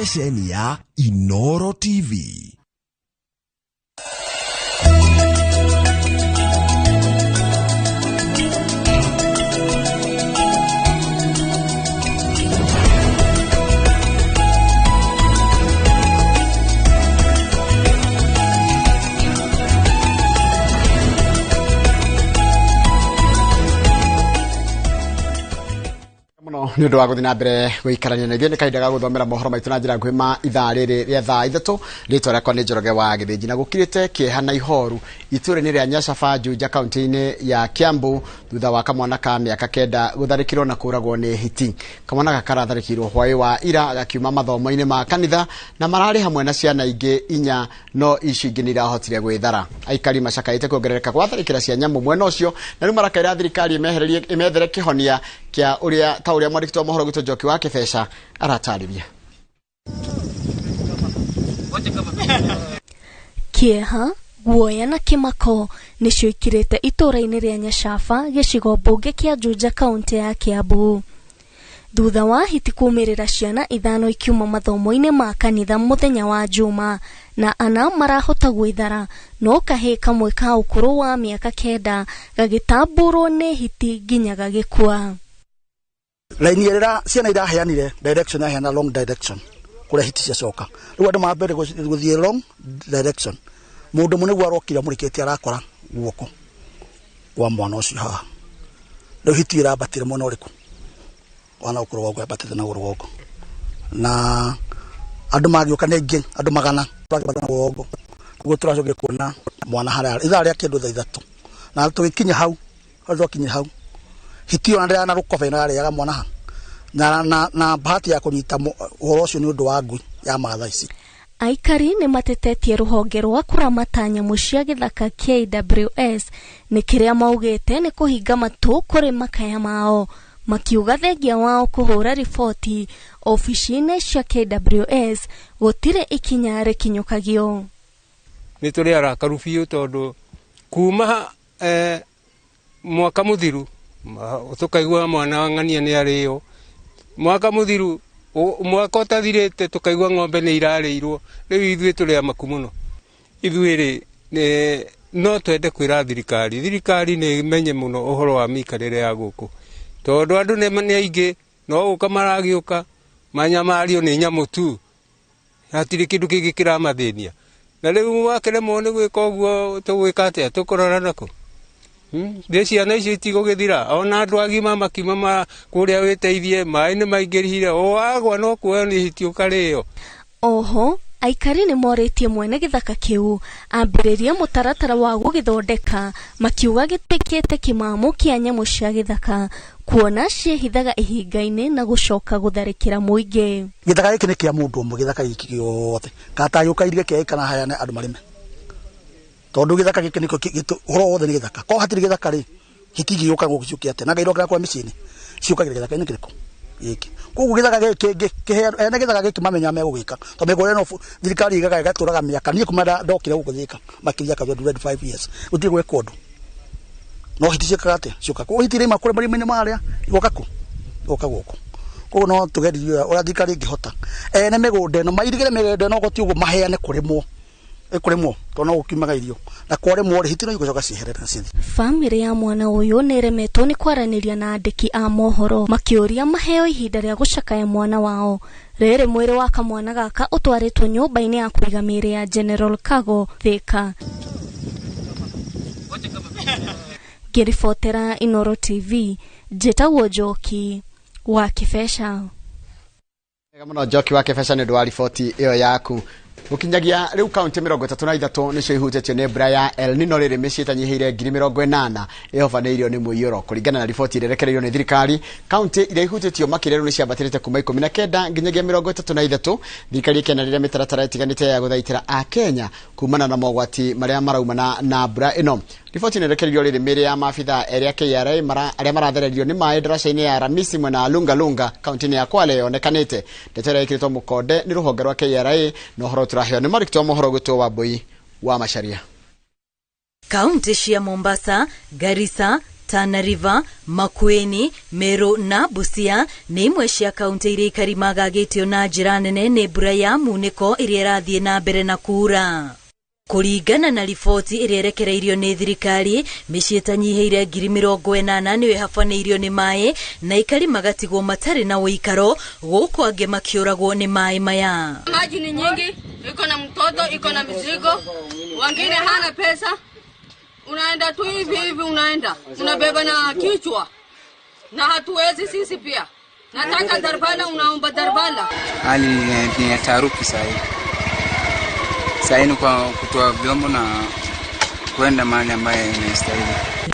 Ceceni ya Inoro TV. Muno nĩ ũndũ wa gũthiĩ na mbere gũikarania na ithuĩ. Nĩ kahinda ga gũthomera mohoro maitũ na njĩra nguhĩ ma ithaa rĩrĩ rĩa thaa 3. Rĩtwa rĩakwa nĩ Njoroge wa Gĩthĩnji. Na gũkirĩte kĩeha na ihoru itũũra-inĩ rĩa Nyacaba, Juja, kaunti-inĩ ya Kiambu, thutha wa kamwana ka mĩaka 9 gũtharĩkĩrwo na kũragwo nĩ hiti. Kamwana gaka karatharĩkĩirwo hwaĩ wa ira gakiuma mathomo-inĩ ma kanitha, na mararĩ hamwe na ciana ingĩ 4, no icio ingĩ nĩ irahotire gwĩthara. Aikari macakaĩte kuongerereka gwa tharĩkĩra cia nyamũ mwena ũcio, na rĩu marakaĩra thirikari ĩmehererie ĩmethere kĩhonia kĩa ũrĩa ta ũrĩa mwandĩki wa mohoro gwitũ Njoki wa Kĩbeca aratarĩria. Kĩeha, guoya na kĩmako nĩcio ikirĩte itũũra-inĩ rĩa Nyacaba, gĩcigo mbunge kĩa Juja, kaunti ya Kiambu, thutha wa hiti kumĩrĩra ciana 5 ikiuma mathomo-inĩ ma kanitha mũthenya wa Juma, na 4 marahota gwĩthara, no kahĩĩ kamwe ka ũkũrũ wa mĩaka 9 gagĩtamburwo nĩ hiti nginya gagĩkua. Raini ĩrĩa ciana iraheanire direction, yaheana wrong direction kũrĩa hiti ciacoka. Rĩu andũ mambere gũthiĩ wrong direction. Mũndũ ũmwe nĩguo arokire amũrĩkĩtie, arakora guoko kwa mwana ũcio haha. Rĩu hiti ĩrambatire mwena ũrĩkũ? Wana gũkũ rũgongo, yambatĩte na rũgongo, na andũ magĩũka nĩ aingĩ, andũ magana na rũgongo. Nĩguo tũracokire kuona mwana harĩa ithaa rĩa kĩndũ thaa 3, na tũgĩkinya hau, hau twakinya hau, hiti ĩyo ndĩrĩ na rũkobe na yarĩaga mwana ha na bahati ya kũnyita ũhoro ũcio nĩ ũndũ wa ngui ya Maathai ici. Aikari nĩ matetetie rũhonge rwa kũramata nyamũ cia gĩthaka KWS nĩ kĩrĩa maugĩte nĩ kũhinga matũ kũrĩ makaya mao, makiuga thengia wao kũhũra riboti obici-inĩ cia KWS gũtirĩ ikinya rĩkinyũkagio. Nĩ tũrĩ arakaru biũ tondũ kuma mwaka mũthiru tũkaigua mwana wa ng'ania nĩ arĩo, mwaka mũthiru, mwaka ũtathirĩte tũkaigua ng'ombe nĩ irarĩirwo. Rĩu ithuĩ tũrĩ amaku mũno. Ithuĩ rĩ, no twende kwĩra thirikari, thirikari nĩ ĩmenye mũno ũhoro wa mĩikarĩre ya gũkũ, tondũ andũ nĩ aingĩ, no gũka maragĩũka manyamario nĩ nyamũ tu, hatirĩ kĩndũ kĩngĩ kĩramathĩnia. Na rĩu wakĩremwo nĩ gwĩka ũguo, tũgwĩka atĩa? Tũkũrora nakũ? Thĩ ciana icio itigũgĩthira, ona andũ agima makiuma kũrĩa wĩteithie, maĩ nĩ maingĩrire, o wagwa no kuoywo nĩ hiti ũkarĩo. Oho aikari nĩ morĩtie mwene gĩthaka kĩu ambĩrĩrie mũtaratara wa gũgĩthondeka, makiuga gĩtuĩkĩte kĩmamo kĩa nyamũ cia gĩthaka, kuona ciĩhithaga ihinga-inĩ na gũcoka gũtharĩkĩra mũingĩ. Gĩthaka gĩkĩ nĩ kĩa mũndũ ũmwe, gĩthaka gĩkĩ gĩothe katagĩũka irige kĩa kana hayane andũ marĩme, tondũ gĩthaka gĩkĩ nĩkĩo ũhoro wothe nĩ gĩthaka. Korwo hatirĩ gĩthaka rĩ, hiti igĩũka gũkũ ciũke atĩa? Na Ngai irokĩra kwa mĩciĩ-inĩ, ciũkagĩra gĩthaka-inĩ kĩrĩkũ gĩkĩ? Koguo gĩthaka gĩkĩ kĩheanwo, ene gĩthaka gĩkĩ mamenya megũgĩka, tondũ mĩgũnda ĩno thirikari ĩgaga ĩgatũraga mĩaka. Niĩ kuma ndokire gũkũ Thĩka makĩria ka 25 years gũtirĩ gwekwo ũndũ, no hiti ciĩkaga atĩa? Ciũka. Koguo hiti iraima kũrĩa marima-inĩ marĩa, igoka kũ? Igoka gũkũ. Koguo no tũgerie ũrĩa thirikari ĩngĩhota, ene mĩgũnda ĩno mairigĩre mĩgũnda ĩno gũti ũguo, maheane kũrĩmwo, ĩkũrĩmwo, tondũ no gũkiumaga irio, na kwarĩmwo rĩ, hiti no igũcoka cieherere na cithiĩ. Bamĩrĩ ya mwana ũyũ nĩ ĩremetwo nĩ kwaranĩria na andĩki a mohoro, makĩũria maheo ihinda rĩa gũcakaya mwana wao. Rĩrĩ mwĩrĩ wa kamwana gaka ũtwarĩtwo nyũmba-inĩ ya kũiga mĩĩrĩ ya General Kago, Thĩka. Ngĩribotera Inoro TV, njĩtagwo Njoki wa Kĩbeca. Wega mũno Njoki wa Kĩbeca nĩ ũndũ wa riboti ĩyo yaku. Gũkinyagia rĩu kaunti 33 nĩcio ihutĩtio nĩ mbura ya El Nino, rĩrĩ mĩciĩ ĩtanyihĩire 80,000 ĩhobanĩirio nĩ mũiyũro, kũringana na riboti ĩrĩa ĩrekereirio nĩ thirikari. Kaunti iria ihutĩtio makĩria rĩu nĩ ciambatĩrĩte kuma 19 nginyagia 33, thirikari ĩkĩanĩrĩra mĩtaratara ĩtiganĩte ya gũthaitĩra Akenya kumana na mogwati marĩa maraumana na mbura ĩno. Riboti ĩno ĩrekereirio rĩrĩ mĩĩrĩ ya maabithaa erĩ a KRA arĩa marathererio nĩ maĩ ndaraca-inĩ ya Ramisi mwena wa Lunga Lunga kaunti-inĩ ya Kwale yonekanĩte. Ndeto ĩrĩa ĩkĩrĩtwo mũkonde nĩ rũhonge rwa KRA, na ũhoro tũraheo nĩ mwandĩki wa mohoro gwĩtwo Wambui wa Macharia. Kaunti cia Mombasa, Garissa, Tana River, Makueni, Meru na Busia nĩ imwe cia kaunti iria aikari magagĩtio na njĩra nene nĩ mbura ya munĩko ĩrĩa ĩrathiĩ na mbere na kuura. Kũringana na riboti ĩrĩa ĩrekereirio nĩ thirikari, mĩciĩ ĩtanyihĩire 80,000 nĩyo ĩhabanĩirio nĩ maĩ na aikari magatigwo matarĩ na ũikaro, gũkũ angĩ makĩũragwo nĩ maĩ maya. Maji ni nyingi, iko na mtoto, iko na mizigo, wengine hana pesa. Unaenda tu hivi hivi, unaenda unabeba na kichwa, na hatuwezi sisi pia. Nataka darbala, unaomba darbala. Hali ni ya taharuki sasa hivi. Sasa ni kwa kutoa vyombo na kwenda mahali ambaye inastahili.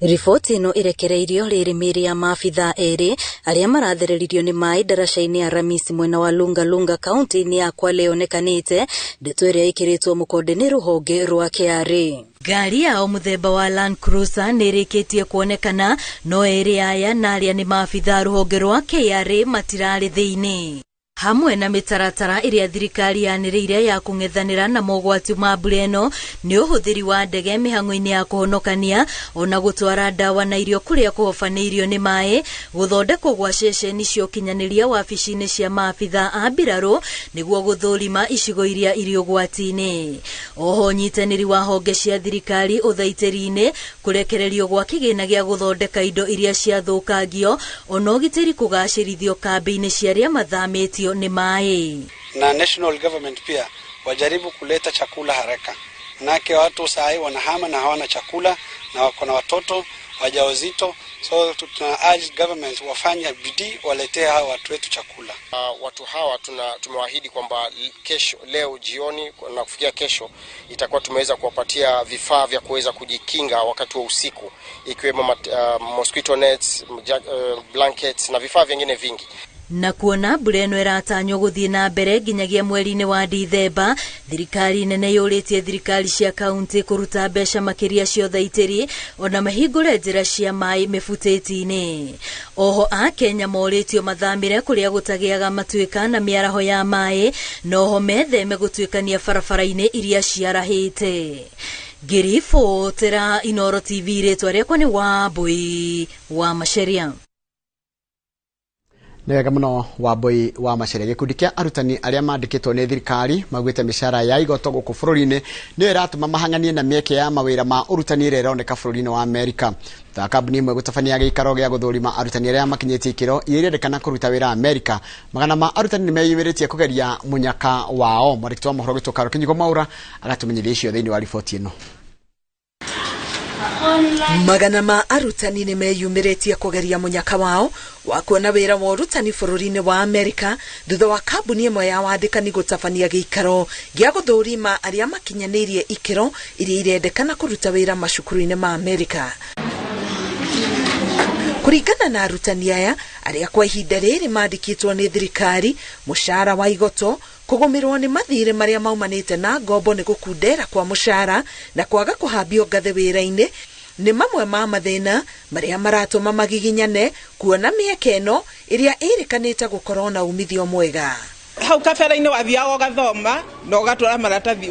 Riboti ĩno ĩrekereirio rĩrĩ mĩĩrĩ ya maabithaa erĩ arĩa marathereririo nĩ maĩ ndaraca-inĩ ya Ramisi mwena wa Lunga Lunga kaunti-inĩ ya Kwale yonekanĩte, ndeto ĩrĩa ĩkĩrĩtwo mũkonde nĩ rũhonge rwa KRA. Ngari yao mũthemba wa Land Cruiser nĩ ĩrĩkĩtie kuonekana, no erĩ aya na arĩa nĩ maabithaa rũhonge rwa KRA matirarĩ thĩinĩ. Hamwe na mĩtaratara ĩrĩa thirikari yanĩrĩire ya kũng'ethanĩra na mogwati ma mbura ĩno nĩ ũhũthĩri wa ndege mĩhang'o-inĩ ya kũhonokania, ona gũtwara ndawa na irio kũrĩa kũhobanĩirio nĩ maĩ, gũthondekwo gwa ceceni cia ũkinyanĩria wabici-inĩ cia maabithaa a mbirarũ nĩguo gũthũrima icigo iria irĩ ũgwati-inĩ. Oho ũnyitanĩri wa honge cia thirikari ũthaitĩri-inĩ, kũrekererio gwa kĩgĩna gĩa gũthondeka indo iria ciathũkangio, ona ũgitĩri kũgacĩrithio kambĩ-inĩ cia arĩa mathamĩtio ni maĩ. Na national government pia wajaribu kuleta chakula haraka, manake watu saa hii wanahama na hawana chakula na wako na watoto wajawazito, so tuna urge government wafanye bidii waletee hawa watu wetu chakula. Watu hawa tumewaahidi kwamba kesho, leo jioni na kufikia kesho itakuwa tumeweza kuwapatia vifaa vya kuweza kujikinga wakati wa usiku, ikiwemo mosquito nets, blankets na vifaa vingine vingi. Na kuona mbura ĩno ĩratanywo gũthiĩ na mbere nginyagia mweri-inĩ wa Dithemba, thirikari nene yũrĩtie thirikari cia kaunti kũruta mbeca makĩria cia ũthaitĩri ona mahingũre njĩra cia maĩ mĩbutĩti-inĩ. Oho Akenya morĩtio mathamĩre kũrĩa gũtagĩaga matuĩka na mĩaraho ya maĩ, na oho metheme gũtuĩkania barabara-inĩ iria ciarahĩte. Ngĩribotera Inooro TV, rĩtwa rĩakwa nĩ Wambui wa Macharia. Nĩ wega mũno Wambui wa Macharia. Gĩkundi kĩa arutani arĩa mandĩkĩtwo nĩ thirikari maugĩte mĩcara ya igoto gũkũ bũrũri-inĩ nĩyo ĩratũma mahang'anie na mĩeke ya mawĩra ma ũrutani ĩrĩa ĩroneka bũrũri-inĩ wa Amerika. Ta kambuni ĩmwe gũtabania gĩikaro gĩa gũthũrima arutani arĩa makinyĩtie ikĩro iria irendekana kũruta wĩra Amerika. Magana ma arutani nĩ meyumĩrĩtie kũgeria mũnyaka wao. Mwandĩki wa mohoro witũ Carol Kĩnyigo Mwaura agatũmenyithia icio thĩinĩ wa riboti ĩno. Magana ma arutani nĩ meyumĩrĩtie kũgeria mũnyaka wao wa kuona wĩra wa ũrutani bũrũri-inĩ wa Amerika thutha wa kambuni ĩmwe ya wandĩkani gũtabania gĩikaro gĩa gũthũrima arĩa makinyanĩirie ikĩro iria irendekana kũruta wĩra macukuru-inĩ ma Amerika. Kũringana na arutani aya arĩa kwa ihinda rĩrĩ mandĩkĩtwo nĩ thirikari, mũcara wa igoto, kũgũmĩrwo nĩ mathirĩ marĩa maumanĩte na ngombo nĩ gũkundera kwa mũcara na kwaga kũhambio ngathĩ wĩra-inĩ nĩ mamwe ma mathĩna marĩa maratũma magiginyane kuona mĩeke ĩno ĩrĩa ĩrĩkanĩte gũkorwo na umithio mwega. Hau kabere-inĩ wathiaga ũgathoma na ũgatwara maratathi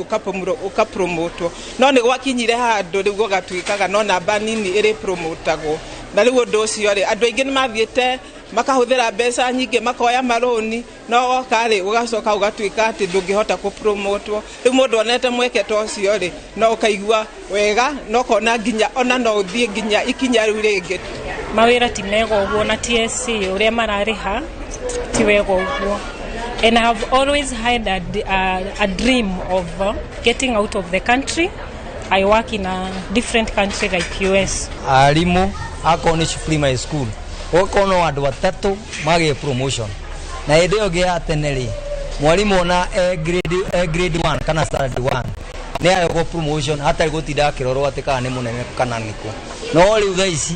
ũkapromotwo, no nĩ gwakinyire handũ rĩu gũgatuĩkaga no namba nini ĩrĩ promotagwo, na rĩu ũndũ ũcio rĩ andũ aingĩ nĩ mathiĩte makahũthĩra mbeca nyingĩ makoya marũni, no woka rĩ ũgacoka ũgatuĩka atĩ ndũngĩhota kũpromotwo. Rĩu mũndũ onete mweke ta ũcio rĩ no ũkaigua wega no ũkona nginya ona no ũthiĩ nginya ikinya rĩu rĩngĩ. Mawĩra ti mega ũguo na TSC ũrĩa mararĩha ti wega ũguo. And I have always had a dream of getting out of the country. I work in a different country like US. Arimu akorwo nĩ primary school ũgakorwo no andũ atatũ magĩe promotion, na hĩndĩ ĩyo ĩngĩ ya tene rĩ mwarimũ ona e grade 1 kana standard 1 nĩ aheagwo promotion hatarĩ gũtinda akĩrorwo atĩ kana nĩ mũnene kana nĩkũ. No rĩu thaa ici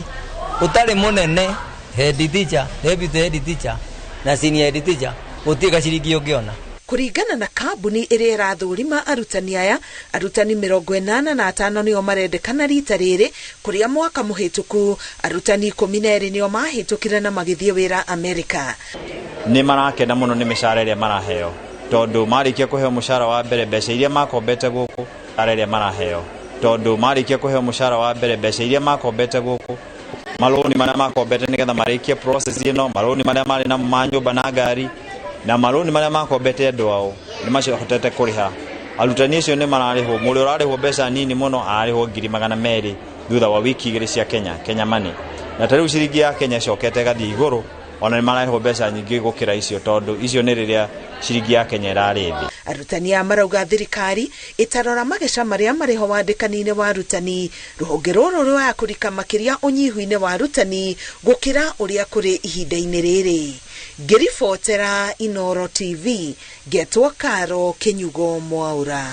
ũtarĩ mũnene, head teacher, deputy head teacher na senior head teacher gũtirĩ gaciringi ũngĩona. Kũringana na kambuni ĩrĩa ĩrathũrima arutani aya, arutani 85 nĩo marendekana rita rĩrĩ, kũrĩa mwaka mũhĩtũku arutani 12 nĩo mahĩtũkire na magĩthiĩ wĩra Amerika. Nĩ marakena mũno nĩ mĩcara ĩrĩa maraheo, tondũ marĩkia kũheo mũcara wa mbere mbeca iria makombete gũkũ, ĩrĩa maraheo, tondũ marĩkia kũheo mũcara wa mbere mbeca iria makombete gũkũ Marũni marĩa makombete nĩgetha marĩkie process ĩno, marũni marĩa marĩ namo ma nyũmba na ngari, na marũni marĩa makombete andũ ao nĩ macihotete kũrĩha. Arutani acio nĩ mararĩhwo, mũrĩa ũrarĩhwo mbeca nini mũno ararĩhwo 200,000 thutha wa wiki 2 cia Kenya Money. Na ta rĩu ciringi ya Kenya ĩcokete ĩgathiĩ igũrũ, ona nĩ mararĩhwo mbeca nyingĩ gũkĩra icio, tondũ icio nĩ rĩrĩa ciringi ya Kenya ĩrarĩ thĩ. Arutani aya marauga thirikari ĩtarora mageca marĩa marĩho wandĩkani-inĩ wa arutani, rũhonge rũrũ rũraya kũrika makĩria ũnyihu-inĩ wa arutani gũkĩra ũrĩa kũrĩ ihinda-inĩ rĩrĩ. Ngĩribotera Inoro TV, ngetwo Karo Kinyugo Mwaura.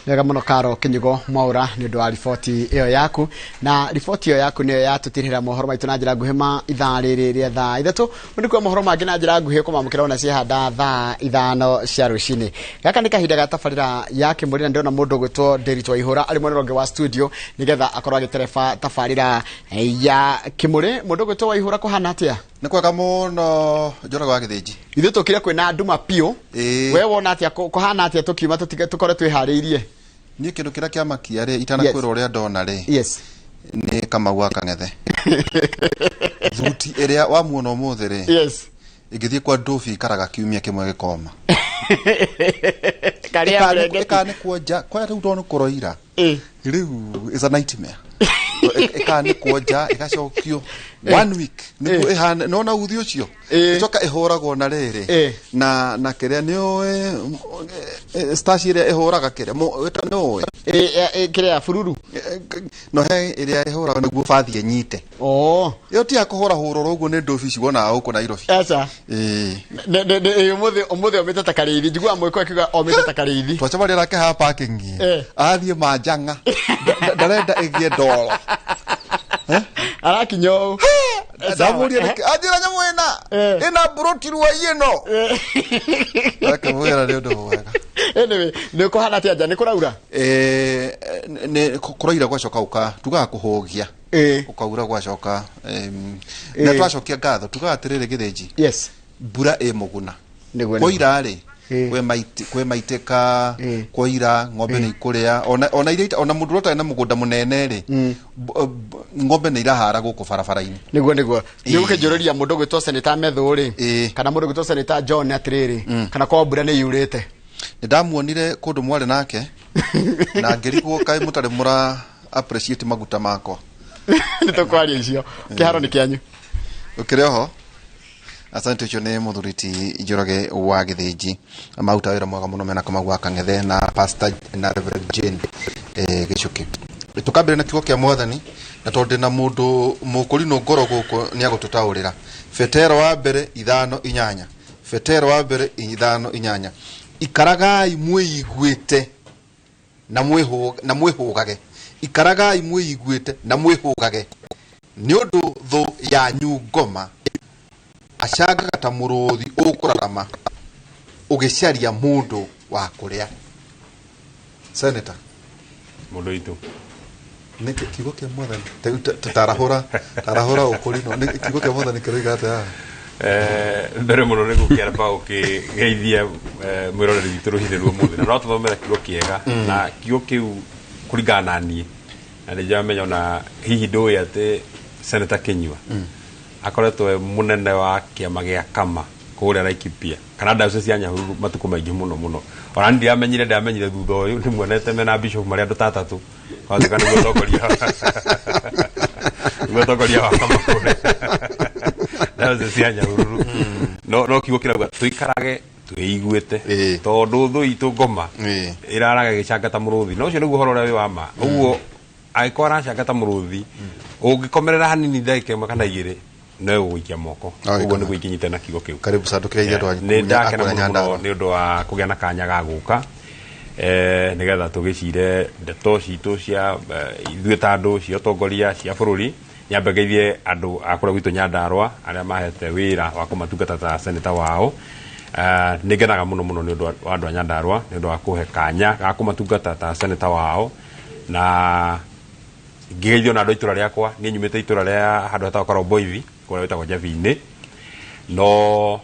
Wega mũno Karo Kinyugo Mwaura nĩ ũndũ wa riboti ĩyo yaku, na riboti ĩyo yaku nĩyo yatũtirĩra mohoro maitũ na njĩra nguhĩ ma ithaa rĩrĩ rĩa thaa 3. Nĩ kuo mohoro mangĩ na njĩra nguhĩ kũmamũkĩra ona ciehanda thaa 5 cia rũcinĩ. Gaka nĩ kahinda ga tabarĩra ya Kĩmũrĩ, na ndĩrona mũndũ ũgwĩtwo Ndiritu Waihũra arĩ mwena ũngĩ wa studio nĩgetha akorwo agĩtereba tabarĩra ya Kĩmũrĩ. Mũndũ ũgwĩtwo Waihũra, kũhana atĩa? Nĩ kwega mũno Njoroge wa Gĩthĩnji. Ithuĩ tũkire kwĩna nduma piũ. We wona atĩa, kũhana atĩa tũkiuma tũkorwo twĩharĩirie? Niĩ kĩndũ kĩrĩa kĩamakia rĩ, itanakwĩra ũrĩa ndona rĩ, nĩ Kamau wa Kang'ethe. Thuti ĩrĩa wamuona ũmũthĩ rĩ, ĩngĩthiĩ kwa Ndobi ikaraga kiumia kĩmwe gĩkoma. Ĩkanĩkwo nja, kwa rĩu ndona kũroira. Rĩu is a nightmare. Ĩkanĩkwo nja, ĩgacokio 1 week nĩguo ĩhane, nona uthi ũcio ĩcoka ĩhũragwo na rĩrĩ na kĩrĩa nĩ ũĩ stash ĩrĩa ĩhũraga kĩrĩa nĩ ũĩ kĩrĩa bururu no he ĩrĩa ĩhũraga nĩguo bathi ĩnyite. Ĩyo ti ya kũhũra hũrwo ũguo nĩ ndobi ici wonaga gũkũ Nairobi. Aca. Ũmũthĩ omĩte ta karĩithi, njiguaga mwĩkũ akiuga omĩte ta karĩithi. Twacemania nake haha parking athiĩ manjang'a, ndarenda ĩgĩe ndoro. Arakinya ũũ. Ndamũria nĩkĩ, anjĩra nyamũ ĩna mburoti ruai ĩno. Akĩmwĩra nĩ ũndũ mwega. Anyway, nĩ kũhana atĩa nja, nĩ kũraura? Nĩ kũraira gwacoka ũka, tugaga kũhũgia. Ũkaura gwacoka. Na twacokia ngatho, tugaga atĩrĩrĩ Gĩthĩnji. Mbura ĩ mũguna. Kwaira rĩ, kwĩ maitĩka, kwaira ng'ombe nĩ ikũrĩa, ona iria ona mũndũ ũtarĩ na mũgũnda mũnene rĩ, ng'ombe nĩ irahara gũkũ barabara-inĩ. Nĩguo nĩguo. Nĩ ũkĩnjũrĩria mũndũ ũgwĩtwo Senator Methu rĩ, kana mũndũ ũgwĩtwo Senator John atĩrĩrĩ, kana kwa mbura nĩ yurĩte. Nĩ ndamuonire kũndũ mwarĩ nake na ngĩrigwo kaĩ mũtarĩ mũra appreciate maguta makwa. Nĩ tũkwaria icio. Kĩharo nĩ kĩanyu. Ũkĩrĩ oho. Asante. Ũcio nĩ mũthuri ti Njoroge wa Gĩthĩnji, maruta wĩra mwega mũno mena Kamau wa Kang'ethe na Pastor na Reverend Jane Gĩcũkĩ. Tũkambĩrĩria na kiugo kĩa Mwathani, na tondũ ndĩna mũndũ mũkũrinũ ngoro gũkũ nĩ agũtũtaũrĩra. Petero wa mbere 5:8. Petero wa mbere 5:8. Ikaragai mwĩiguĩte na mwĩhũgage. Ikaragai mwĩiguĩte na mwĩhũgage, nĩ ũndũ thũ yanyu ngoma acangaga ta mũrũthi ũkũrarama ũgĩcaria mũndũ wa kũrĩa. Senator mũndũ witũ, nĩ kiugo kĩa Mwathani tarahũra tarahũra ũkũrinũ, nĩ kiugo kĩa Mwathani kĩroiga atĩa haha? Mbere mũno nĩ gũkĩamba ũkĩgeithia mwĩroreri witũ rũhinda rwa ũmũthĩ, na no tũthomere kiugo kĩega, na kiugo kĩu kũringana na niĩ, na nĩ njamenya ona hihi ndũĩ atĩ Senator Kinyua akoretwo e mũnene wa kĩama gĩa Kama kũrĩa Laikipia kana diocese ya Nyahururu matukũ maingĩ mũno mũno. Ona niĩ ndamenyire thutha ũyũ nĩ muonete mena bishop marĩ andũ ta atatũ, gwatuĩka nĩguo ũtongoria wa Kama kũrĩa diocese ya Nyahururu. No kiugo kĩrauga tũikarage twĩiguĩte, tondũ thũ itũ ngoma ĩraraga ĩgĩcanga ta mũrũthi, na ũcio nĩguo ũhoro ũrĩa wĩ wa ma. Ũguo angĩkorwo aracanga ta mũrũthi, ũngĩkomerera hanini ndagĩka 1 kana 2 no gũgũikia moko. Ũguo nĩguo ingĩnyita na kiugo kĩu. Karibu sana, tũkĩgeithia andũ a Nĩ ndakena mũno nĩ ũndũ wa kũgĩa na kanya ga gũka, nĩgetha tũgĩcire ndeto citũ cia ithuĩ ta andũ cia ũtongoria cia bũrũri. Nyambe ngeithie andũ a kũrĩa gwitũ Nyandarũa arĩa mahete wĩra wa kũmatungata ta senator wao. Nĩ ngenaga mũno mũno nĩ ũndũ wa andũ a Nyandarũa nĩ ũndũ wa kũhe kanya ga kũmatungata ta senator wao, na ngĩgeithio na andũ a itũra rĩakwa. Niĩ nyumĩte itũra rĩa handũ hetagwo Karomboithi kũrĩa gwĩtagwo Njabi-inĩ, no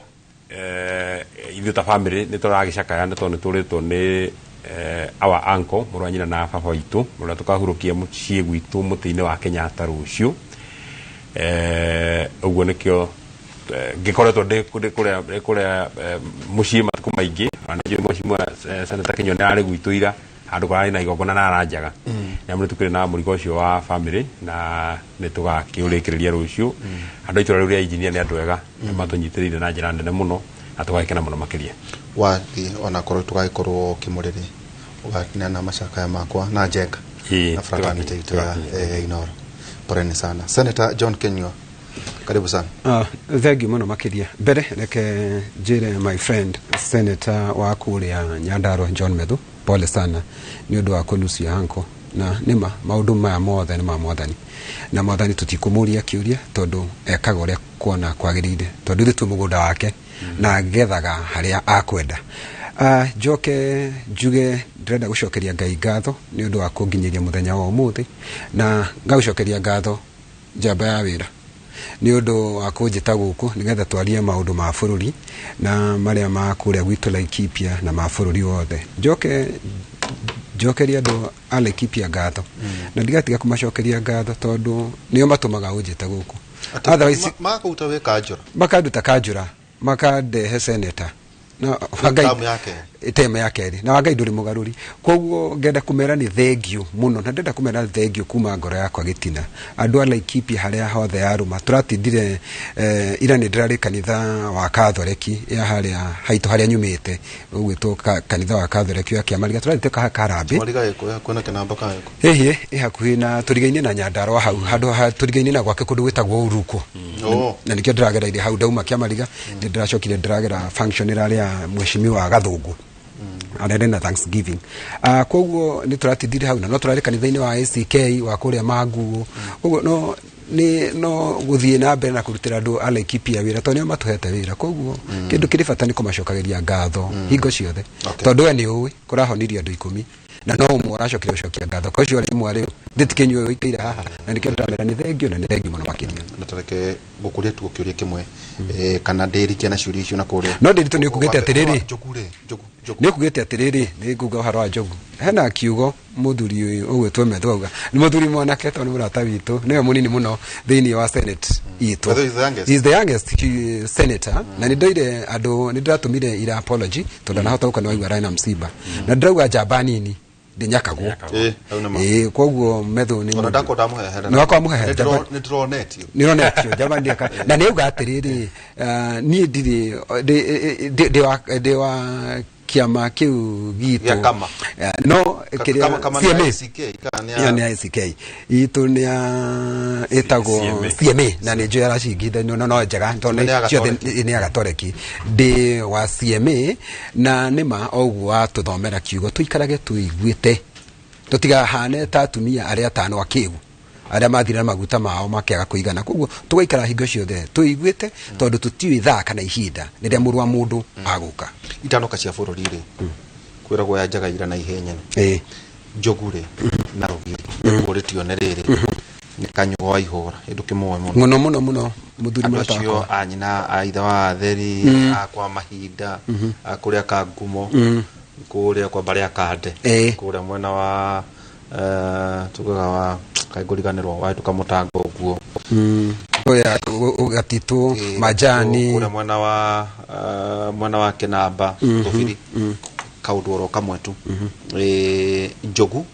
ithuĩ ta family nĩ tũragĩcakaya nĩ tondũ nĩ tũrĩtwo nĩ our uncle, mũrũ wa nyina na baba witũ, ũrĩa tũkahurũkia mũciĩ gwitũ mũtĩ-inĩ wa Kenyatta rũciũ. Ũguo nĩkĩo ngĩkoretwo ndĩ kũrĩa mũciĩ matukũ maingĩ. Ona nĩ njũĩ mheshimiwa Senator Kinyua nĩ ararĩ gwitũ ira handũ kũrarĩ na igongona na aranjaga. Nĩ amu nĩ tũkĩrĩ na mũrigo ũcio wa family na nĩ tũgakĩũrĩkĩrĩria rũciũ. Andũ a itũra rĩu rĩa engineer nĩ andũ ega, nĩ matũnyitĩrĩire na njĩra nene mũno na tũgagĩkena mũno makĩria. Wathiĩ onakorwo tũgagĩkorwo kĩmũrĩrĩ ũgakinyana macakaya makwa na Njenga na fraternity itũ ya Inoro. Poleni sana. Senator John Kinyua, karibu sana. Thank you mũno makĩria. Mbere reke njĩre my friend senator wa kũrĩa Nyandarua John Methu, pole sana nĩ ũndũ wa kũnucia uncle. Na nĩma maũndũ maya mothe nĩ ma mwathani, na mwathani tũtikũmũria kĩũria tondũ ekaga ũrĩa kuona kwagĩrĩire, tondũ ithuĩ twĩ mũgũnda wake na agethaga harĩa akwenda. Njoke njuge ndĩrenda gũcokeria Ngai ngatho nĩ ũndũ wa kũnginyĩria mũthenya wa ũmũthĩ, na ngagũcokeria ngatho njamba ya wĩra nĩ ũndũ wa kũnjĩta gũkũ nĩgetha twarie maũndũ ma bũrũri na marĩa ma kũrĩa gwitũ Laikipia na ma bũrũri wothe. Njoke njokerie andũ a Laikipia ngatho na ndigatiga kũmacokeria ngatho tondũ nĩo matũmaga ũnjĩte gũkũ. Otherwise makũruta wĩ kanjũra, makanduta kanjũra, makandehe senator na Wangai temu ya kerĩ, na Wangai ndũrĩ mũgarũri. Koguo ngenda kũmera nĩ thengiũ mũno, na ndenda kũmera thengiũ kuma ngoro yakwa gĩtina. Andũ a Laikipia harĩa hothe yarũma tũratindire ira nĩ ndĩrarĩ kanitha wa Kathoreki ya harĩa haitũ harĩa nyumĩte, ũgwĩtwo kanitha wa Kathoreki ya Kĩamariga, tũrathiĩte Karambĩ. Kĩamariga ĩkũ? Kwĩna kĩnamba ka ĩkũ? Ĩhĩ, ĩ hakuhĩ na tũrigaine na Nyandarua hau, handũ ha tũrigaine na gwake kũndũ gwĩtagwo Uruko. Na nĩkĩo ndĩragereire hau ndauma Kĩamariga, nĩ ndĩracokire ndĩragera function ĩrarĩ ya mheshimiwa Gathũngũ arere na Thanksgiving. Koguo nĩ tũratindire hau na no tũrarĩ kanitha-inĩ wa ACK wa kũrĩa Manguo. Koguo no nĩ no gũthiĩ na mbere na kũrutĩra andũ a Laikipia wĩra tondũ nĩo matũhete wĩra. Koguo kĩndũ kĩrĩ bata nĩ kũmacokagĩria ngatho hingo ciothe, tondũ we nĩ ũĩ kũrahonirie andũ 10 na no ũmwe ũracokire gũcokia ngatho. Kwa ũcio rĩmwe rĩu ndĩtikĩnyue ũikaire haha, na nĩkĩo ndĩramera nĩ thengio na nĩ thengio mũno makĩria. Na tareke ngũkũria tu kĩũria kĩmwe, kana ndĩrikie na ciũria icio na kũrĩa. No ndĩritũ nĩ ũkugĩte atĩrĩrĩ, nĩ ũkugĩte atĩrĩrĩ, nĩ nguga ũhoro wa Njogu. Hena kiugo mũthuri ũyũ ũgwĩtwo Methu auga, nĩ mũthuri mwanake tondũ nĩ mũrata witũ, nĩwe mũnini mũno thĩinĩ wa Senate itũ. He is the youngest senator, na nĩ ndoire andũ, nĩ ndĩratũmire ira apology tondũ ndahota gũka nĩ waigua ararĩ na msiba, na ndĩrauga njamba nini ndĩnyakagwo. Koguo Methu nĩ ona ndakwa ndamũhehere, nĩ wakwa mũhehere, nĩ ndĩronetio, nĩ njamba ndĩaka. Na nĩ auga atĩrĩrĩ, niĩ ndirĩ ndĩ wa kĩama kĩu gitũ no kĩrĩa CMA nĩ ACK itũ nĩ ĩtagwo CMA, na nĩ njũĩ aracingithanio no njega tondũ ciothe nĩ ya Gatoreki. Ndĩ wa CMA na nĩma oguo watũthomera kiugo tũikarage tũiguĩte, tũtigahane ta atumia arĩa atano akĩgu arĩa mathire na maguta mao makĩaga kũigana. Koguo tũgaikara hingo ciothe tũiguĩte tondũ tũtiũĩ thaa kana ihinda rĩrĩa mũrũ wa mũndũ agũka. Itanoka cia bũrũri rĩ, kwĩragwo ya njaga ira na ihenya. Njogu rĩ na rũgiri nĩkũrĩtio nĩ rĩrĩ nĩ kanyũa wa ihũra ĩndũkĩmũĩ mũno mũno mũno mũno mũthuri mũrata wakwa acio a nyina a ithe wa atheri a kwa mahinda a kũrĩa ka ngumo kũrĩa kwa mbarĩ ya Kande kũrĩa mwena wa tugaga wa kaingũriganĩrwo wahĩtũka mũtango ũguo ũrĩa Gatitũ Majani kũrĩa mwena wa mwena wa Kĩnamba Tũbiri kaũndũ oro kamwe tu Njogu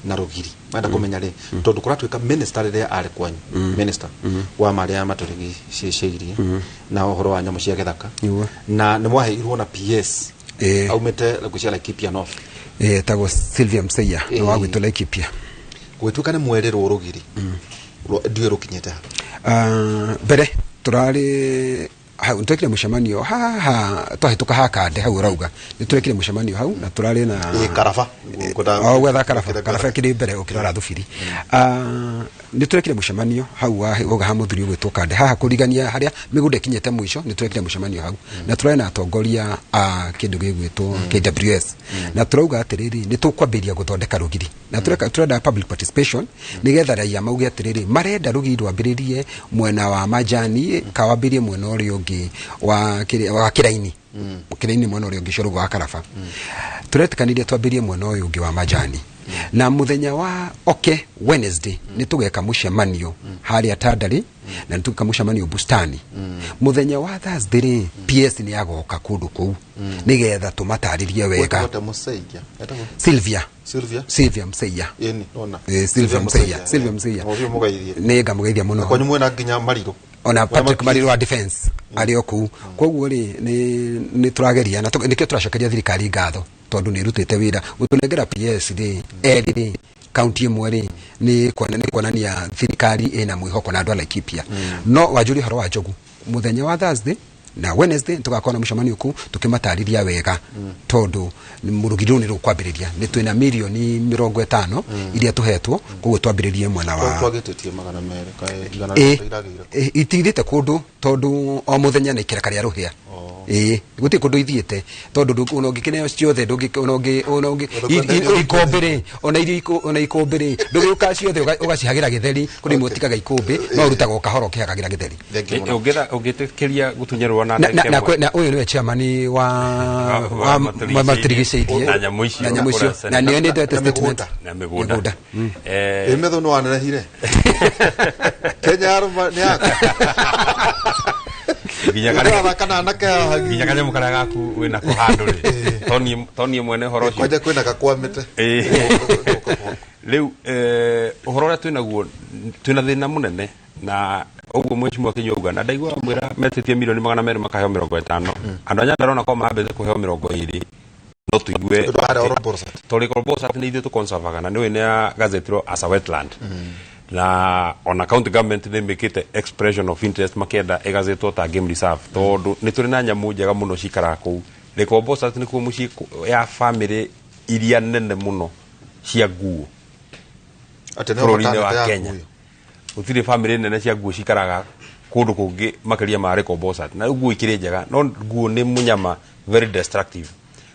na Rũgiri menda kũmenya rĩ tondũ kũratuĩka minister rĩrĩa arĩ kwanyu minister wa marĩa matũrigicĩirie na ũhoro wa nyamũ cia gĩthaka na nĩ mwaheirwo na PS aumĩte ngwĩciria Laikipia North etagwo Sylvia Mseia nĩ wa gwitũ Laikipia. Gwĩtuĩka nĩ mwerĩrwo Rũgiri ndiũĩ rũkinyĩte ha. Mbere tũrarĩ hau nĩtwekire mũcemanio haha twahĩtũka ha Kande hau ũrauga nĩtwekire mũcemanio hau na tũrarĩ na Karaba gwetha Karaba Karaba kĩrĩ mbere ũkĩrora Thubiri. Nĩtwekire mũcemanio hau wauga ha mũthuri ũgwĩtwo Kande haha kũrigania harĩa mĩgũnda ĩkinyĩte mũico nĩtwekire mũcemanio hau na tũrarĩ na atongoria a kĩndũ gĩgwĩtwo KWS na tũrauga atĩrĩrĩ nĩtũkwambĩrĩria gũthondeka rũgiri na tũrenda public participation nĩgetha raia mauge atĩrĩrĩ marenda rũgiri rwambĩrĩrie mwena wa Majani kawambĩrĩrie mwena ũrĩa ũngĩ wa Kĩraini. Kĩrĩa-inĩ mwena ũrĩa ũngĩ Corogo wa Karaba. Tũretĩkanĩria twambĩrie mwena ũyũ ũngĩ wa Majani, na mũthenya wa oke Wednesday nĩ tũgeka mũcemanio harĩa Tandari, na nĩ tũgeka mũcemanio Bustani. Mũthenya wa Thursday rĩ, PS nĩ agoka kũndũ kũu nĩgetha tũmatarĩrie wega. Wetagwo Museiya. Etagwo Sylvia. Sylvia. Sylvia Mseiya. Ĩni, nona. Sylvia Mseiya, Sylvia Mseiya. Ũthiĩ mũgeithie. Nĩ ngamũgeithia mũno. Kwanyu mwena nginya Marirũ. Ona Mwena Patrick Makiri. Marirũ wa defense arĩ o kũu. Koguo rĩ, nĩ tũrageria na nĩkĩo tũracokeria thirikari ngatho, tondũ nĩ ĩrutĩte wĩra gũtũnengera PS rĩ erĩ rĩ kaunti ĩmwe rĩ, nĩ kuonania thirikari ĩna mwĩhoko na andũ a Laikipia. No wanjũria ũhoro wa njogu, mũthenya wa Thursday na Wednesday tũgakorwo na mũcemanio kũu tũkĩmatarĩria wega, tondũ mũrũgiri rũu nĩ rũkwambĩrĩria. Nĩ twĩna mirioni 50 iria tũhetwo, koguo twambĩrĩrie mwena wa Twagĩtĩtie 200 kaĩ igana iragĩire. Itigithĩte kũndũ, tondũ o mũthenya nĩ ikĩreka rĩa rũhĩa. Ĩĩ, gũtirĩ kũndũ ithiĩte, tondũ ona ũngĩkĩneo ciothe ndũngĩ ona ũngĩ ona ũngĩ ikũmbĩ rĩ, ona iria ona ikũmbĩ rĩ, ndũgĩũka ciothe ũgacihagĩra gĩtheri. Kũrĩ imwe ũtigaga ikũmbĩ, no ũrutaga o kahora ũkĩhagagĩra gĩtheri. Ũngĩtĩkĩria gũtunyerwo na Na ndagĩka na ĩmwe. Na ũyũ nĩwe chairman wa matũrigicĩirie na nyamũ icio. Na nyamũ icio, na nĩwe nĩ ndete statement. Na mĩgũnda. Mĩgũnda. Ĩ metho nĩ wanenehire. Kenya yarũma nĩ yaku. Nginya Ũrathaka na anake haha. Nginya kanyamũ karĩa gaku wĩnako handũ rĩ, toni mwene ũhoro ũcio. Kwanja kwĩna gakwamĩte. Rĩu ũhoro ũrĩa twĩnaguo, twĩna thĩna mũnene na ũguo mheshimiwa Kinyua auga, na ndaigua mwĩra metĩtie milioni 200 makaheo 50. Andũ a Nyandarua nako mambĩte kũheo 20, no tũigue tondũ Olbosat nĩ ithuĩ tũconservaga, na nĩũĩ nĩ ya gazetirwo as a wetland, na ona county government nĩ mĩkĩte expression of interest makĩenda ĩgazetwo ta game reserve, tondũ nĩ tũrĩ na nyamũ njega mũno cikaraga kũu. Lake Olbosat nĩkuo mũciĩ ya family iria nene mũno cia nguo Atĩ nĩo bũrũri-inĩ matanete wa ya Kenya. nguo. Gũtirĩ family nene cia nguo cikaraga kũndũ kũngĩ makĩria ma Lake Olbosat, na rĩu nguo ikĩrĩ njega, no nguo nĩ mũnyama very destructive.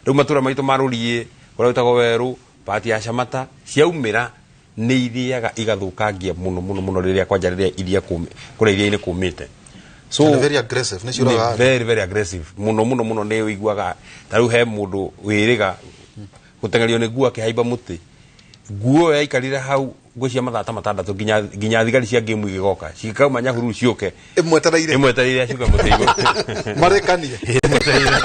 Rĩu matũra maitũ ma Rũriĩ, kũrĩa gwĩtagwo werũ pati ya Camata, ciaumĩra nĩ ithiaga igathũkangia mũno mũno mũno, rĩrĩa kwanja rĩrĩa iria kũrĩa iria-inĩ kũmĩte. So Na nĩ very aggressive, nĩ ciũragaga nĩ andũ. Very very aggressive mũno mũno mũno. Nĩ ũiguaga ta rĩu he mũndũ wĩrĩga gũteng'erio nĩ nguo akĩhaimba mũtĩ, nguo ĩyo yaikarire hau ngwĩcia mathaa ta 6 nginya thigari cia ngĩmu igĩgoka cikauma Nyahururu ciũke ĩmwetereire ĩmwetereire ciũke mũtĩ igũrũ. Marekanie. Ĩmwetereire.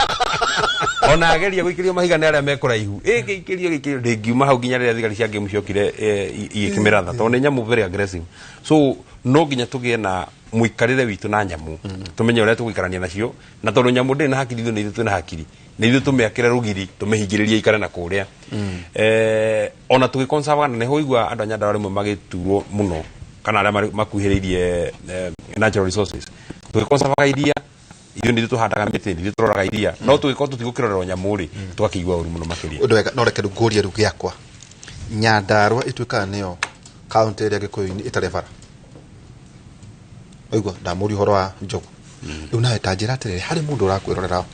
Ona ageria gũikĩrio mahiga nĩ arĩa me kũraihu, ĩgĩikĩrio gĩikĩrio ndĩngiuma hau nginya rĩrĩa thigari cia ngĩmu ciokire igĩkĩmĩratha, tondũ nĩ nyamũ very aggressive. So no nginya tũgĩe na mũikarĩre witũ na nyamũ, tũmenye ũrĩa tũgũikarania nacio, na tondũ nyamũ ndĩrĩ na hakiri, ithuĩ nĩ ithuĩ twĩna hakiri, nĩ ithuĩ tũmĩakĩre rũgiri tũmĩhingĩrĩrie ikare na kũrĩa. Ona tũgĩconservaga, na nĩho ũigua andũ a Nyandarua rĩmwe magĩturwo mũno kana arĩa makuhĩrĩirie natural resources. Tũgĩconservaga iria, ithuĩ nĩ ithuĩ tũhandaga mĩtĩ, nĩ ithuĩ tũroraga iria, no tũgĩkorwo tũtigũkĩrorerwo nyamũ rĩ, tũgakĩigua ũru mũno makĩria. Ũndũ wega, no reke rĩu ngũrie rĩu gĩakwa. Nyandarua ĩtuĩkaga nĩyo kaunti ĩrĩa Gĩkũyũ-inĩ ĩtarĩ bara. Waigua ndamũria ũhoro wa njogu. Rĩu nawe ta njĩra atĩrĩrĩ, harĩ mũndũ ũrakwĩrorera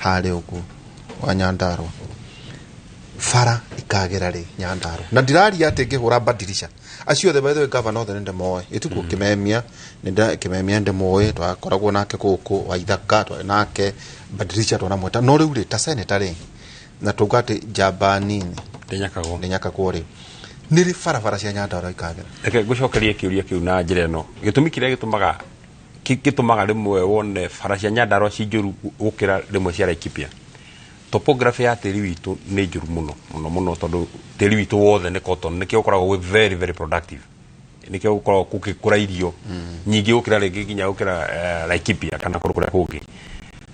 harĩa ũguo wa Nyandarua, bara ikagĩra rĩ Nyandarua? Na ndiraria atĩ ngĩhũra badirisha acio othe, by the way, governor othe nĩndĩmoĩ, ĩtukuo Kĩmemia nĩnda Kĩmemia nĩndĩmũĩ, twakoragwo nake gũkũ wa Ithaka, twarĩ nake badirisha twanamwĩta. No rĩu rĩ, ta senator rĩ, na tuga atĩ njamba nini ndĩnyakagwo, ndĩnyakagwo rĩ, nĩ rĩ barabara cia Nyandarua ikagĩra? Reke ngũcokerie kĩũria kĩu na njĩra ĩno. Gĩtũmi kĩrĩa gĩtũmaga rĩmwe wone bara cia Nyandarua ci njũru gũkĩra rĩmwe cia Laikipia, topography ya tĩri witũ nĩ njũru mũno mũno mũno, tondũ tĩri witũ wothe nĩ cotton, nĩkĩo ũkoragwo wĩ very very productive, nĩkĩo gũkoragwo gũgĩkũra irio nyingĩ gũkĩra rĩngĩ nginya gũkĩra Laikipia kana kũndũ kũrĩa kũngĩ.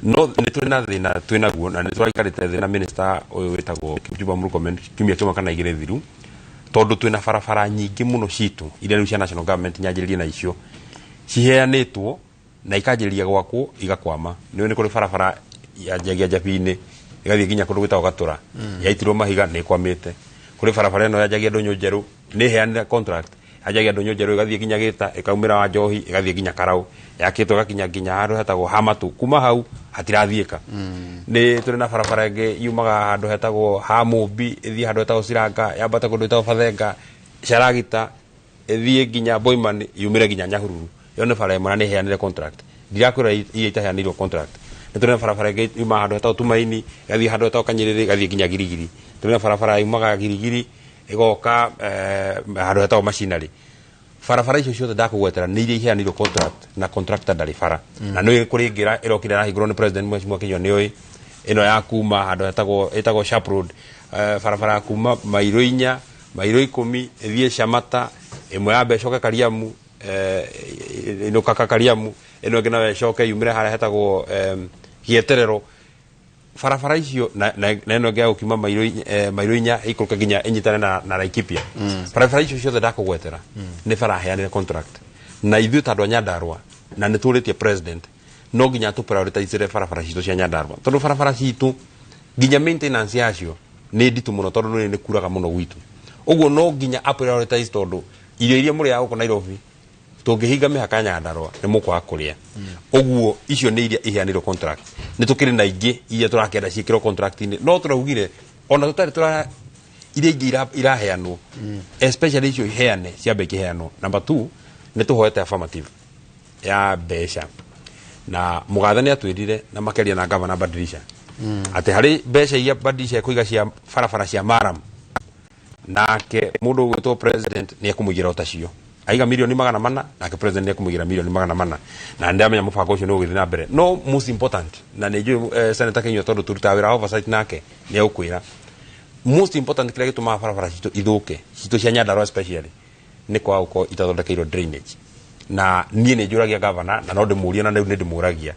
No nĩ tũrĩ na thĩna twĩ naguo, na nĩ tũraikarĩte thĩ na minister ũyũ wĩtagwo Kipchumba Murkomen kiumia kĩmwe kana 2 thiru, tondũ twĩna barabara nyingĩ mũno citũ iria rĩu cia national government nyanjĩrĩrie na icio ciheanĩtwo na ikanjĩrĩria gwakwo igakwama. Nĩ nĩ kũrĩ barabara yanjagia Njabinĩ ĩgathiĩ nginya kũndũ gwĩtagwo Gatũra, yaitirwo mahiga, nĩ ĩkwamĩte. Kũrĩ barabara ĩno yanjagia Ndũnyũ Njerũ, nĩ ĩheanire contract, yanjagia Ndũnyũ Njerũ ĩgathiĩ nginya Gĩta, ĩkaumĩra wa Njohi, ĩgathiĩ nginya Karau, yakĩtwo ĩgakinya nginya handũ hetagwo Hamatũ. Kuma hau hatirathiĩka. Nĩ tũrĩ na barabara ĩngĩ yumaga handũ hetagwo ha Mũmbi, ĩthiĩ handũ hetagwo Ciranga, yambate kũndũ gwĩtagwo Bathenga, Caragita, ĩthiĩ nginya Boiman, yumĩre nginya Nyahururu. Ĩyo nĩ bara ĩmwe na nĩ ĩheanire contract. Ndirakwĩra iria itaheanĩirwo contract. Nĩ tũrĩ na barabara ĩngĩ yumaga handũ hetagwo Tumaini, ĩgathiĩ handũ hetagwo Kanyĩrĩrĩ, ĩgathiĩ nginya Girigiri. Tũrĩ na barabara yumaga Girigiri ĩgoka handũ hetagwo Machinery. Barabara icio ciothe ndakũgwetera nĩ iria iheanirwo contract na contractor ndarĩ bara. Na nĩ kũrĩ ĩngĩ ĩrokire ĩrahingũrwo nĩ president, Mheshimiwa Kinyua nĩ ũĩ ĩno ya kuma handũ hetagwo ĩtagwo Sharp Road, barabara ya kuma mairo 4, mairo 10 ĩthiĩ Shamata, ĩmwe ya mbe ĩcoke Kariamu, ĩnũkaka Kariamu, ĩno ĩngĩ nayo ĩcoke yumĩre harĩa hetagwo Gĩeterero. Barabara icio na ĩno ĩngĩ ya gũkiuma mairo 4 ĩikũrũke nginya ĩnyitane na Laikipia. Barabara icio ciothe ndakũgwetera nĩ baraheanire contract, na ithuĩ ta andũ a Nyandarua na nĩ tũrĩtie president no nginya tũ prioritizere barabara citũ cia Nyandarua, tondũ barabara citũ nginya maintenance yacio nĩ nditũ mũno, tondũ nĩ kuraga mũno gwitũ. Ũguo no nginya a prioritize, tondũ irio iria mũrĩaga gũkũ Nairobi tũngĩhinga mĩhaka ya Nyandarua nĩ mũkwaga kũrĩa. Ũguo icio nĩ iria iheanirwo contract. Nĩ tũkĩrĩ na ingĩ iria tũrakĩenda ciĩkĩrwo contract-inĩ, no tũraugire ona tũtarĩ tũra iria ingĩ iraheanwo, especially icio iheane ciambe ikĩheanwo. Number 2, nĩ tũhoete affirmative ya mbeca, na mũgathe nĩ atwĩrire na makeria na gavana Badilisha atĩ harĩ mbeca iria Badilisha ekũiga cia barabara cia Maram, nake mũndũ ũgwĩtwo president nĩ ekũmũigĩra o tacio. Aiga 400 million, nake president nĩ ekũmũigĩra 400 million, na ndamenya mũbango ũcio nĩ ũgũthiĩ na mbere. No most important, na nĩ njũĩ Senator Kinyua tondũ tũrutaga wĩra wa oversight nake nĩ egũkwĩra, most important kĩrĩa gĩtũmaga barabara citũ ithũke, citũ cia Nyandarua especially, nĩ kwaga gũkorwo itathondekeirwo drainage. Na niĩ nĩ njũragia governor, na no ndĩmũrie, na rĩu nĩ ndĩmũragia,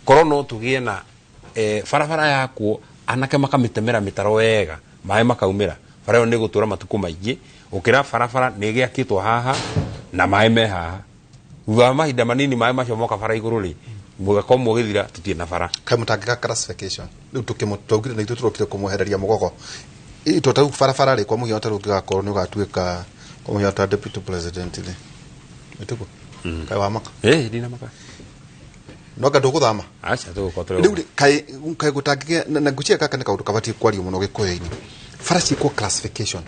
korwo no tũgĩe na barabara yakwo, anake makamĩtemera mĩtaro wega, maĩ makaumĩra, bara ĩyo nĩ ĩgũtũra matukũ maingĩ gũkĩra barabara nĩ ĩgĩakĩtwo haha na maĩ me haha. Thutha wa mahinda manini maĩ macio moka bara igũrũ rĩ, mũgakorwo mũgĩthira tũtirĩ na bara. Kaĩ mũtangĩka classification rĩu tũkĩmũ twaugire na ithuĩ tũrokire kũmwehereria mũgogo to tarĩu barabara rĩ, kwa mũhiano tarĩu ũngĩgakorwo nĩ ũgatuĩka kwa mũhiano ta deputy president rĩ, ĩtiguo kaĩ wamaka? Ĩ ndinamaka. No anga ndũgũthama? Aca, tũgũkorwo tũrĩ Rĩu rĩ, kaĩ gũtangĩgĩa na ngwĩciria gaka nĩ kaũndũ kabatiĩ kwario mũno gĩkũyũ-inĩ, bara ciĩkwo classification.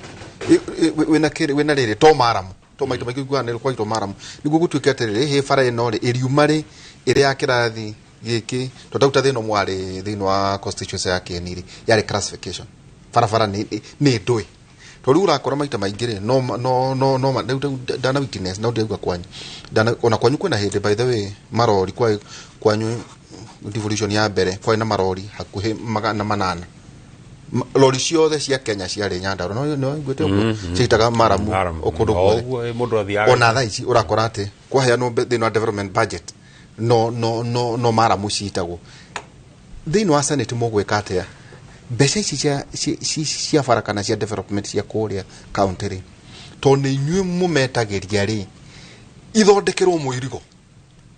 Wĩna kĩrĩ, wĩna rĩrĩ to maramu, to maita maingĩ iguaga nĩ kwaitwo maramu nĩguo gũtuĩke atĩrĩrĩ, hĩ bara ĩno rĩ ĩriuma rĩ ĩrĩ ya kĩrathi gĩkĩ, to tau ta thĩna mwarĩ thĩinĩ wa constituency ya Kieni rĩ, yarĩ classification barabara nĩ ndũĩ, to rĩu ũrakora maita maingĩ rĩ no no no no rĩu rĩu ndana witness no ndĩrauga kwanyu ndana ona kwanyu kwĩna hĩndĩ, by the way, marori kwa kwanyu devolution ya mbere kwarĩ na marori hakuhĩ 800. Lori ciothe cia Kenya ciarĩ Nyandarua, no iguĩte ũguo? Ciitaga maramu o kũndũ guothe. Ũguo mũndũ athiaga. Ona thaa ici ũrakora atĩ kwaheanwo thĩinĩ wa development budget no maramu ciitagwo. Thĩinĩ wa senate mũgwĩka atĩa mbeca ici cia bara kana cia development cia kũrĩa county rĩ, tondũ nĩ inyuĩ mũmetagĩria rĩ, ithondekerwo mũirigo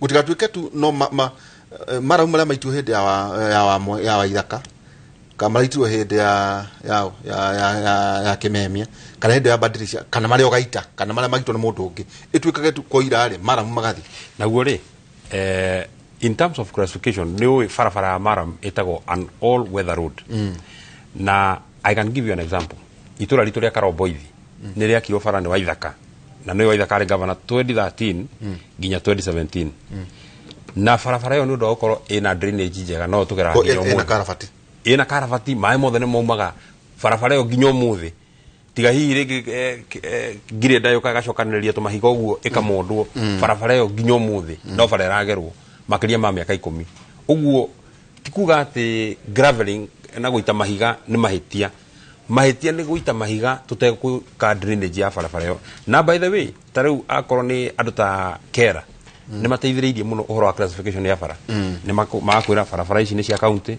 gũtigatuĩke tu no maramu marĩa maitirwo hĩndĩ ya Waithaka, kana maraitirwo hĩndĩ ya Kĩmemia, kana hĩndĩ ya Badilisha, kana marĩa ũgaita, kana marĩa maitwo nĩ mũndũ ũngĩ, ĩtuĩkage tu koira rĩ maramu magathi. Naguo rĩ, in terms of classification, nĩ ũĩ barabara ya maram ĩtagwo an all weather road. Na I can give you an example. Itũra ritũ rĩa Karomboithi nĩ rĩakirwo bara nĩ Waithaka, na nĩ Waithaka arĩ governor 2013 nginya 2017, na barabara ĩyo nĩ ũndũ wa gũkorwo ĩna drainage njega no tũgeraga Ko nginya ĩna ũmũthĩ. Karabati. Ĩna karabati, maĩ mothe nĩ maumaga barabara ĩyo nginya ũmũthĩ, tiga hihi rĩngĩ ngirenda yũka ĩgacokanĩrĩria tũmahiga ũguo ĩkamondwo. Barabara ĩyo nginya ũmũthĩ no bara ĩragerwo makĩria ma mĩaka 10. Ũguo ti kuga atĩ graveling na gũita mahiga nĩ mahĩtia. Mahĩtia nĩ gũita mahiga tũtegũka drainage ya barabara ĩyo. Na by the way, ta rĩu akorwo nĩ andũ ta kera nĩ mateithĩrĩirie mũno ũhoro wa classification ya bara. Nĩ magakwĩra barabara ici nĩ cia county,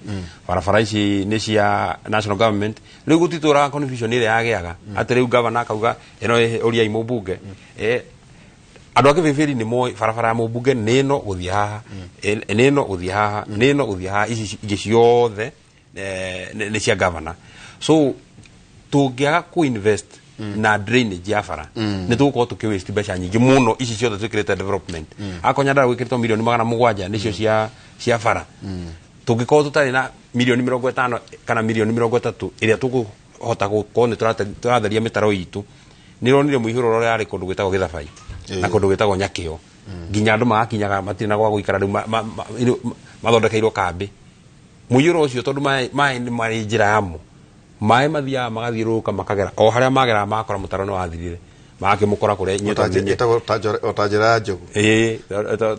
barabara ici nĩ cia national government. Rĩu gũtitũraga confusion ĩrĩa yagĩaga atĩ rĩu governor akauga ĩno ũriai mũmbunge. Andũ a kĩbĩbĩri nĩ moĩ barabara ya mũmbunge nĩ ĩno gũthiĩ haha, nĩ ĩno gũthiĩ haha, nĩ ĩno gũthiĩ haha, ici ingĩ ciothe nĩ cia governor. So tũngĩaga kũ-invest na drainage ya bara, nĩ tũgũkorwo tũkĩ waste mbeca nyingĩ mũno ici ciothe twĩkĩrĩte development. Akorwo Nyandarua gwĩkĩrĩtwo 700 million nĩcio cia bara, tũngĩkorwo tũtarĩ na 50 million kana 30 million ĩrĩa tũkũhota gũkorwo nĩ tũratheria mĩtaro itũ. Nĩ ronire mũihũro ũrĩa yarĩ kũndũ gwĩtagwo Gĩthabai na kũndũ gwĩtagwo Nyakĩo, nginya andũ magakinyaga matirĩ na gwa gũikara, rĩu mathondekeirwo kambĩ. Mũiyũro ũcio tondũ maĩ nĩ marĩ njĩra yamo, maĩ mathiaga magathiũrũrũka makagera o harĩa mageraga, makora mũtaro nĩ wathirire, magakĩmũkora kũrĩa inyuĩ tondũ Ĩtagwo ta njĩra ya njogu. Ĩĩ,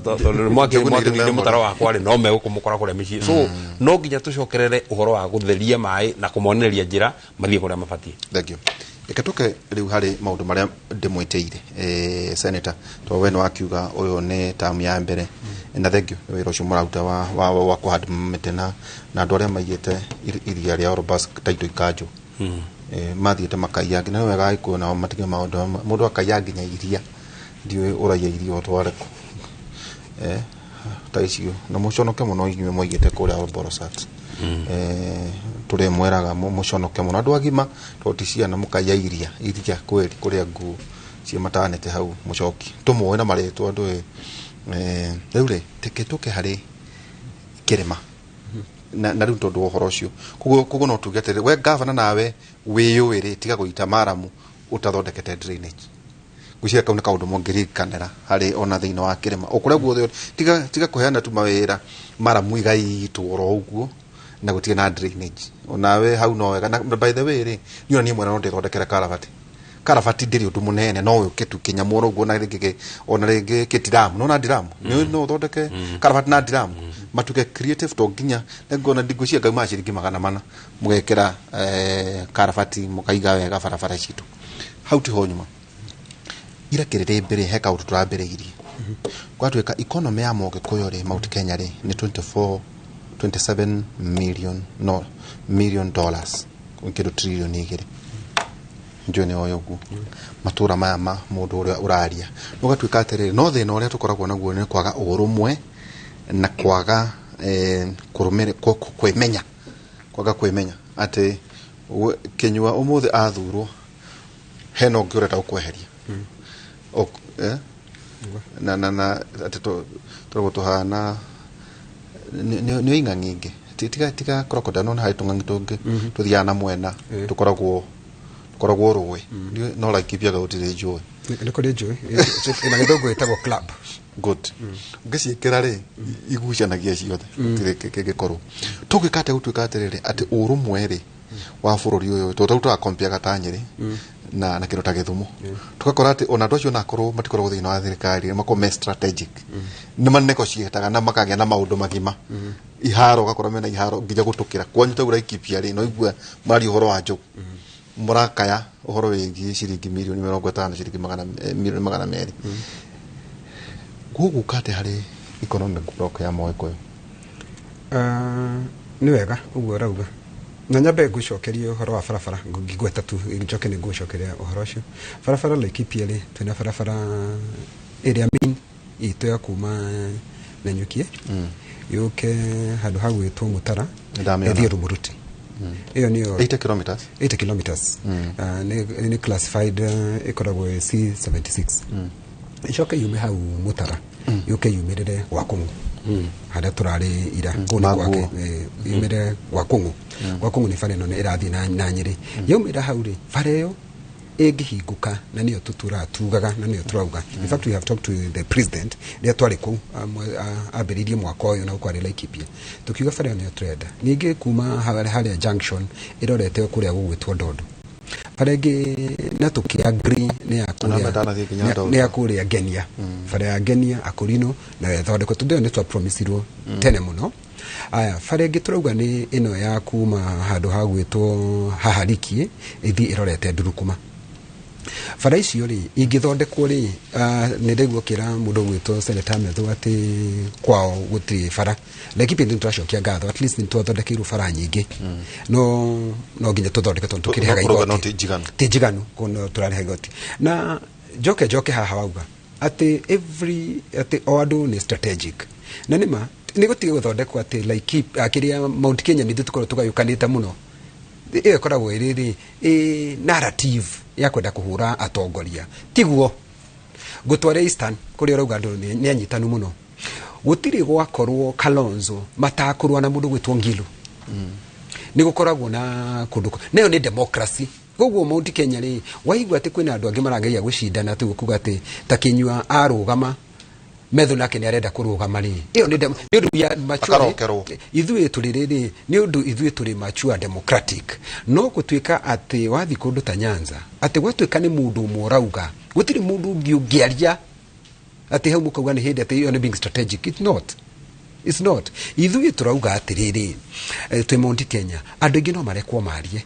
tondũ Njogu nĩ irĩ mwakĩrire memory. mũtaro wakwa rĩ, no megũkũmũkora kũrĩa mĩciĩ. So no nginya tũcokerere ũhoro wa gũtheria maĩ na kũmonereria njĩra mathiĩ kũrĩa mabatiĩ. Thank you. Reke tũke rĩu harĩ maũndũ marĩa ndĩmwĩtĩire, senator, tondũ we nĩ wakiuga ũyũ nĩ tamu ya mbere, na thank you nĩ wĩra ũcio mũraruta wa kũhanda mĩtĩ na andũ arĩa maigĩte iria rĩa Orobas title ikanjũ. Mathiĩte makaiya nginya, nĩ wega Agĩkũyũ nao matige maũndũ mamwe. Mũndũ akaiya nginya iria, ndiũĩ ũraiya iria ũtware kũ, ta icio na mũconoke mũno inyuĩ mwaigĩte kũrĩa Olbolosat. Tũrĩ mweraga mũconoke mũno andũ agima, tondũ ti ciana, mũkaiya iria kweli kũrĩa nguo cia matanĩte hau mũcoki tũmũĩ na marĩtwa andũ. Rĩu rĩ, teke tũke harĩ kĩrĩma na rĩu tondũ wa ũhoro ũcio, koguo no tuge atĩrĩ, we gavana nawe wĩyũĩ rĩ, tiga gũita maramu ũtathondekete drainage. Ngwĩciria kau nĩ kaũndũ mũngĩririkanĩra harĩ ona thĩinĩ wa kĩrĩma o kũrĩa guothe. Tiga kũheana tu mawĩra maramu igaitwo oro ũguo na gũtirĩ na drainage. Onawe hau no wega. Na by the way rĩ, niĩ ona niĩ mwene no ndĩthondekere karabati. Karabati ndĩrĩ ũndũ mũnene, no ũke tu kĩnyamũ oro ũguo, na rĩngĩ ona rĩngĩ kĩtiramu, nona ndiramu nĩ no ũthondeke karabati na ndiramu matuke creative, to nginya nĩngona ngwĩciria ngauma ciringi 400 mũgekĩra karabati mũkaiga wega barabara citũ. Hau tiho nyuma ira kĩrĩrĩ mbere he kaũndũ tũrambĩrĩirie gwatuĩka economy ya Mũgĩkũyũ rĩ, Mount Kenya rĩ, nĩ 24 27 million, no million dollars, kĩndũ 2 trillion. Njũĩ nĩ oĩ ũguo matũra maya ma mũndũ ũrĩa ũraria ũgatuĩka atĩrĩrĩ, no thĩna ũrĩa tũkoragwo naguo nĩ kwaga ũrũmwe na kwaga kwĩmenya, kwaga kwĩmenya atĩ Kĩnyua ũmũthĩ athurwo hena ũngĩ ũrenda gũkweheria. Na atĩ tũragwo tũhana nĩ ing'ang'i ingĩ. Tiga crocodile, no harĩ tũng'ang'i tũngĩ tũthiaga na mwena, tũkoragwo rũĩ. No Laikipia gũtirĩ njũĩ. Nĩ kũrĩ njũĩ na gĩthũngũ ĩtagwo club. Good. Ũngĩciĩkĩra rĩ, igucanagia ciothe, gũtirĩ kĩngĩkorwo. Tũngĩka atĩa gũtuĩka atĩrĩrĩ atĩ ũrũmwe rĩ wa bũrũri ũyũ, tondũ tarĩu tũrakompiaga ta Nyĩrĩ na kĩndũ ta Gĩthumo, tũgakora atĩ ona andũ acio onakorwo matikoragwo thĩinĩ wa thirikari, makorwo me strategic, nĩ manegotiataga na makagĩa na maũndũ magima, iharo ũgakora mena iharo nginya gũtũkĩra kwanyu. Tau Laikipia rĩ, no igua mararia ũhoro wa njogu, mũrakaya ũhoro wĩgiĩ ciringi mirioni 50, ciringi magana 200 milioni. Gũgũka atĩ harĩ economic block ya Mũgĩkũyũ? Nĩ wega ũguo ũrauga, na nyambe ngũcokerie ũhoro wa barabara, ngĩgweta tu njoke nĩ ngũcokeria ũhoro ũcio. Barabara Laikipia rĩ, twĩna barabara ĩrĩa main itũ ya kuma Nanyukie yũke handũ ha gwĩtwo Mũtara, Nĩndamĩona. ĩthiĩ Rumuruti. Ĩyo nĩyo 80 kilometers. 80 kilometers. Nĩ classified, ĩkoragwo ĩ C76. Ĩcoke yume hau Mũtara, yũke yumĩrĩre gwa Kũng'ũ harĩa tũrarĩ ira kũu nĩ Maguo. gwake, yumĩre gwa Kũng'ũ. Gwa Kũng'ũ nĩ bara ĩno nĩ ĩrathiĩ na Nyĩrĩ. Yaumĩra hau rĩ, bara ĩyo ĩngĩhingũka, na nĩyo tũtũraga tugaga na nĩyo tũrauga. In fact, we have talked to the president rĩrĩa twarĩ kũu, ambĩrĩirie mwaka ũyũ na kwarĩ Laikipia, tũkiuga bara ĩyo nĩyo tũrenda. Ningĩ kuma harĩa junction ĩrorete kũrĩa gũgwĩtwo Ndondo, bara ĩngĩ na tũkĩ-agree nĩ ya Ona kũrĩa ndanathiĩ nginya Ndondo. nĩ ya kũrĩa Ngenia, bara ya Ngenia Akũrinũ nayo ĩthondekwo, tondũ ĩyo nĩ twapromisirwo tene mũno. Aya, bara ĩngĩ tũrauga nĩ ĩno ya kuma handũ ha gwĩtwo Haharikie ĩthiĩ ĩrorete Ndurukuma. Bara icio rĩ, ingĩthondekwo rĩ, nĩ ndaigua ũkĩra mũndũ ũgwĩtwo Senator Methu atĩ kwao gũtirĩ bara. Laikipia nĩ tũracokia ngatho, at least nĩ twathondekeirwo bara nyingĩ, no nginya tũthondeke tondũ tũkĩrĩhaga Ũrauga no igoti. ti njiganu. Ti njiganu, kono tũrarĩha igoti. Na njoke haha wauga atĩ every atĩ o andũ nĩ strategic, na nĩma nĩ gũtige gũthondekwo atĩ Laikipia, kĩrĩa Mount Kenya nĩ ithuĩ tũkoragwo tũgayũkanĩte mũno. Ĩyo ĩkoragwo ĩrĩ rĩ ĩ narrative ya kwenda kũhũra atongoria, tiguo ngũtware Eastern kũrĩa ũrauga andũ nĩ anyitanu mũno. Gũtirĩ gwakorwo Kalonzo matakũrũa na mũndũ gwĩtwo Ngilu. Nĩ gũkoragwo na kũndũ nayo nĩ democracy. Koguo Mount Kenya rĩ, waigua atĩ kwĩna andũ angĩ marageria gũcindana tu kuga atĩ ta Kinyua arũgama Methu nake nĩ arenda kũrũgama rĩ, ĩyo nĩ nĩ ũndũ we are mature. Akarokerwo. Ithuĩ tũrĩ rĩrĩ, nĩ ũndũ ithuĩ tũrĩ mature democratic. No gũtuĩka atĩ wathiĩ kũndũ ta Nyanza, atĩ gwatuĩka nĩ mũndũ ũmwe ũrauga, gũtirĩ mũndũ ũngĩ ũngĩaria, atĩ hau mũkauga nĩ hĩndĩ atĩ ĩyo nĩ being strategic. It's not, it's not. Ithuĩ tũrauga atĩrĩrĩ, twĩ Mount Kenya, andũ aingĩ no marekwo marie.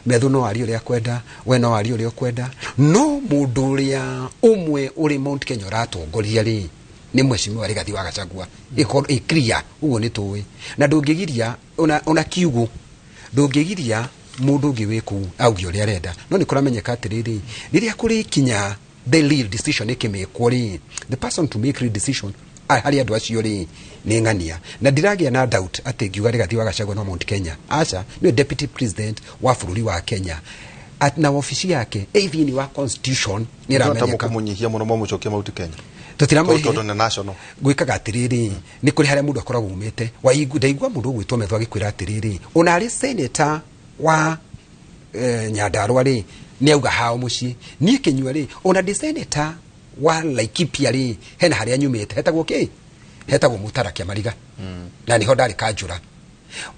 Methu no arie ũrĩa akwenda, we no arie ũrĩa ũkwenda, no mũndũ ũrĩa ũmwe ũrĩ Mount Kenya ũratongoria rĩ, nĩ Mheshimiwa Rigathi wa Gachagua. Ĩkorwo ĩ clear ũguo nĩ tũĩ, na ndũngĩgiria ona kiugo, ndũngĩgiria mũndũ ũngĩ wĩ kũu auge ũrĩa arenda. No nĩ kũramenyeka atĩrĩrĩ, rĩrĩa kũrĩkinya the real decision ĩkĩmĩkwo rĩ, the person to make real decision harĩ andũ acio rĩ, nĩ ng'ania. Na ndiragĩa na doubt atĩ ngiuga Rigathi wa Gachagua no Mount Kenya, aca, nĩwe deputy president wa bũrũri wa Kenya. Na wabici yake ĩ thĩinĩ wa constitution nĩ ĩramenyeka. Mũkũmũnyihia mũno mwamũcokia Mount Kenya? Tũtiramũnyihia. Tondũ nĩ national. Gwĩkaga atĩrĩrĩ, nĩ kũrĩ harĩa mũndũ akoragwo umĩte. Ndaigua mũndũ ũgwĩtwo Methu agĩkwĩra atĩrĩrĩ, ona arĩ senator wa Nyandarua rĩ, nĩ auga hao mũciĩ. Niĩ Kĩnyua rĩ, ona ndĩ senator wa Laikipia rĩ, hena harĩa nyumĩte hetagwo kĩ, hetagwo Mũtara Kĩamariga, na nĩho ndarĩ kanjũra.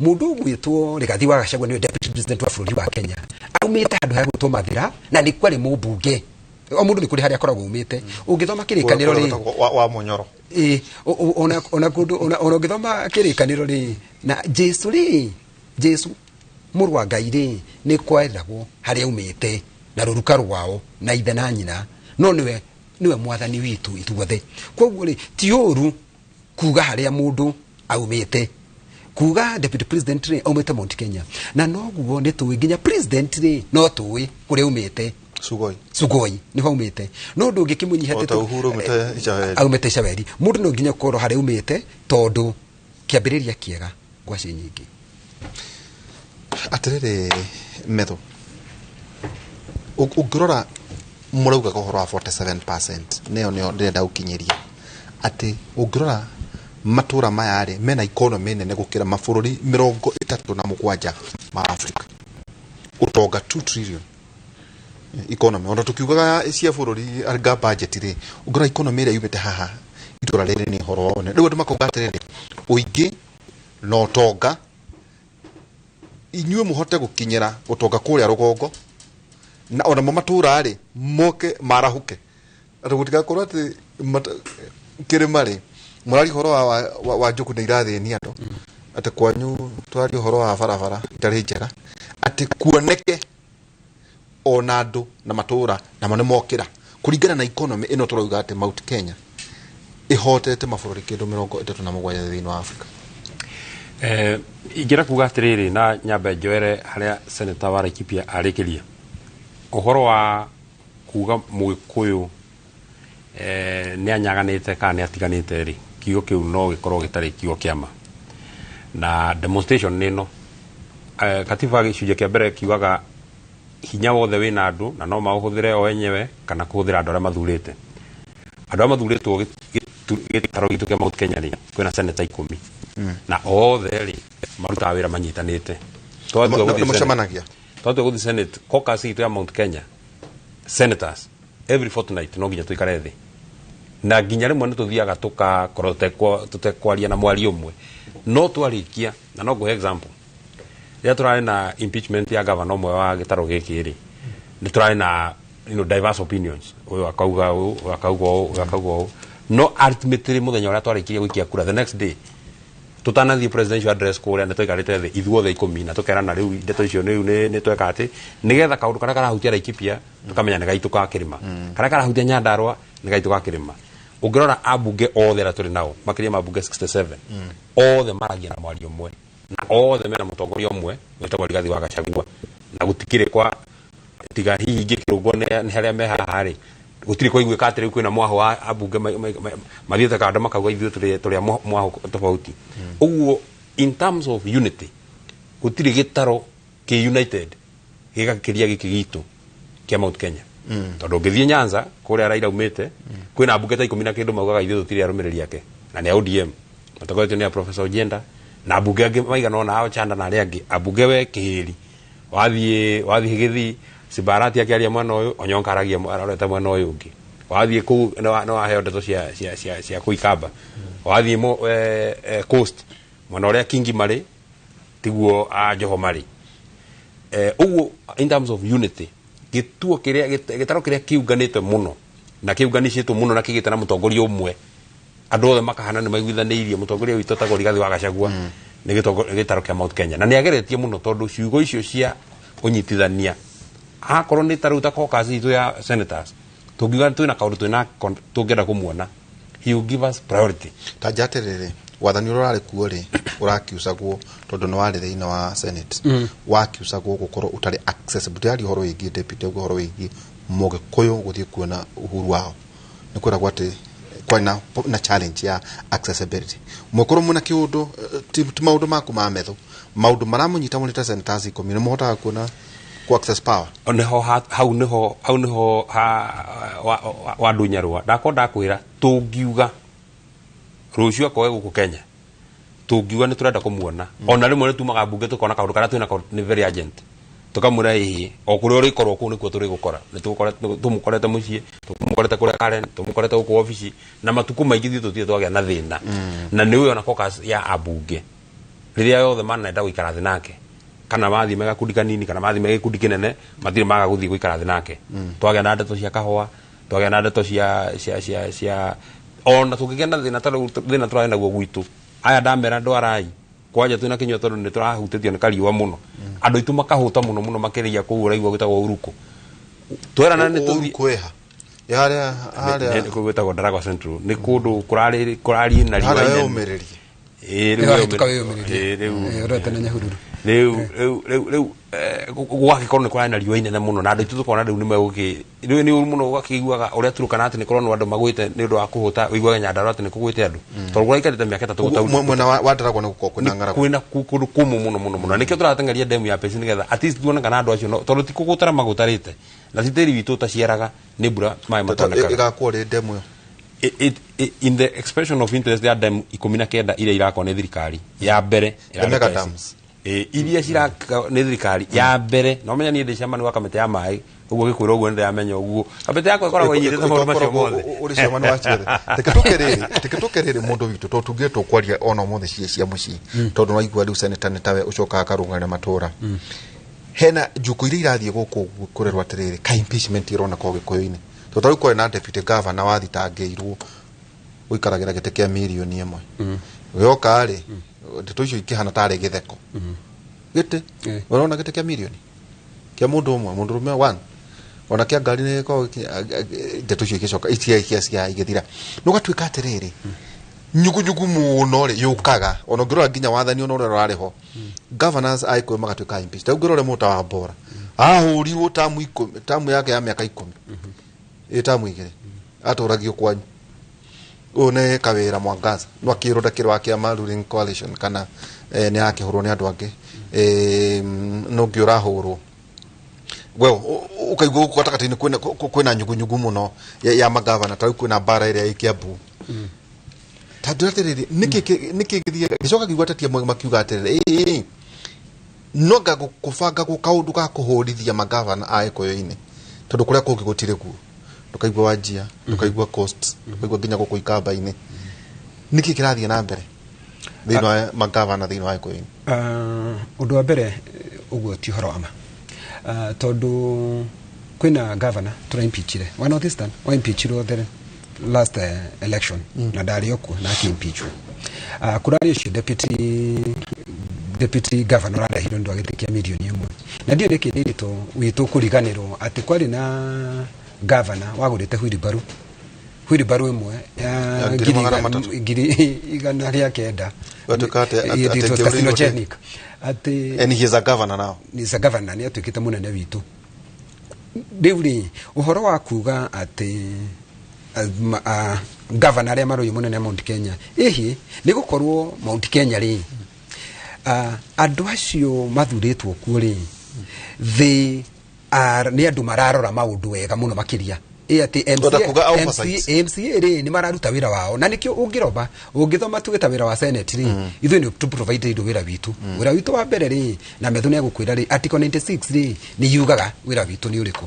Mũndũ ũgwĩtwo Rigathi wa Gachagua nĩwe deputy president wa bũrũri wa Kenya, aumĩte handũ harĩa gwĩtwo Mathĩra, na nĩ kwarĩ mũmbunge. O mũndũ nĩ kũrĩ harĩa akoragwo umĩte. Ũngĩthoma kĩrĩkanĩro rĩ, wa Mũnyoro. Ĩ, ona kũndũ, ona ũngĩthoma kĩrĩkanĩro rĩ, na Jesu rĩ, Jesu mũrũ wa Ngai rĩ, nĩ kweragwo harĩa aumĩte na rũruka rwao na ithe na nyina, no nĩwe mwathani witũ ithuothe. Koguo rĩ, ti ũru kuga harĩa mũndũ aumĩte. Kuga deputy president rĩ, aumĩte Mount Kenya, na noguo nĩ tũĩ nginya president rĩ, no tũĩ kũrĩa aumĩte. Sugoi. Sugoi nĩho aumĩte. No ndũngĩkĩmũnyihia O ta Uhuru aumĩte Icaweri. Aumĩte Icaweri. Mũndũ no nginya ũkorwo harĩa aumĩte, tondũ kĩambĩrĩria kĩega ngwacĩ nyingĩ. Atĩrĩrĩ Methu, ũngĩrora mũraugaga ũhoro wa 47%, nĩyo nĩyo ndĩrenda gũkinyĩria, atĩ ũngĩrora matũra maya rĩ, mena economy nene gũkĩra mabũrũri 37 ma Africa. Ũtonga 2 trillion economy. Ona tũkiugaga cia bũrũri anga budget rĩ, ũngĩrora economy ĩrĩa yumĩte haha itũra rĩrĩ nĩ ũhoro wa one. Rĩu andũ makauga atĩrĩrĩ, ũingĩ na ũtonga, inyuĩ mũhote gũkinyĩra ũtonga kũrĩa rũgongo, na onamo matũra rĩ moke marahũke, atĩ gũtigakorwo atĩ kĩrĩma rĩ, mũraria ũhoro wa njũkũ nĩ irathĩnia andũ, atĩ kwanyu tũraria ũhoro wa barabara itarĩ njega, atĩ kuoneke ona andũ na matũra namo nĩ mokĩra kũringana na economy ĩno tũrauga atĩ Mount Kenya ĩhotete mabũrũri kĩndũ 37 thĩinĩ wa Africa. Ingĩra kuga atĩrĩrĩ, na nyambe njoere harĩa senator wa Laikipia arĩkĩria ũhoro wa kuga Mũgĩkũyũ nĩ anyaganĩte kana nĩ atiganĩte rĩ, kiugo kĩu no gĩkorwo gĩtarĩ kiugo kĩa ma. Na demonstration nĩ ĩno. Katiba gĩcunjĩ kĩa mbere kiugaga hinya wothe wĩna andũ na no maũhũthĩre o enyewe kana kũhũthĩra andũ arĩa mathurĩte. Andũ arĩa mathurĩtwo gĩtaro gitũ kĩa Mount Kenya rĩ, kwĩna senator 10. Na othe rĩ marutaga wĩra manyitanĩte. Twatua gũthiĩ Nĩ mũcemanagia? Twatua gũthiĩ Senate, caucus itũ ya Mount Kenya, senators every fortnight no nginya tũikare thĩ. Na nginya rĩmwe nĩ tũthiaga tũkakorwo tũtekwaria na mwario ũmwe. No twarĩkia, na no ngũhe example. Rĩrĩa tũrarĩ na impeachment ya governor ũmwe wa gĩtarũ gĩkĩ rĩ, nĩ tũrarĩ na diverse opinions. Ũyũ akauga ũũ, ũyũ akauga ũũ, ũyũ akauga ũũ. No ultimately mũthenya ũrĩa twarĩkirie gũikia kura the next day, tũtanathiĩ presidential address kũrĩa nĩ twaikarĩte thĩ ithuothe 10 na tũkerana rĩu ndeto icio rĩu nĩ tweka atĩ nĩgetha kaũndũ karĩa karahutia Laikipia tũkamenya nĩ gaitũ ka kĩrĩma, karĩa karahutia Nyandarua nĩ gaitũ ka kĩrĩma. Ũngĩrora ambunge othe arĩa tũrĩ nao makĩria ma ambunge 67, othe maragia na mwario ũmwe na othe mena mũtongoria ũmwe wĩtagwo Rigathi wa Gachagua, na gũtikĩrĩ kwa tiga hihi ingĩkĩrũngwo nĩ harĩa me haha rĩ, gũtirĩ kwaiguĩka atĩ rĩu kwĩna mwaho wa ambunge mathiĩte kando makauga ithuĩ tũrĩ a mwaho tofauti. Ũguo in terms of unity gũtirĩ gĩtaro kĩ united gĩgakĩria gĩkĩ gitũ kĩa Mount Kenya. Tondũ ũngĩthiĩ Nyanza kũrĩa Raila aumĩte, kwĩna ambunge ta 10 na kĩndũ maugaga ithuĩ tũtirĩ arũmĩrĩri ake, na nĩ a ODM matongoretio nĩ a Professor Ojienda na ambunge angĩ maigana ũna ao Chanda na arĩa angĩ. Ambunge we Kĩhĩri wathiĩ Gĩthii, Simbarati akĩaria mwena ũyũ, Onyonka aragia arorete mwena ũyũ ũngĩ. Wathiĩ kũu nĩ waheo ndeto cia kũu Ikamba. Wathiĩ coast mwena ũrĩa Kingi marĩ tiguo a Joho marĩ. Ũguo in terms of unity, gĩtuo kĩrĩa gĩtaro kĩrĩa kĩunganĩte mũno na kĩunganicĩtwo mũno na kĩgĩte na mũtongoria ũmwe, andũ othe makahana nĩ maiguithanĩirie, mũtongoria witũ etagwo Rigathĩ wa Gachagua, nĩ gĩtaro kĩa Mount Kenya, na nĩ ageretie mũno tondũ ciugo icio cia ũnyitithania, akorwo nĩ ta rĩu ta caucus itũ ya senators, tũngiuga twĩna kaũndũ twĩna tũngĩenda kũmuona, he will give us priority. Ta nja atĩrĩrĩ, wathani ũrĩa ũrarĩ kuo rĩ, ũrakiucagwo tondũ nĩ warĩ thĩinĩ wa Senate, wakiucagwo gũkorwo ũtarĩ accessible. Ndĩraria ũhoro wĩgiĩ deputy, ũhoro wĩgiĩ Mũgĩkũyũ gũthiĩ kuona uhuru wao, nĩ kwĩragwo atĩ kwarĩ na challenge ya accessibility. Mwakorwo mwĩna kĩũndũ, ti maũndũ maku ma metho, maũndũ maramũnyita mũrĩ ta senators 10, nĩ mũhotaga kuona ku access power? Niho hau niho, hau niho ha wandunyarwa ndakorwo ndakwĩra, tũngiuga rũciũ akoe gũkũ Kenya, tũngiuga nĩ tũrenda kũmuona, ona rĩmwe nĩ tumaga mbunge tũkona kaũndũ karĩa twĩnako nĩ very urgent, tũkamwĩra ĩhĩ o kũrĩa ũrĩkorwo kũu nĩkuo tũrĩgũkora. Nĩ tũmũkorete mũciĩ, tũmũkorete kũrĩa Karen, tũmũkorete gũkũ obici, na matukũ maingĩ ithuĩ tũtirĩ twagĩa na thĩna. Na nĩ ũyũ ona caucus ya ambunge rĩrĩa yothe manenda gũikara thĩ nake, kana mathiĩ me gakundi kanini kana mathiĩ me gĩkundi kĩnene, matirĩ maga gũthiĩ gũikara thĩ nake. Twagĩa na ndeto cia kahũa, twagĩa na ndeto cia ona tũngĩgĩa na thĩna ta rĩu thĩna tũrarĩ naguo gwitũ, aya ndamera ndwarai kwanja twĩna kĩnyua tondũ nĩ tũrahutĩtio nĩ kariũa mũno, andũ aitũ makahũta mũno mũno makĩria kũu ũraigua gwĩtagwo Uruku, twerana nĩ tũthiĩ Uruku ĩha? Ĩ harĩa harĩa Nĩ kũu gwĩtagwo Ndaragwa Central, nĩ kũndũ kũrarĩ kũrariĩ na riũa harĩa inene. wĩyũmĩrĩrie. Ĩĩ, rĩu Ĩrahĩtũka wĩyũmĩrĩrie. Ĩĩ, rĩu Ĩĩ, ũrorete na Nyahururu. Rĩu gũgagĩkorwo nĩ kũrarĩ na riũa inene mũno, na andũ aitũ tũkona rĩu nĩ megũkĩ rĩu nĩ ũru mũno, ũgakĩiguaga ũrĩa Turukana atĩ nĩ kũronwo andũ magwĩte nĩ ũndũ wa kũhũta, ũiguaga Nyandarua atĩ nĩ kũgwĩte andũ tondũ kũraikarĩte mĩaka 3 Mwena wa Ndaragwa nĩ gũkorwo kwĩna ng'aragu. Kwĩna kũndũ kũmũ mũno mũno mũno. Nĩkĩo tũrateng'eria demu ya Pesi nĩgetha at least tuone kana andũ acio tondũ ti kũgũtara magũtarĩte, na ti tĩri witũ ũtaciaraga nĩ mbura maĩ matonekaga. Ĩgakwo rĩ demu ĩyo? In the expression of interest ya demu 19 iria irakwo nĩ thirikari ya mbere The mega ĩrarĩ dams. Ĩ, iria ciraka nĩ thirikari ya mbere, no menya niĩ ndĩ chairman wa kamĩtĩ ya maĩ, ũguo gĩkwĩra ũguo nĩndĩramenya ũguo kamĩtĩ yakwa ĩkoragwo ĩnyitĩte maũndũ macio mothe. Ũrĩ chairman wa ciothe. Reke tũke rĩrĩ, mũndũ witũ, tondũ tungire tũkwaria ona ũmũthĩ cia mũciĩ, tondũ waigua rĩu senator nĩ tawe ũcokaga karũng'ana matũra, hena njuku iria irathiĩ gũkũ ũguo kũrerwo atĩrĩrĩ, ka impeachment ĩroneka Ũgĩkũyũ-inĩ, tondũ ta rĩu kwarĩ na deputy governor wathitangĩirwo gũikaragĩra gĩtĩ kĩa mirioni 1. Gĩoka rĩ, ndeto icio ikĩhana tarĩ gĩtheko, gĩtĩ ũrona gĩtĩ kĩa mirioni kĩa mũndũ ũmwe, mũndũrũme one, ona kĩa ngari nĩ gĩkoragwo ndeto icio igĩcoka icia cia igĩthira, nĩ ũgatuĩka atĩrĩrĩ, nyugunyugu mũno rĩ yũkaga ona ũngĩrora nginya wathani ona ũrĩa ũrarĩ ho, governors a Gĩkũyũ magatuĩka impeached. Rĩu ũngĩrora mũndũ ta Wambora, ahũrirwo tamu 10, tamu yake ya mĩaka 10, ĩ tamu 2 atũragio kwanyu. Ũyũ nĩ Kawĩra Mwangaza, no akĩrwo ndakĩrĩ wa kĩama ruling coalition kana nĩ arakĩhũrwo nĩ andũ angĩ, no ũngĩ ũrahũrwo, well, ũkaigua gũkũ gatagatĩ-inĩ kwĩna nyugunyugu mũno ya magavana. Ta rĩu kwĩna mbara ĩrĩa ĩ Kiambu. Ta ndĩra atĩrĩrĩ, nĩkĩ gĩthiaga gĩcoka kĩigua ateti amwe makiuga atĩrĩrĩ, ĩĩ no anga kũbangagwo kaũndũ ga kũhũrithia magavana a Gĩkũyũ-inĩ, tondũ kũrĩa kũngĩ gũtirĩ guo, ndũkaigua Wajia, ndũkaigua Coast, ndũkaigua nginya gũkũ Ikamba-inĩ. Nĩkĩ kĩrathiĩ na mbere thĩinĩ wa magavana thĩinĩ wa Gĩkũyũ-inĩ? Ũndũ wa mbere, ũguo ti ũhoro wa ma, tondũ kwĩna governor tũraimpeachire wa North Eastern, wa impeachirwo the last election, na ndarĩ o kuo na akĩimpeachwo. Kũrarĩ ũcio deputy governor ũrarehirwo nĩ ũndũ wa gĩtĩ kĩa mirioni 1, na ndiũ nĩkĩ nĩ ritũ witũ kũriganĩrwo atĩ kwarĩ na governor wagũrĩte wheelbarrow ĩmwe ya Ya ngiri magana matatũ. 109,000. Gwatuĩka atĩ It was angĩũrĩirwo carcinogenic atĩ And he is a governor now. Is a governor, nĩ atuĩkĩte mũnene witũ rĩu rĩ. Ũhoro wa kuga atĩ governor arĩa marũĩ mũnene Mount Kenya, ĩhĩ nĩ gũkorwo Mount Kenya rĩ, andũ acio mathurĩtwo kuo rĩ, they are nĩ andũ mararora maũndũ wega mũno makĩria. Ĩ atĩ Ũrenda MCA kuga oversight. MCA rĩ nĩ mararuta wĩra wao, na nĩkĩo ũngĩroba ũngĩthoma tuge ta wĩra wa senate rĩ, ithuĩ nĩ tũ provide indo wĩra witũ. Wĩra witũ wa mbere rĩ, na metho nĩ egũkwĩra rĩ, article 96 rĩ nĩ yugaga wĩra witũ nĩ ũrĩkũ.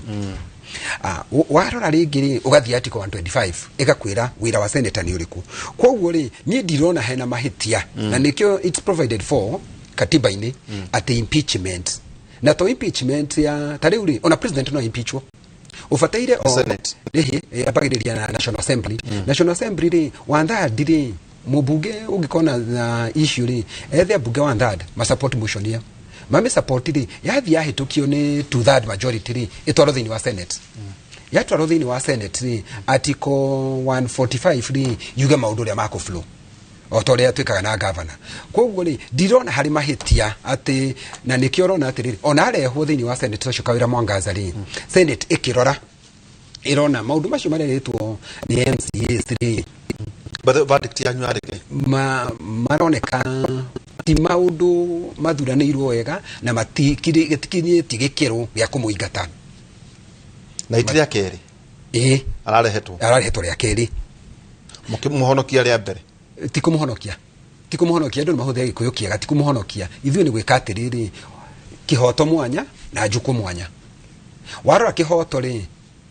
Warora rĩngĩ rĩ, ũgathiĩ article 125 ĩgakwĩra wĩra wa senator nĩ ũrĩkũ. Koguo rĩ, niĩ ndirona hena mahĩtia, na nĩkĩo it's provided for katiba-inĩ atĩ impeachment, na to impeachment ya ta rĩu rĩ, ona president no impeachwo ũbataire o Senate. Ĩhĩ, yambagĩrĩria na National Assembly. National Assembly rĩ, one third rĩ, mũmbunge ũngĩkona na issue rĩ, ethe ambunge one third ma support motion ĩyo, mami support rĩ, yathiĩ yahĩtũkio nĩ two third majority rĩ, ĩtwarwo thĩinĩ wa Senate. Yatwarwo thĩinĩ wa Senate rĩ, article 145 rĩ yuge maũndũ ũrĩa makũ flow o ta ũrĩa twĩkaga na gavana. Koguo rĩ, ndirona harĩ mahĩtia atĩ, na nĩkĩo ũrona atĩrĩrĩ, ona arehwo thĩinĩ wa Senate ũcio Kawĩra Mwangaza rĩ, Senate ĩkĩrora ĩrona maũndũ macio marerĩtwo nĩ MCAs rĩ. But the verdict yanyu yarĩ kĩ? Maroneka ti maũndũ mathuranĩirwo wega na gĩtikinyĩtie gĩkĩro gĩa kũmũingata. Na iti rĩa kerĩ? Ĩĩ. Ararehetwo? Ararehetwo rĩa kerĩ. Mũkĩmũhonokia rĩa mbere? Ti kũmũhonokia, ti kũmũhonokia. Andũ nĩ mahũthĩra gĩkũyũ kĩega. Ti kũmũhonokia. Ithuĩ nĩ gwĩka atĩrĩrĩ, kĩhoto mwanya na njukũ mwanya. Warora kĩhoto rĩ,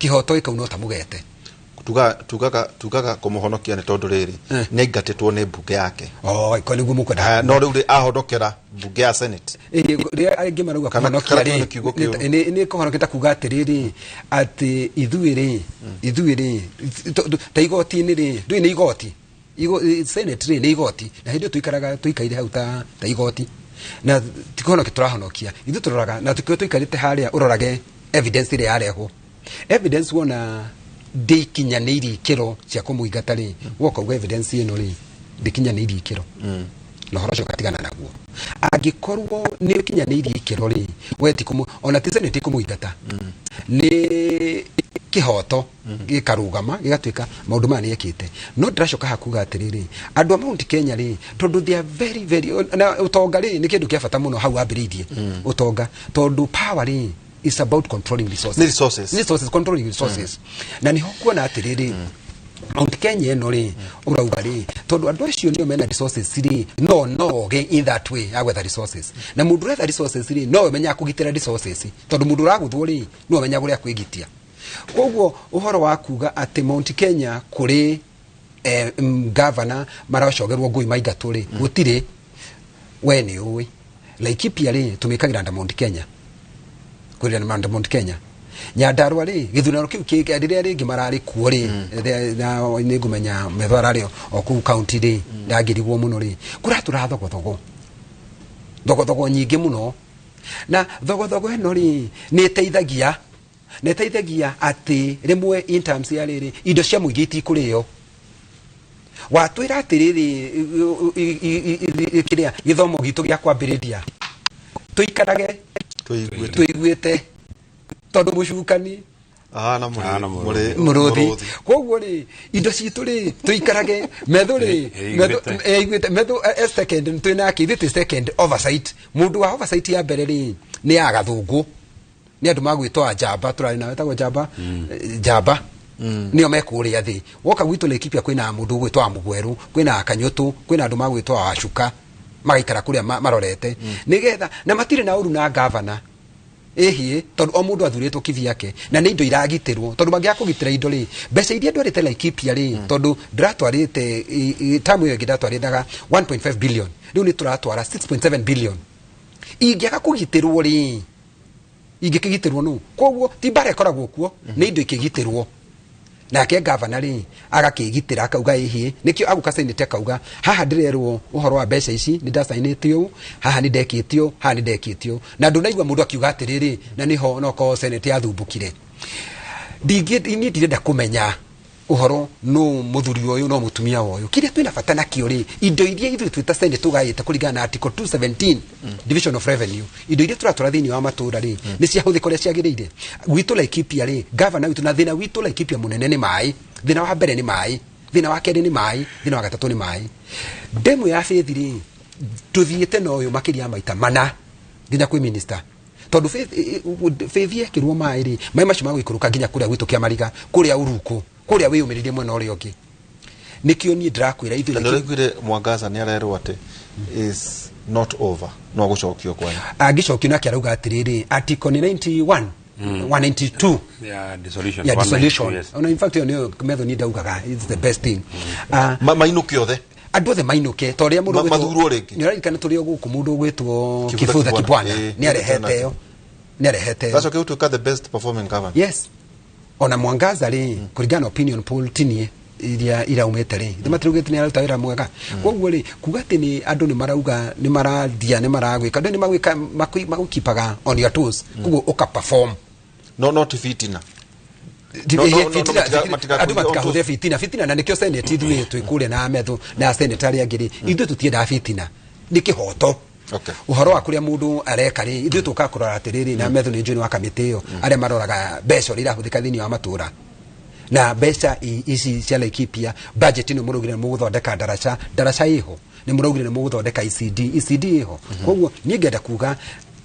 kĩhoto gĩkauna ta mũgete. Tugaga kũmũhonokia nĩ tondũ rĩrĩ, nĩ aingatĩtwo nĩ mbunge yake. Oh, iko nĩguo mũkwenda. No rĩu rĩ, ahonokera mbunge ya Senate. Ĩĩ, rĩrĩa angĩ marauga Kana kũhonokia kĩu rĩ, nĩ kiugo kĩũru. nĩ kũhonokia ta kuga atĩrĩrĩ, atĩ ithuĩ rĩ, ta igoti-inĩ rĩ, ndũĩ nĩ igoti. Senate rĩ nĩ igoti, na hĩndĩ ĩyo tũikaraga tũikaire hau ta igoti, na ti kũhonokia tũrahonokia. Ithuĩ tũroraga na tũkĩo tũikarĩte harĩa, ũrorage evidence ĩrĩa yarehwo. Evidence wona ndĩkinyanĩirie ikĩro cia kũmũingata rĩ, woka uga evidence ĩno rĩ ndĩkinyanĩirie ikĩro, na ũhoro ũcio ũgatigana naguo. Angĩkorwo nĩ ũkinyanĩirie ikĩro rĩ, we ti kũmũ, ona ti Senate kũmũingata, nĩ kĩhoto gĩkarũgama gĩgatuĩka maũndũ maya nĩ ekĩte. No ndĩracoka haha kuga atĩrĩrĩ, andũ a Mount Kenya rĩ, tondũ they are very very, na ũtonga rĩ nĩ kĩndũ kĩa bata mũno hau wambĩrĩirie ũtonga, tondũ power rĩ is about controlling resources. Nĩ resources. Resources, controlling resources. Na niho kuona atĩrĩrĩ, Mount Kenya ĩno rĩ, ũrauga rĩ, tondũ andũ acio nĩo mena resources rĩ, no oge in that way ya gwetha resources, na mũndũ ũretha resources rĩ, no ũmenyaga kũgitĩra resources, tondũ mũndũ ũragũthwo rĩ, no ũmenyaga ũrĩa kwĩgitia. Koguo ũhoro wa kuga atĩ Mount Kenya kũrĩ governor maracogerwo ngũi maingatwo rĩ, gũtirĩ. We nĩ ũĩ Laikipia rĩ, tũmĩkagĩra nda Mount Kenya, kwĩrĩra nda Mount Kenya. Nyandarua rĩ, gĩthurano kĩu rĩrĩa rĩngĩ mararĩ kuo rĩ, na nĩ ngũmenya metho ararĩ o kũu county rĩ, ndangĩrigwo mũno rĩ, kũratũra thogothogo, thogothogo nyingĩ mũno, na thogothogo ĩno rĩ nĩ ĩteithagia, nĩ ĩteithagia atĩ rĩmwe in terms ya rĩrĩ, indo cia mũingĩ itikũrĩo. Watwĩra atĩrĩrĩ, kĩrĩa gĩthomo gitũ gĩa kwambĩrĩria tũikarage tũiguĩte, tondũ mũcukani Ahana mũrũthi. Mũrũthi. Koguo rĩ, indo citũ rĩ, tũikarage metho rĩ, metho Ĩiguĩte. ĩiguĩte metho. Second twĩ nake, ithuĩ twĩ second oversight. Mũndũ wa oversight ya mbere rĩ, nĩ ya gathũngũ, nĩ andũ magwĩtwo njamba, tũrarĩ na wetagwo njamba, njamba nĩo mekũrĩa thĩ. Woka gwitũ Laikipia kwĩna mũndũ ũgwĩtwo wa mũgwerũ, kwĩna kanyũtũ, kwĩna andũ magwĩtwo wa wacuka, magaikara kũrĩa marorete nĩgetha na matirĩ na ũru na gavana ĩhiĩ, tondũ o mũndũ athurĩtwo kivyake, na nĩ indo iragitĩrwo, tondũ mangĩaga kũgitĩra indo rĩ, mbeca iria ndwarĩte Laikipia rĩ, tondũ ndĩratwarĩte tamu ĩyo ĩngĩ ndatwarĩthaga 1.5 billion, rĩu nĩ tũratwara 6.7 billion. Ingĩaga kũgitĩrwo rĩ, ingĩkĩgitĩrwo nũ? Koguo ti mbara ĩkoragwo kuo, nĩ indo ikĩgitĩrwo. Nake gavana rĩ, agakĩgitĩra akauga ĩhĩ, nĩkĩo agũka senate akauga haha ndĩrerwo ũhoro wa mbeca ici nĩ ndacainĩte ũũ, haha nĩ ndekĩte ũũ, haha nĩ ndekĩte ũũ, na ndũnaigua mũndũ akiuga atĩrĩrĩ, na nĩho nokorwo senate yathumbũkire. Ndingĩ, niĩ ndirenda kũmenya ũhoro no mũthuri ũyũ no mũtumia ũyũ. Kĩrĩa twĩna bata nakĩo rĩ, indo iria ithuĩ twĩta senate tũgaĩte kũringana na article 217, division of revenue, indo iria tũratwara thĩinĩ wa matũra rĩ, nĩ ciahũthĩka ũrĩa ciagĩrĩire. Gwitũ Laikipia rĩ, gavana witũ, na thĩna witũ Laikipia mũnene nĩ maĩ. Thĩna wa mbere nĩ maĩ, thĩna wa kerĩ nĩ maĩ, thĩna wa gatatũ nĩ maĩ. Ndemu ya Faith rĩ, tũthiĩte na ũyũ makĩria ya maita mana nginya kwĩ minister. Tondu faith yekirwo maĩ rĩ, maĩ macio magũikũrũka nginya kũrĩa gwitũ Kĩamariga, kũrĩa Uruku, kũrĩa wĩyũmĩrĩrie mwena ũrĩa ũngĩ. Nĩkĩo niĩ ndĩrakwĩra ithuĩ. Na nĩũraiguire Mwangaza nĩ arerwo atĩ is not over, no gũcokio kwanyu. Angĩcokio nake arauga atĩrĩrĩ, article 91 192 ya dissolution. Ya dissolution. Yes. Ona in fact ĩyo nĩyo method niĩ ndaugaga it's the best thing. Mainũke othe. Andũ othe mainũke ta ũrĩa mũndũ Mathurwo rĩngĩ. Nĩ ũraririkana tũrĩ o gũkũ mũndũ ũgwĩtwo Kibutha. Kibutha Kibwana Kibwana. nĩ arehete ĩyo, nĩ arehete ĩyo. Gacoke gũtuĩka the best performing governor. Yes, ona Mwangaza rĩ, kũringana na opinion poll tinie iria iraumĩte rĩ, ithe matiraugĩte nĩ araruta wĩra mwega. Koguo rĩ, kuga atĩ nĩ andũ nĩ marauga nĩ marathia nĩ maragwĩka, andũ nĩ magwĩka magũkipaga on your toes, koguo ũka perform. No, not fitina. No, no, no, Andũ matikahũthĩre fitina fitina, na nĩkĩo senate ithuĩ twĩ kũrĩa na metho na senate arĩa angĩ rĩ, ithuĩ tũtiendaga fitina, nĩ kĩhoto. Ũhoro wa kũrĩa mũndũ areka rĩ, ithuĩ tũkaga kũrora atĩrĩrĩ, na metho nĩ njũĩ nĩ wa kamĩtĩ ĩyo, arĩa maroraga mbeca ũrĩa irahũthĩka thĩinĩ wa matũra na mbeca ici cia Laikipia budget nĩ mũraugire nĩ mũgũthondeka ndaraca, ndaraca ĩho, nĩ mũraugire nĩ mũgũthondeka ECD, ECD ĩho. Koguo niĩ ngenda kuga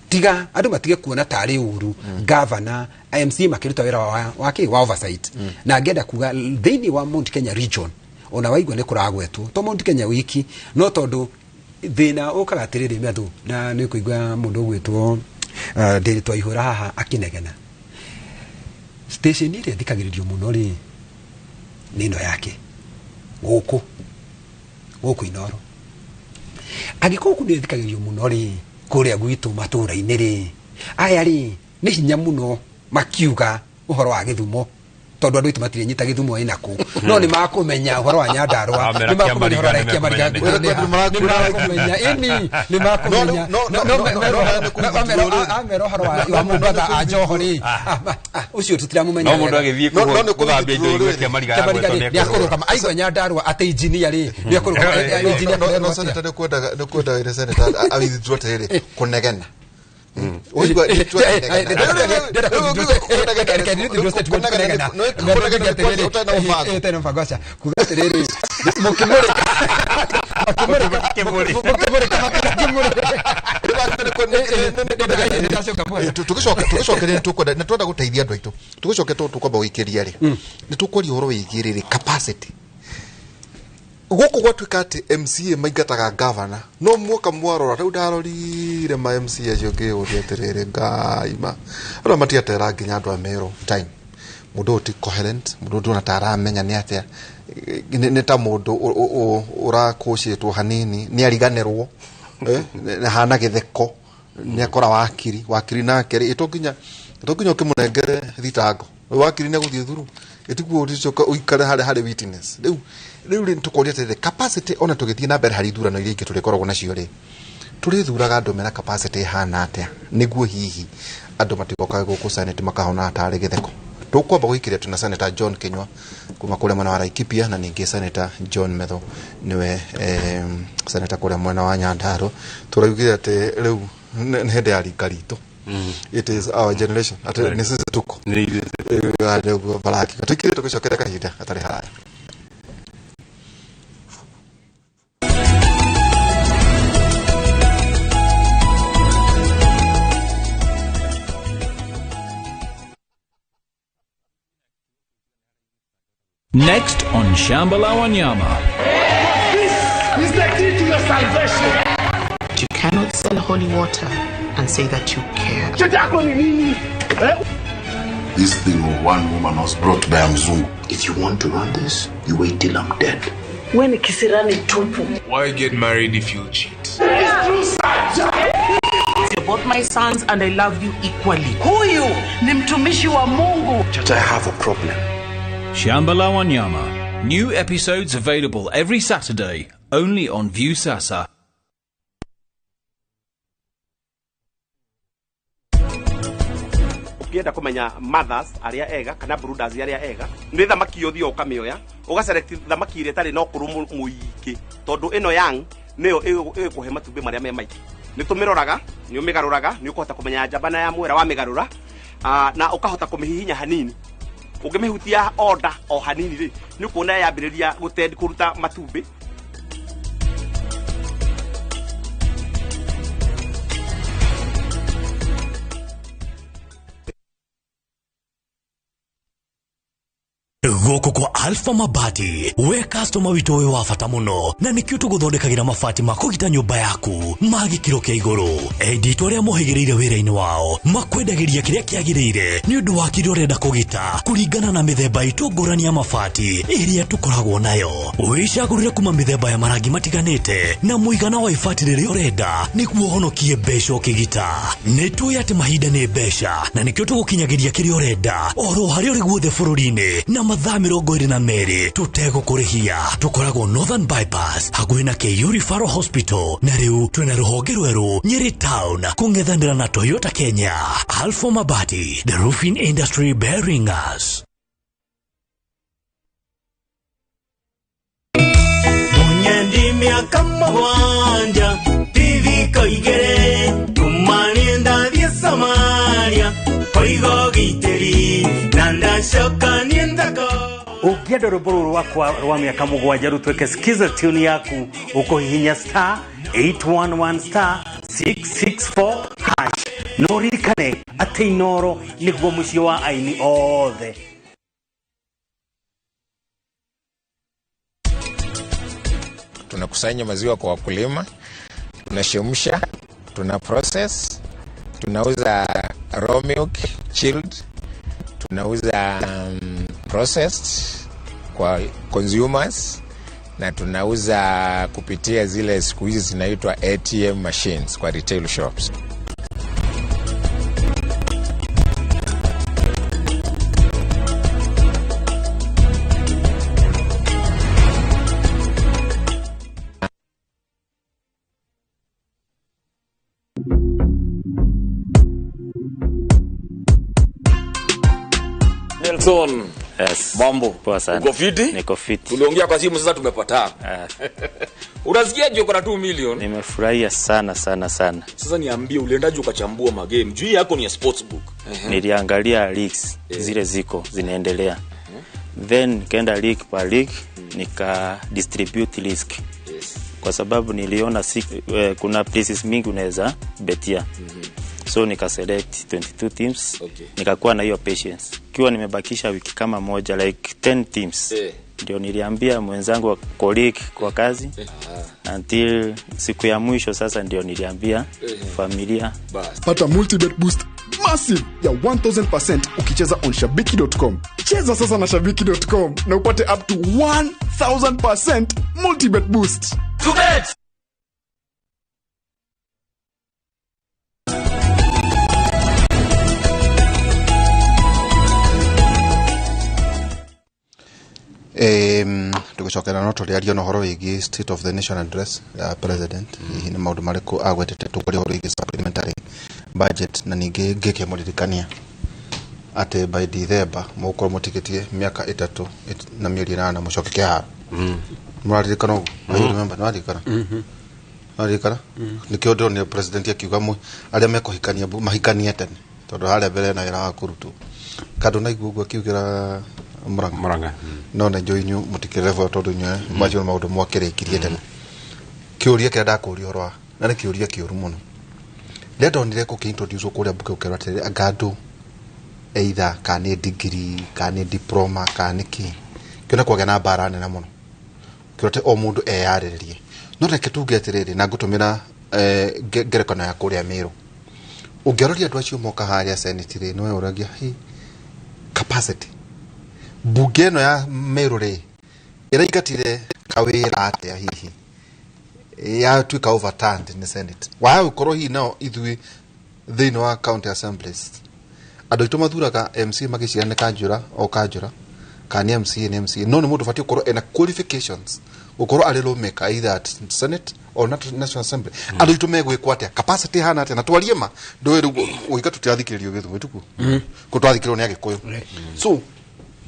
tiga andũ matige kuona tarĩ ũru governor MCA makĩruta wĩra wa kĩ wa oversight. Na ngenda kuga thĩinĩ wa Mount Kenya region ona waigua nĩ kũragwetwo to Mount Kenya wiki, no tondũ thĩna ũkaga atĩrĩrĩ metho, na nĩ kũigua mũndũ ũgwĩtwo Ndĩrĩ Twaihũra haha akĩnegena, station ĩrĩa ĩthikagĩrĩrio mũno rĩ nĩ ĩno yake gũkũ gũkũ Inoro. Angĩkorwo kũu nĩ ĩthikagĩrĩrio mũno rĩ, kũrĩa gwitũ matũũra-inĩ rĩ, aya rĩ nĩ hinya mũno makiuga ũhoro wa gĩthumo, tondũ andũ aitũ matirĩ nyita gĩthumo ĩna kũ, no nĩ makũmenya ũhoro wa Nyandarũa, Amera nĩ makũmenya ũhoro wa Kĩamariga, Kĩamariga, nĩ nĩ makũmenya ĩni, nĩ makũmenya no amera ũhoro wa Mombatha a Joho rĩ, ũcio tũtiramũmenya No mũndũ wega. agĩthiĩ gũthambia indo igue Kĩamariga Kĩamariga yagwetwo rĩ, nĩ nĩakũrũgama aigua Nyandarũa atĩ injinia rĩ, nĩakũrũgama injinia. No, Kũrerwo atĩa? senator nĩ kwendaga ĩrĩ senator awithdraw atĩrĩrĩ kũnegena. Ũigua rĩtwa kũnegena. Mũbango aca kuga atĩrĩrĩ, mũkĩmũrĩka mũkĩmũrĩka Tũgĩcokeria nĩ tũkwenda nĩ twenda gũteithia andũ aitũ, tũgĩcoke tũkwamba gũikĩria rĩ, nĩ tũkwaria ũhoro wĩgiĩ rĩrĩ capacity gũkũ gwatuĩka atĩ MCA maingataga governor, no muoka mwarora rĩu ndarorire ma MCA acio ngĩyũria atĩrĩrĩ, ngai ma arĩa matiatera nginya andũ a Meru time, mũndũ ũyũ ti coherent, mũndũ ũyũ ndĩrona ta aramenya nĩ atĩa, nĩ ta mũndũ ũrakũcĩtwo hanini nĩ ariganĩrwo, hana gĩtheko nĩ akora wakiri wakiri nake rĩ, to nginya ũkĩmũnengere thitango wakiri nĩ agũthiĩ thuru ĩtiguo ũcoka ũikare harĩa harĩ witness. Rĩu rĩ tũkoria atĩrĩrĩ, capacity ona tũgĩthiĩ na mbere harĩ ithurano iria ingĩ tũrĩkoragwo nacio rĩ, tũrĩthuraga andũ mena capacity ĩhana atĩa nĩguo hihi andũ matigokaga gũkũ Senate makahona tarĩ gĩtheko. Tũkwamba gũikĩria tuna Senator John Kinyua kuma kũrĩa mwena wa Laikipia, na ningĩ Senator John Metho nĩwe senator kũrĩa mwena wa Nyandarua. Tũraugire atĩ rĩu nĩ hĩndĩ ya rika ritũ, it is our generation, atĩ nĩ sisi tuko nĩguo barakiuga. Tũikĩrie tũgĩcokere kahinda gatarĩ haraya. Next on Shamba La Wanyama. This is the key to your salvation. You cannot sell holy water and say that you care. This thing of one woman was brought by a Mzungu. If you want to run this, you wait till I'm dead. When kisirani tupu. Why get married if you cheat? It's true, sir. You're both my sons and I love you equally. Huyu ni mtumishi wa Mungu. Church, I have a problem. Shamba La Wanyama. New episodes available every Saturday, only on Viusasa. Ũngĩenda kũmenya mothers arĩa ega kana brooders arĩa ega, nĩ thamaki ũthiĩ ũkamĩoya ũgaselect thamaki ĩrĩa ĩtarĩ na ũkũrũ mũingĩ, tondũ ĩno young nĩyo ĩgũkũhe matumbĩ marĩa me maingĩ. Nĩ tũmĩroraga, nĩ ũmĩgarũraga, nĩ ũkũhota kũmenya njamba na ya mwera wamĩgarũra, na ũkahota kũmĩhihinya hanini. Ũngĩmĩhutia order o hanini rĩ, nĩ ũkuona yambĩrĩria gũtend kũruta matumbĩ. Gũkũ kwa Alpha Mabati, we customer witũ wĩ wa bata mũno, na nĩkĩo tũgũthondekagĩra mabati ma kũgita nyũmba yaku ma gĩkĩro kĩa igũrũ. Endi itũ arĩa mohĩgĩrĩire wĩra-inĩ wao makwendagĩria kĩrĩa kĩagĩrĩire nĩ ũndũ wa kĩrĩa ũrenda kũgita kũringana na mĩthemba itũ ngũrani ya mabati ĩrĩa tũkoragwo nayo. Wĩcagũrĩre kuma mĩthemba ya marangi matiganĩte na mũigana wa ibati rĩrĩa ũrenda nĩguo ũhonokie mbeca ũkĩgita. Nĩ tũĩ atĩ mahinda nĩ mbeca na nĩkĩo tũgũkinyagĩria kĩrĩa ũrenda oro harĩa ũrĩ guothe bũrũri-inĩ na mathaa 22 tũtegũkũrĩhia. Tũkoragwo Northern Bypass hakuhĩ na KU Referral Hospital, na rĩu twĩna rũhonge rwerũ Nyeri Town kũng'ethanĩra na Toyota Kenya. Alpha Mabati, the roofing industry bearing us. Munyendi miaka mũgwanja tithiko igĩrĩ kuma niĩ ndathiĩ Somalia kũiga ũgitĩri na ndacoka niĩ ndako. Ũngĩenda rwĩmbo rũrũ rwakwa rwa mĩaka mũgwanja rũtuĩke skiza tune yaku, ũkũhihinya star 811 star 664 hash. No ũririkane atĩ Inooro nĩguo mũciĩ wa aini othe. Tunakusanya maziwa kwa wakulima, tunachemsha, tuna process, tunauza raw milk chilled, tunauza processed kwa consumers, na tunauza kupitia zile siku hizi zinaitwa ATM machines kwa retail shops. Nelson. Yes. Mambo. Poa sana. Uko fiti? Niko fiti. Tuliongea kwa simu sasa tumepatana. Unasikia je uko na 2 million? Nimefurahia sana sana sana. Sasa niambie uliendaje ukachambua magame? Juu yako ni ya sportsbook. Niliangalia leagues zile ziko zinaendelea. Then nikaenda league per league nika distribute risk. Yes. Kwa sababu niliona kuna places mingi unaweza betia. So nika select 22 teams. Okay. Nikakuwa na hiyo patience. Kiwa nimebakisha wiki kama moja like 10 teams. Ndio niliambia mwenzangu wa colleague kwa kazi. Until siku ya mwisho sasa ndio niliambia familia. Pata multibet boost massive ya 1000% ukicheza on shabiki.com. Cheza sasa na shabiki.com na upate up to 1000% multibet boost. To bet. Tugicokera no tũrĩario na ũhoro wĩgiĩ state of the nation address ya president, hihi nĩ maũndũ marĩkũ agwetete, tũkwaria ũhoro wĩgiĩ supplementary budget, na ningĩ ngĩke mũririkania atĩ by December mũgũkorwo mũtigĩtie mĩaka 3 na mĩeri 8 mũcoke kĩharo. Mũraririkana ũguo? Remember, nĩwaririkana? Nĩwaririkana? Nĩkĩo ndĩronire president akiuga arĩa mekũhikania mahikanie tene tondũ harĩa mbere na wĩra wa kũrutwo. Kandũ naigua ũguo akiugĩra Murang'a. No na njũĩ inyuĩ mũtikĩrĩ tondũ inyuĩ macio nĩ maũndũ mwakĩrĩkirie tene. Kĩũria kĩrĩa ndakũria ũhoro wa na nĩ kĩũria kĩũru mũno. Rĩrĩa ndonire gũkĩ-introduce kũrĩa mbunge gũkerwo atĩrĩrĩ, anga andũ either kana nĩ degree kana nĩ diploma kana nĩ kĩ, kĩona kwagĩa na mbara nene mũno. Kĩrĩa atĩ o mũndũ eyarĩrĩrie. No reke tuge atĩrĩrĩ, na ngũtũmĩra ngerekano ya kũrĩa Meru. Ũngĩaroria andũ acio moka harĩa Senate rĩ, nĩwe ũragia hi capacity. Mbunge ĩno ya Meru rĩ, ĩraingatire kawĩra atĩa hihi yatuĩka overturned nĩ Senate. Waya gũkorwo hihi nao ithuĩ thĩinĩ wa county assemblies andũ aitũ mathuraga MC magĩcira nĩ kanjũra o kanjũra kana nĩ MCA nĩ MCA, no nĩ mũndũ ũbatiĩ gũkorwo ena qualifications gũkorwo arĩ lawmaker either at Senate or National Assembly. Andũ aitũ megwĩkwo atĩa, capacity hana atĩa, na twarie ma ndũĩ rĩu ũiga tũtirathikĩrĩrio gĩthũngũ tuku kũ twathikĩrĩrio nĩ Agĩkũyũ. So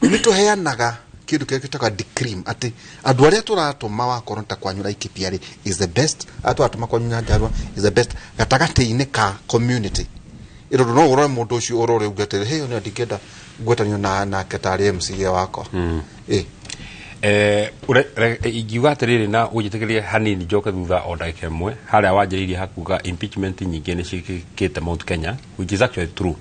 nĩ tũheanaga kĩndũ kĩrĩa gĩtagwo decream atĩ andũ arĩa tũratũma wakorwo ta kwanyu Laikipia rĩ is the best, arĩa tũratũma kwanyu Nyandarua is the best gatagatĩ-inĩ ka community. Ĩrondũ no ũrore mũndũ ũcio ũrore uge atĩrĩ, hey, nĩ ndingĩenda ngwatanio na nake tarĩ MCA wakwa. Ingiuga atĩrĩrĩ na ũnjĩtĩkĩrie hanini njoke thutha o ndagĩka ĩmwe harĩa wanjĩrĩirie hakuga impeachment nyingĩ nĩ ciĩkĩkĩte Mount Kenya, which is actually true.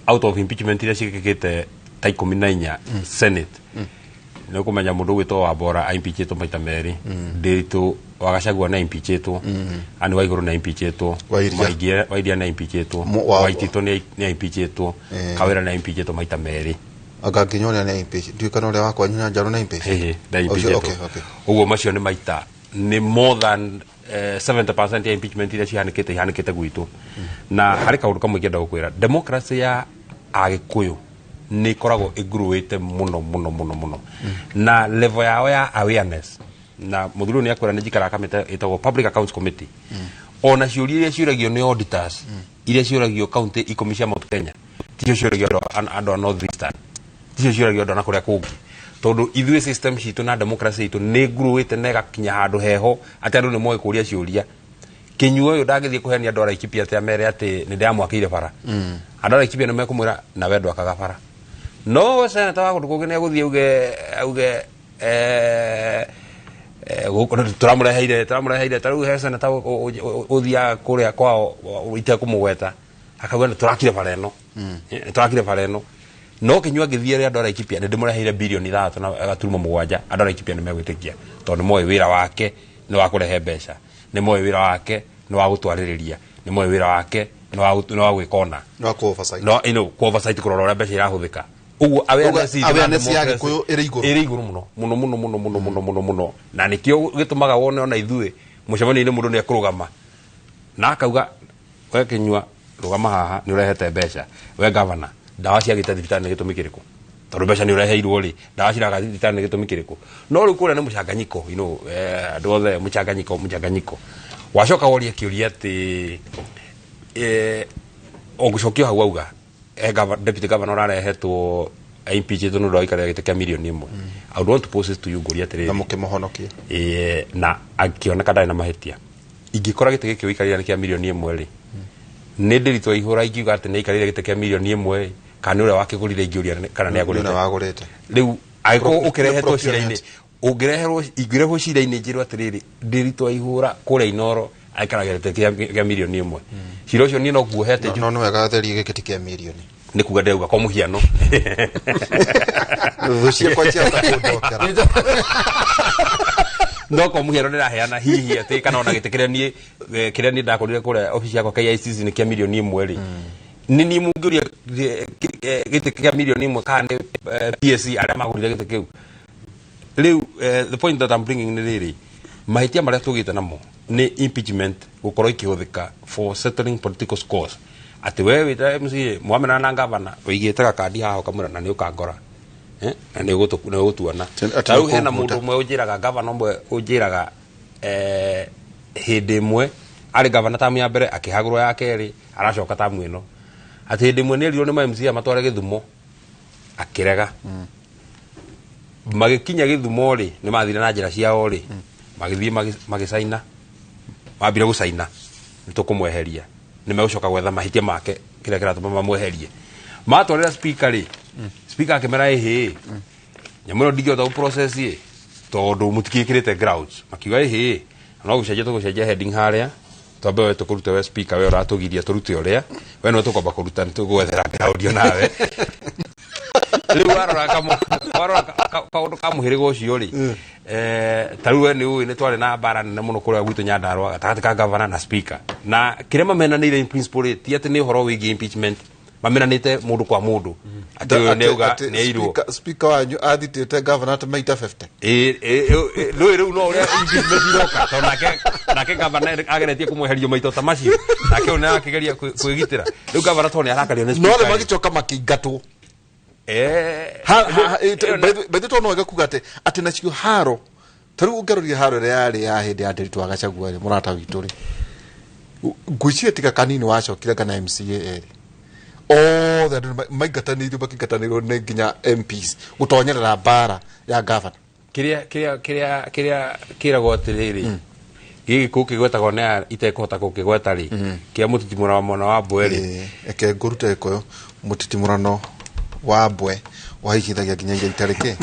Out of impeachment iria ciĩkĩkĩte ta 14 Senate nä å menya må ndå gwä two wa bora aimpeachetwo maita merä ndäritå wa Gachagua nä aimpeachetwo Anne Waigũrũ nä aimpeachetwo Wairia nä aimpeachetwo Waititũ nä aimpeachetwo Kawĩra nä aimpeachetwo maita merä anga nginya ũrĩa nĩ impeach ndiũĩ kana ũrĩa wakwa Nyanjarua nĩ impeach ĩĩ ũguo macio nĩ maita nĩ more than 70% ya impeachment iria cihanĩkĩte ihanĩkĩte gwitũ na harĩ kaũndũ kamwe ingĩenda gũkwĩra democracy ya Agĩkũyũ nä ikoragwo ĩnguruĩte mũno mũno mũno mũno na level yao ya awareness na mũthuri ũyũ nĩ akwĩra nĩ njikaraga kamĩtĩ ĩtagwo Public Accounts Committee ona ciũria iria ciũragio nĩ auditors iria ciũragio kaunti 10 cia Mount Kenya ticio ciũragio andũ a North Eastern ticio ciũragio andũ a na kũrĩa kũngĩ tondũ ithuĩ system citũ na democracy itũ nĩ nguruĩte na ĩgakinya handũ heho atĩ andũ nĩ moĩ kũria ciũria Kinyua ũyũ ndangĩthiĩ kũhenia andũ a Laikipia atĩ amere atĩ nĩ ndĩramwakĩire bara andũ a Laikipia nĩ mekũmwĩra nawe ndwakaga bara no seneta wa kũndũ kũngĩ nĩ agũthiĩ auge tũramũreheire ta rĩu he seneta ũthiaga kũrĩa kwao itekũmũgweta akauga nĩ tũrakire bara ĩno nĩ tũrakire bara ĩno no Kinyua angĩthiĩ rĩ andũ a Laikipia nĩ ndĩmũreheire birioni 6.7 andũ a Laikipia nĩ megwĩtĩkia tondũ nĩ moĩ wĩra wake nĩ wa kũrehe mbeca nĩ moĩ wĩra wake nĩ wa gũtwarĩrĩria nĩ moĩ wĩra wake nĩ wa gwĩka ona no ku oversight no ino ku oversight kũrora ũrĩa mbeca irahũthĩka ũguo awareness ya Gĩkũyũ ĩrĩ igũrũ ĩrĩ igũrũ mũno mũno mũno mũno mũno mũno mũno mũno na nĩkĩo gĩtũmaga wone ona ithuĩ mũcemanio-inĩ mũndũ nĩ ekũrũgama na akauga we Kinyua rũgama haha nĩ ũrehete mbeca we governor ndawa ciagĩte thibitarĩ nĩ gĩtũmi kĩrĩkũ tondũ mbeca nĩ ũreheirwo rĩ ndawa ciraga thibitarĩ nĩ gĩtũmi kĩrĩkũ no rĩu kũrĩa nĩ mũcanganyiko you know andũ othe mũcanganyiko wacoka worie kĩũria atĩ ũgũcokio hau auga deputy governor ũrarehetwo impeachetwo nĩ ũndũ wa gũikarĩra gĩtĩ kĩa mirioni 1 I would want to pose this to you ngũria atĩrĩrĩ na mũkĩmũhonokia na akĩoneka ndarĩ na mahĩtia ingĩkora gĩtĩ gĩkĩ ũikarĩra nĩ kĩa mirioni 1 rĩ nĩ ndĩritũ ihũra ingiuga atĩ nĩ aikarĩire gĩtĩ kĩa mirioni 1 kana nĩ ũrĩa wakĩgũrire ingĩũria kana nĩ agũrĩte rĩu angĩkorwo ũkĩrehetwo cira-inĩ ingĩrehwo cira-inĩ njĩrwo atĩrĩrĩ ndĩritũ ihũra kũrĩa Inoro aikaragĩra gĩtĩ kĩa mirioni 1 cira ũcio niĩ no nguohe atĩ no nĩ wega therie gĩkĩ ti kĩa mirioni nĩ kuga ndĩrauga kwa mũhiano thũ ciakwa ciahota kũndokera no kwa mũhiano ndĩraheana hihi atĩ kana ona gĩtĩ kĩrĩa niĩ ndakorire kũrĩa obici yakwa KICC nĩ kĩa mirioni 1 rĩ nĩ niĩ mũngĩũria gĩtĩ kĩa mirioni 1 kana nĩ PSC arĩa magũrire gĩtĩ kĩu rĩu the point that I'm bringing nĩ rĩrĩ mahĩtia marĩa tũgĩte namo nĩ impeachment gũkorwo ikĩhũthĩka for settling political scores atĩ we wĩta MCA mwamenana na gavana ũigĩte gakandi haha ũkamwĩra na nĩ ũkangora na nĩ ũgũtuona ta rĩu hena mũndũ ũmwe ũnjĩraga gavana ũmwe ũnjĩraga hĩndĩ ĩmwe arĩ gavana tamu ya mbere akĩhagũrwo ya kerĩ aracoka tamu ĩno atĩ hĩndĩ ĩmwe nĩ erirwo nĩ ma MCA matware Gĩthumo akĩrega magĩkinya Gĩthumo rĩ nĩ mathire na njĩra ciao rĩ magĩthiĩ magĩcaina mambire gũcaina nĩ tũkũmweheria nĩ megũcoka gwetha mahĩtia make kĩrĩa kĩratũma mamweherie matwarĩra speaker rĩ speaker akĩmera ĩhĩ nyamũ ĩno ndingĩhota gũ-process ĩ tondũ mũtiĩkĩrĩte grounds makiuga ĩhĩ no gũcenjia tũgũcenjia heading harĩa twambe we tũkũrute we speaker we ũratũgiria tũrute ũrĩa we nĩwe tũkwamba kũruta nĩ tũgwethera ground nawe rĩu warora kaũndũ ka mũhĩrĩga ũcio rĩ ta rĩu we nĩ ũĩ nĩ twarĩ na mbara nene mũno kũrĩa gwitũ Nyandarũa gatagatĩ ka governor na speaker na kĩrĩa mamenanĩire in principle rĩ ti atĩ nĩ ũhoro wĩgiĩ impeachment mamenanĩte mũndũ kwa mũndũ atĩ ũyũ nĩ auga nĩ airwo speaker wanyu athitĩte governor atĩ maita 50 ĩĩ rĩu no ũrĩa impeachment iroka tondũ nake governor ageretie kũmweherio maita ta macio nake ũyũ nĩ arakĩgeria kwĩgitĩra rĩu governor tondũ nĩ arakario nĩ no speaker othe magĩcoka makĩingatwo bethe to no wega kuga atĩ nacio haro ta rĩu ũngĩroria haro ĩrĩa yarĩ ya hĩndĩ ya Ndiritu wa Gachagua rĩ mũrata witũ rĩ ngwĩciria tiga kanini wacokire kana MCA erĩ othe andũ maingatanĩirio makĩingatanĩirwo nĩ nginya MPs gũtonyerera mbara ya gavana kĩrĩa kĩragwo atĩrĩrĩ gĩkĩ kũkĩgwetagwo nĩ itekũhota kũkĩgweta rĩ kĩa mũtitimũrano wa mwena wa mbwe rĩ eke ngũrute gĩkũyũ mũtitimũrano wa mbwe wahaicithagia nginya iria itarĩ kĩ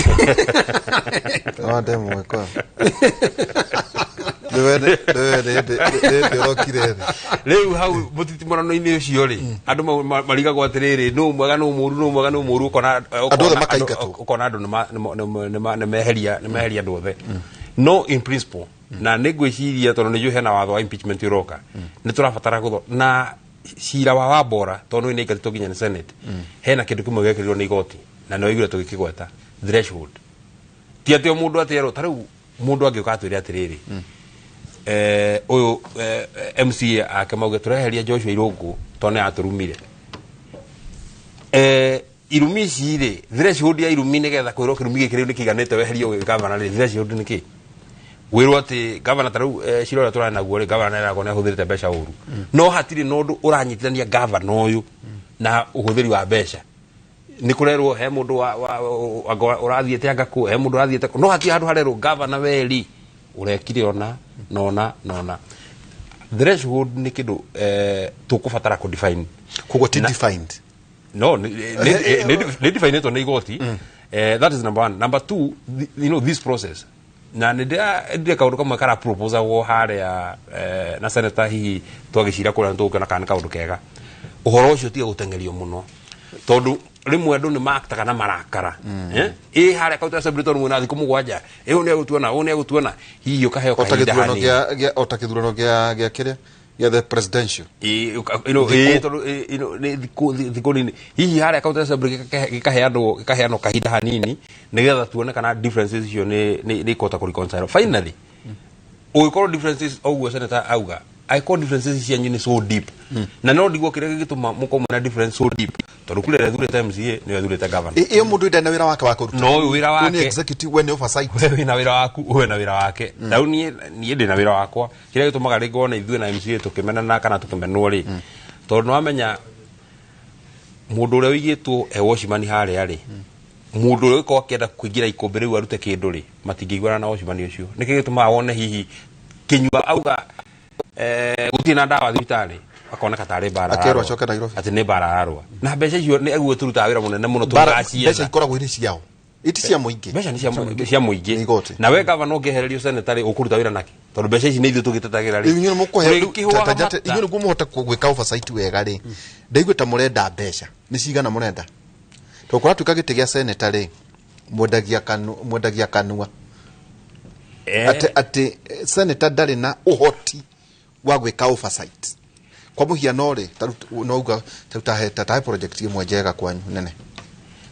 wa ndemũ gĩkũyũ Nĩ ũrokire thĩ. Rĩu hau mũtitimũrano-inĩ ũcio rĩ, andũ marigagwo atĩrĩrĩ, nũ mwega, nũ mũru, nũ mwega, nũ mũru, ũkona Andũ othe makaingatwo. Ũkona andũ nĩmeheria andũ othe. No in principle, na nĩ ngwĩciria tondũ nĩ njũĩ hena watho wa impeachment ũroka, nĩ tũrabatara gũtho na cira wa Wambora, tondũ nĩ aingatĩtwo nginya nĩ Senate. Hena kĩndũ kĩmwe gĩekĩrirwo nĩ igoti na nĩ waiguire tũgĩkĩgweta, threshold. Ti atĩ o mũndũ atĩ erwo, ta rĩu mũndũ angĩũka atwĩre atĩrĩrĩ, ũyũ MCA ake mauge tũreheria Joshua Irũngũ tondũ nĩ atũrumire, irumi ici rĩ, threshold ya irumi nĩgetha kwĩrwo kĩrumi gĩkĩ rĩu nĩ kĩiganĩte weherio gavana rĩ, threshold nĩ kĩ? Wĩrwo atĩ gavana, ta rĩu cira ũrĩa tũrarĩ naguo rĩ, gavana nĩaragwo nĩ ahũthĩrĩte mbeca ũru, no hatirĩ na ũndũ ũranyitithania gavana ũyũ na ũhũthĩri wa mbeca. Nĩ kũrerwo he mũndũ anga ũrathiĩte anga kũ, he mũndũ ũrathiĩte kũ, no hatirĩ handũ harerwo gavana weri ũrekire ona nona nona. Threshold nĩ kĩndũ tũkũbatara kũ define. Koguo ti defined? No, nĩ definĩtwo nĩ igoti. That is number one. Number two, this process, na nĩ ndĩra kaũndũ kamwe kara proposagwo harĩa na senator, hihi twagĩcira kũrĩa nĩ tũgũkĩona kana nĩ kaũndũ kega. Ũhoro ũcio tiga gũteng'erio mũno, tondũ rĩmwe andũ nĩ maktaga na marakara. Ĩ harĩa county assembly, tondũ mwĩna thikũ 7, ĩ ũyũ nĩ egũtuona, ũyũ nĩ egũtuona, hihi ũkaheo Ota kahinda gĩthurano hanini. Ota gĩthurano gĩa kĩrĩa gĩa the presidential. Ĩ, Thikũ. Ĩ, tondũ, nĩ thikũ nini. Hihi harĩa county assembly gĩkaheanwo kahinda hanini nĩgetha tuone kana differences icio nĩ ikũhota kũ reconcile finally. Ũngĩkorwo differences, ũguo senator auga, angĩkorwo differences cianyu nĩ so deep, na no ndigwo kĩrĩa gĩgĩtũma mũkorwo mwĩna difference so deep, tondũ kũrĩa ĩrĩa ĩthurĩte MCA nĩyo ĩthurĩte governor. Ĩyo mũndũ ndarĩ na wĩra wake wa kũruta. No ũyũ wĩra Ũyũ nĩ wake. executive, we nĩ oversight. We wĩna wĩra waku, ũyũ na wĩra wake. Na rĩu niĩ ndĩ na wĩra wakwa. Kĩrĩa gĩtũmaga rĩngĩ wone ithuĩ na MCA tũkĩmenana kana tũkĩmenwo rĩ, tondũ nĩwamenya mũndũ ũrĩa ũigĩtwo e watchman harĩa rĩ, mũndũ ũrĩa ũgĩkorwo akĩenda kũingĩra ikũmbĩ rĩu arute kĩndũ rĩ, matingĩiguana na watchman ũcio. Nĩkĩo gĩtũmaga wone hihi Kĩnyua auga gũtirĩ na ndawa thibitarĩ, akoneka tarĩ mbara Akerwo ararũa. acoke Nairobi. Atĩ nĩ mbara ararũa na mbeca icio nĩ aguo tũrutaga wĩra mũnene mũno Mbara- tũgacietha. Mbeca ikoragwo irĩ ciao, iti cia mũingĩ. Mbeca nĩ cia mũingĩ. Na we gavana ũngĩehererio senator rĩ, ũkũruta wĩra nake, tondũ mbeca ici nĩ ithuĩ tũgĩtetagĩra rĩ. Inyuĩ nĩmũkũhe Tũrĩkĩhũaga mata. Inyuĩ nĩguo mũhote gwĩka oversight wega rĩ, ndaigua ta mũrenda mbeca. Nĩ cigana mũrenda? Tondũ kũratuĩka gĩtĩ gĩa senator rĩ, mwendagia kanua. Atĩ senator ndarĩ na ũhoti wa gwĩka oversight. Kwa mũhiano rĩ, ta rĩu no uga ta rĩu tahe project ĩmwe njega kwanyu nene.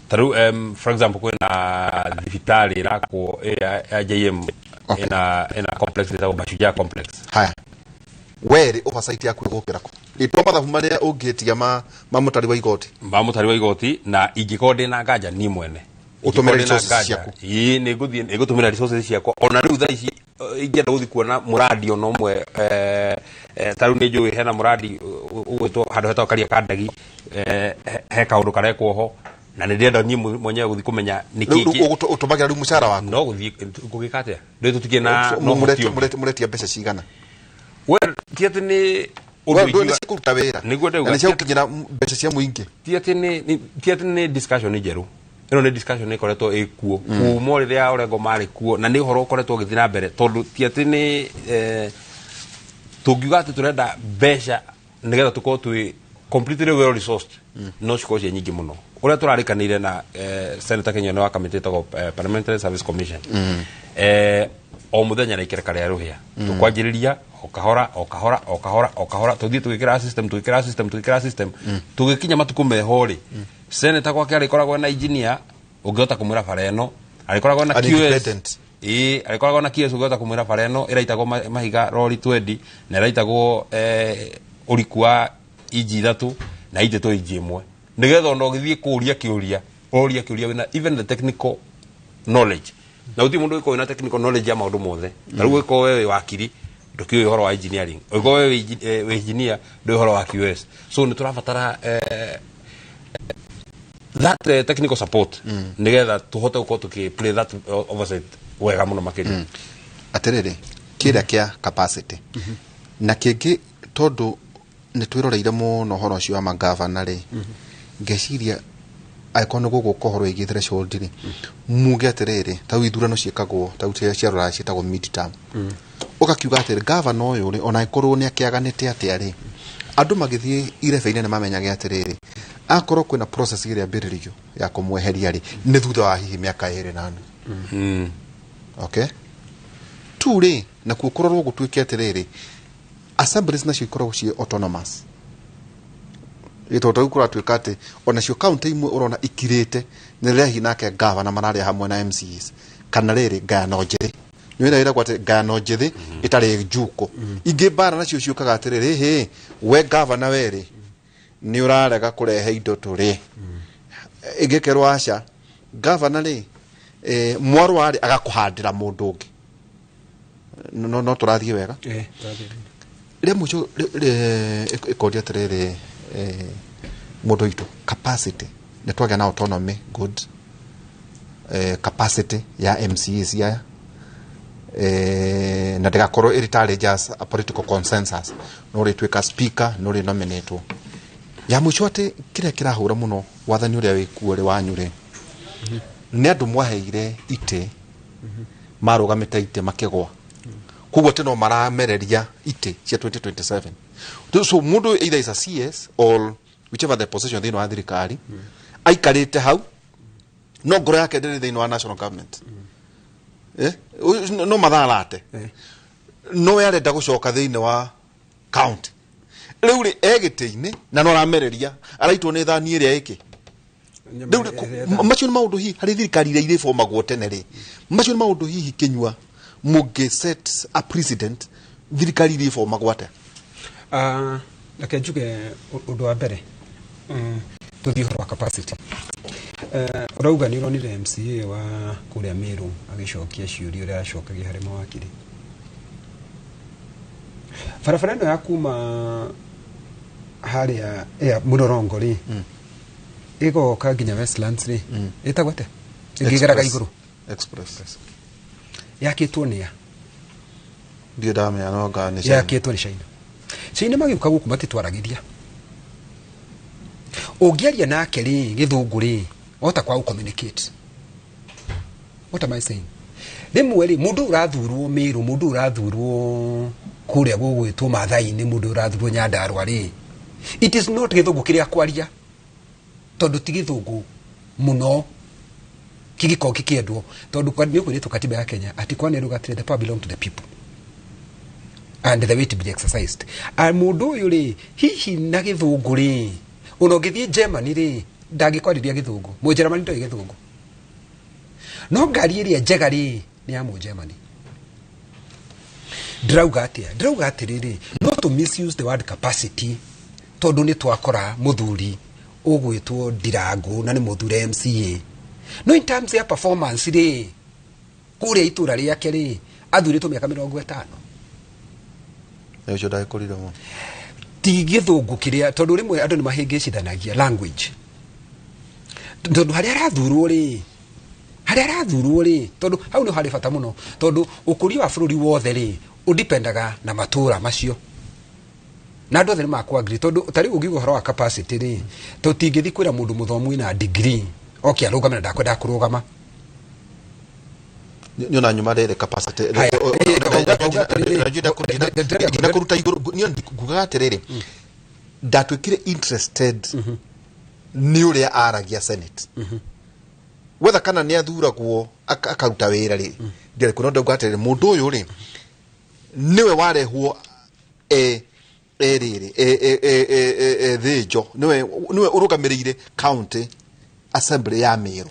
Ta rĩu, for example, kwĩna thibitarĩ ĩrakwo ĩrĩa ya JM, ĩna complex ĩtagwo Mashujaa complex. Haya, we rĩ, oversight yaku ĩgũkĩra kũ? Rĩtwa mathabu marĩa ũngĩtia ma mũtari wa igoti. Ma mũtari wa igoti, na ingĩkorwo ndĩna nganja niĩ mwene, Ũtũmĩre Ingĩkorwo ndĩna resources nganja, ciaku. Ĩĩ, nĩ ngũtũmĩra resources ciakwa. Ona rĩu thaa ici ingĩenda gũthiĩ kuona mũradi ona ũmwe, ta rĩu nĩ njũĩ hena mũradi ũgwĩtwo handũ hetagwo Karia Kandagi, he kaũndũ karekwo ho, na nĩ ndĩrenda niĩ mwenyewe gũthiĩ kũmenya nĩ Rĩu kĩĩ ũtũmagĩra rĩu mũcara waku? No gũthiĩ ngũgĩka atĩa rĩu tũtikĩrĩ na no ũhoti ũngĩ. Mũretia mbeca cigana? Well, ti atĩ nĩ ũndũ Well, ndũĩ ingiuga- nĩ cikũruta wĩra. Nĩguo ndauga, Na nĩ ti atĩ- ciagũkinyĩra mbeca cia mũingĩ. Ti atĩ nĩ discussion njerũ ĩno, nĩ discussion ĩkoretwo ĩkuo kuma o rĩrĩa Orengo marĩ kuo, na nĩ ũhoro ũkoretwo ũgĩthiĩ na mbere, tondũ ti atĩ nĩ tũngiuga atĩ tũrenda mbeca nĩgetha tũkorwo twĩ completely well resourced, no cikorwo ciĩ nyingĩ mũno. Ũrĩa tũrarĩkanĩire na Senator Kenya nĩ wa kamĩtĩ ĩtagwo Parliamentary Service Commission, o mũthenya na ikereka rĩa rũhĩa, tũkwanjĩrĩria o kahora, o kahora, o kahora, o kahora, tũthiĩ tũgĩkĩra system, tũgĩkĩra system, tũgĩkĩra system, tũgĩkinya matukũ meho rĩ, senator gwake arĩkoragwo na engineer ũngĩhota kũmwĩra bara ĩno, arĩkoragwo na An QS. independent. Ĩĩ, arĩkoragwo na QS ũngĩhota kũmwĩra bara ĩno ĩraitagwo mahiga rori 20 na ĩraitagwo ũriku wa inji 3 na itĩtwo inji 1, nĩgetha ona ũgĩthiĩ kũũria kĩũria, ũroria kĩũria wĩna even the technical knowledge. Na gũtirĩ mũndũ ũgĩkorwo wĩna technical knowledge ya maũndũ mothe. Ta rĩu ũgĩkorwo we wĩ wakiri, ndũkĩũĩ ũhoro wa engineering, ũgĩkorwo we wĩ engineer, ndũĩ ũhoro wa QS. So nĩ tũrabatara that technical support nĩgetha tũhote gũkorwo tũkĩ play that oversight wega mũno makĩria. Atĩrĩrĩ, kĩrĩa kĩa capacity na kĩngĩ, tondũ nĩ twĩroreire mũno ũhoro ũcio wa magavana rĩ, ngeciria angĩkorwo nĩ gũgũka ũhoro wĩgiĩ threshold rĩ, muge atĩrĩrĩ, ta rĩu ithurano ciĩkagwo ta rĩu cia rũraya ciĩtagwo mid term. Ũgakiuga atĩrĩ, gavana ũyũ rĩ, ona ĩkorwo nĩ akĩaganĩte atĩa rĩ, andũ magĩthiĩ irebe-inĩ nĩ mamenyage atĩrĩrĩ, akorwo kwĩna process ĩrĩa ambĩrĩrio ya kũmweheria rĩ, nĩ thutha wa hihi mĩaka 2 na nuthu. Okay, tu rĩ, nakuo kũrorwo gũtuĩke atĩrĩrĩ, assemblies nacio ikoragwo ciĩ autonomous, tondũ rĩu kũratuĩka atĩ onacio kaunti imwe ũrona ikirĩte nĩ rĩrĩa hihi nake gavana mararĩa hamwe na MCAs, kana rĩrĩ ngayano njĩthĩ nĩ wĩra ĩragwo atĩ ngayano njĩthĩ ĩtarĩ njuko. Ingĩ mbara nacio ciũkaga atĩrĩrĩ, hĩ, we gavana werĩ nĩ ũrarega kũrehe indo tũrĩ, ĩngĩkerwo aca gavana rĩ, mwarwa rĩ agakũhandĩra mũndũ ũngĩ. No tũrathiĩ wega. Rĩa mũico ĩkoria atĩrĩrĩ, mũndũ witũ, capacity nĩ twagĩa na autonomy, good, capacity ya MCAs aya, na ndĩgakorwo ĩrĩ tarĩ just a political consensus, no rĩtuĩka speaker no rĩ nominatwo. Ya mũico, atĩ kĩrĩa kĩrahũra mũno wathani ũrĩa wĩkuo rĩ wanyu rĩ, nĩ andũ mwaheire itĩ marũgamĩte itĩ makĩgwa, koguo atĩ no maramereria itĩ cia 2027. So mũndũ either is a CS or whichever the position thĩinĩ wa thirikari, aikarĩte hau no ngoro yake ndĩrĩ thĩinĩ wa national government. No mathaa arate no we arenda gũcoka thĩinĩ wa county. Rĩu rĩ, egĩtĩ-inĩ na no aramereria araitwo nĩ thani ĩrĩa ĩkĩ. Rĩu rĩ, macio nĩ maũndũ hihi harĩ thirikari iria irĩbomagwo tene rĩ, macio nĩ maũndũ hihi kĩnyua mũngĩ set a precedent thirikari iria ibomagwo atĩa? Ah, reke njuge ũndũ wa mbere, tũthiĩ ũhoro wa capacity. Ũrauga nĩ ũronire MCA wa kũrĩa Meru agĩcokia ciũria ũrĩa acokagia harĩ mawakiri. Barabara ĩno ya kuma harĩa ya Mũrorongo rĩ, ĩgoka nginya Westlands rĩ, ĩtagwo atĩa ĩngĩgeraga igũrũ? Express. Yakĩtwo nĩ a? Ndio ndamenya, no nga nĩ China. Yakĩtwo nĩ China. China magĩũka gũkũ matitwaragĩria, ũngĩaria nake rĩ gĩthũngũ rĩ, wahota kwa communicate. What am I saying? Rĩmwe rĩ, mũndũ ũrathurwo Mĩrũ, mũndũ ũrathurwo kũrĩa gũgwĩtwo Maathai-inĩ, mũndũ ũrathurwo Nyandarua rĩ, it is not gĩthũngũ kĩrĩa kwaria, tondũ ti gĩthũngũ mũno kĩgĩkorwo kĩkĩendwo, tondũ nĩ ũkwĩrĩtwo katiba ya Kenya atĩ kwanĩrwo atĩrĩ, the power belong to the people and the way to be exercised. Mũndũ ũyũ rĩ, hihi na gĩthũngũ rĩ, ona ũngĩthiĩ Germany rĩ, ndangĩkwarĩria gĩthũngũ. Mũnjerumani ndoĩ gĩthũngũ, no ngari ĩrĩa njega rĩ, nĩ ya Mũgermany. Ndĩrauga atĩa? Ndĩrauga atĩrĩrĩ, no to misuse the word capacity, tondũ nĩ twakora mũthuri ũgwĩtwo Ndirangũ na nĩ mũthure MCA, no in terms ya performance rĩ, kũrĩa itũra rĩake rĩ, athurĩtwo mĩaka 50. Ũcio ndagĩkũrire mũno. Ti gĩthũngũ kĩrĩa, tondũ rĩmwe andũ nĩ mahĩngĩcithanagia language, tondũ harĩa arathurwo rĩ, tondũ hau nĩ harĩ bata mũno, tondũ ũkũria wa bũrũri wothe rĩ, ũdipendaga na matũra macio, na andũ othe nĩ makwagree, tondũ ta rĩu ũngiuga ũhoro wa capacity rĩ, tũtingĩthiĩ kwĩra mũndũ mũthomu wĩna degree oke arũgame na ndakwendaga kũrũgama. Nĩ ona nyuma rĩrĩ capacity. Haya, Ndinakũruta igũrũ, niĩ ngugaga atĩrĩrĩ, ndatuĩkire interested nĩ ũrĩa aragia Senate, wetha kana nĩ athuragwo akaruta wĩra rĩ, ndiarĩ kuona. Ndauga atĩrĩrĩ, mũndũ ũyũ rĩ, nĩwe warehwo e rĩrĩ e thĩnjo, nĩwe ũrũgamĩrĩire county assembly ya Meru,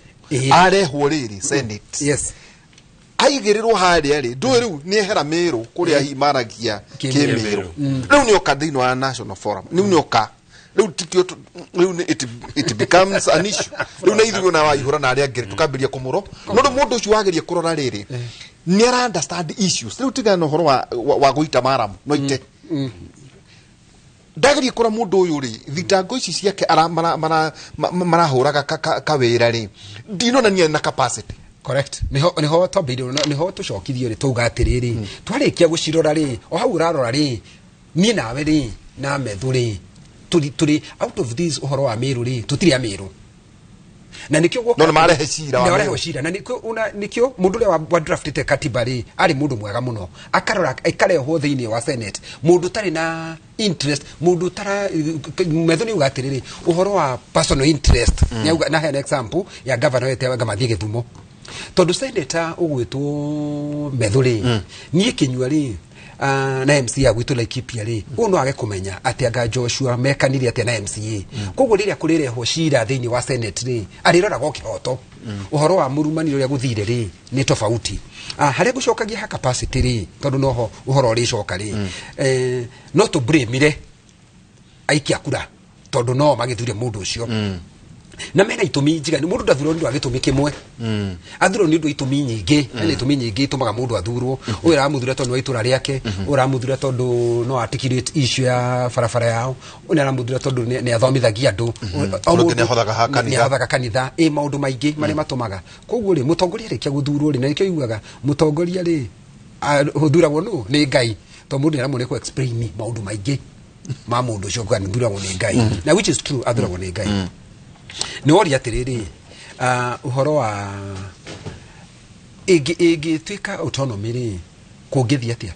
arehwo rĩrĩ Senate, aigĩrĩrwo harĩa rĩ, ndũĩ rĩu nĩ ehera Meru kũrĩa hihi maragia Kĩmĩrũ. Kĩmĩrũ, rĩu nĩ oka thĩinĩ wa national forum, rĩu nĩ oka rĩu tikio rĩu it becomes an issue. Rĩu na ithuĩ na waihũra na arĩa angĩ tũkambĩrĩria kũmũro, no rĩu mũndũ ũcio wageria kũrora rĩrĩ, nĩ ara understand issues. Rĩu tigana na ũhoro wa gũita maramu, no ite ndageria kũra mũndũ ũyũ rĩ, thitango ici ciake marahũraga kawĩra rĩ, ndinonania na capacity. Correct, niho twambĩrĩirie niho tũcokirie rĩ, twauga atĩrĩrĩ, twarĩkia gũcirora rĩ, o hau ũrarora rĩ, niĩ nawe rĩ na methu rĩ, tũrĩ out of this ũhoro wa Mĩrũ rĩ, tũtirĩ a Mĩrũ. Na nikio No, nĩ marehe cira wa nĩ marehe Meru. Cira na nikio una nikio mundu uria wa draftite katiba ri ari mundu mwega muno, akarora ikarehwo thiini wa Senate mundu tari na interest, mundu tara metho ni uga atiriri uhoro wa personal interest. Ni na heana example ya governor wete wa Gamathie Githumo, tondu senator ugwitwo Methu ri, niĩ Kinyua ri, na MCA gwitũ Laikipia rĩ, ũyũ no age kũmenya atĩ anga Joshua mekanire atĩa na MCA. Koguo rĩrĩa kũrĩrehwo cira thĩinĩ wa Senate rĩ, arĩroraga o kĩhoto. Ũhoro wa mũrumani ũrĩa gũthire rĩ nĩ tofauti. Harĩa ngũcokagia ha capacity rĩ, tondũ noho ũhoro ũrĩcoka rĩ, no tũ blame aikia kura tondũ no magĩthure mũndũ ũcio na mena itumi njiganu. Mũndũ ndathurwo nĩ ũndũ wa gĩtũmi kĩmwe, athurwo nĩ ũndũ wa itumi nyingĩ. Hena itumi nyingĩ itũmaga mũndũ athurwo. Ũyũ aramũthura tondũ nĩ wa itũra rĩake, ũyũ aramũthura tondũ no articulate issue ya barabara yao, ũyũ nĩ aramũthura tondũ nĩ athomithagia andũ. O Ũngĩ mũndũ nĩ ahothaga ha nĩ kanitha. Ahothaga kanitha, ĩ maũndũ maingĩ marĩa matũmaga. Koguo rĩ, mũtongoria rĩkia gũthurwo rĩ, na nĩkĩo yugaga mũtongoria rĩ ũthuragwo nũ nĩ Ngai, tondũ mũndũ nĩ aramwo nĩ kũ explain maũndũ maingĩ ma mũndũ ũcio kana athuragwo nĩ Ngai, na which is true, athuragwo nĩ Ngai. Nĩ woria atĩrĩrĩ, ũhoro wa ĩngĩtuĩka autonomy rĩ, kũngĩthiĩ atĩa?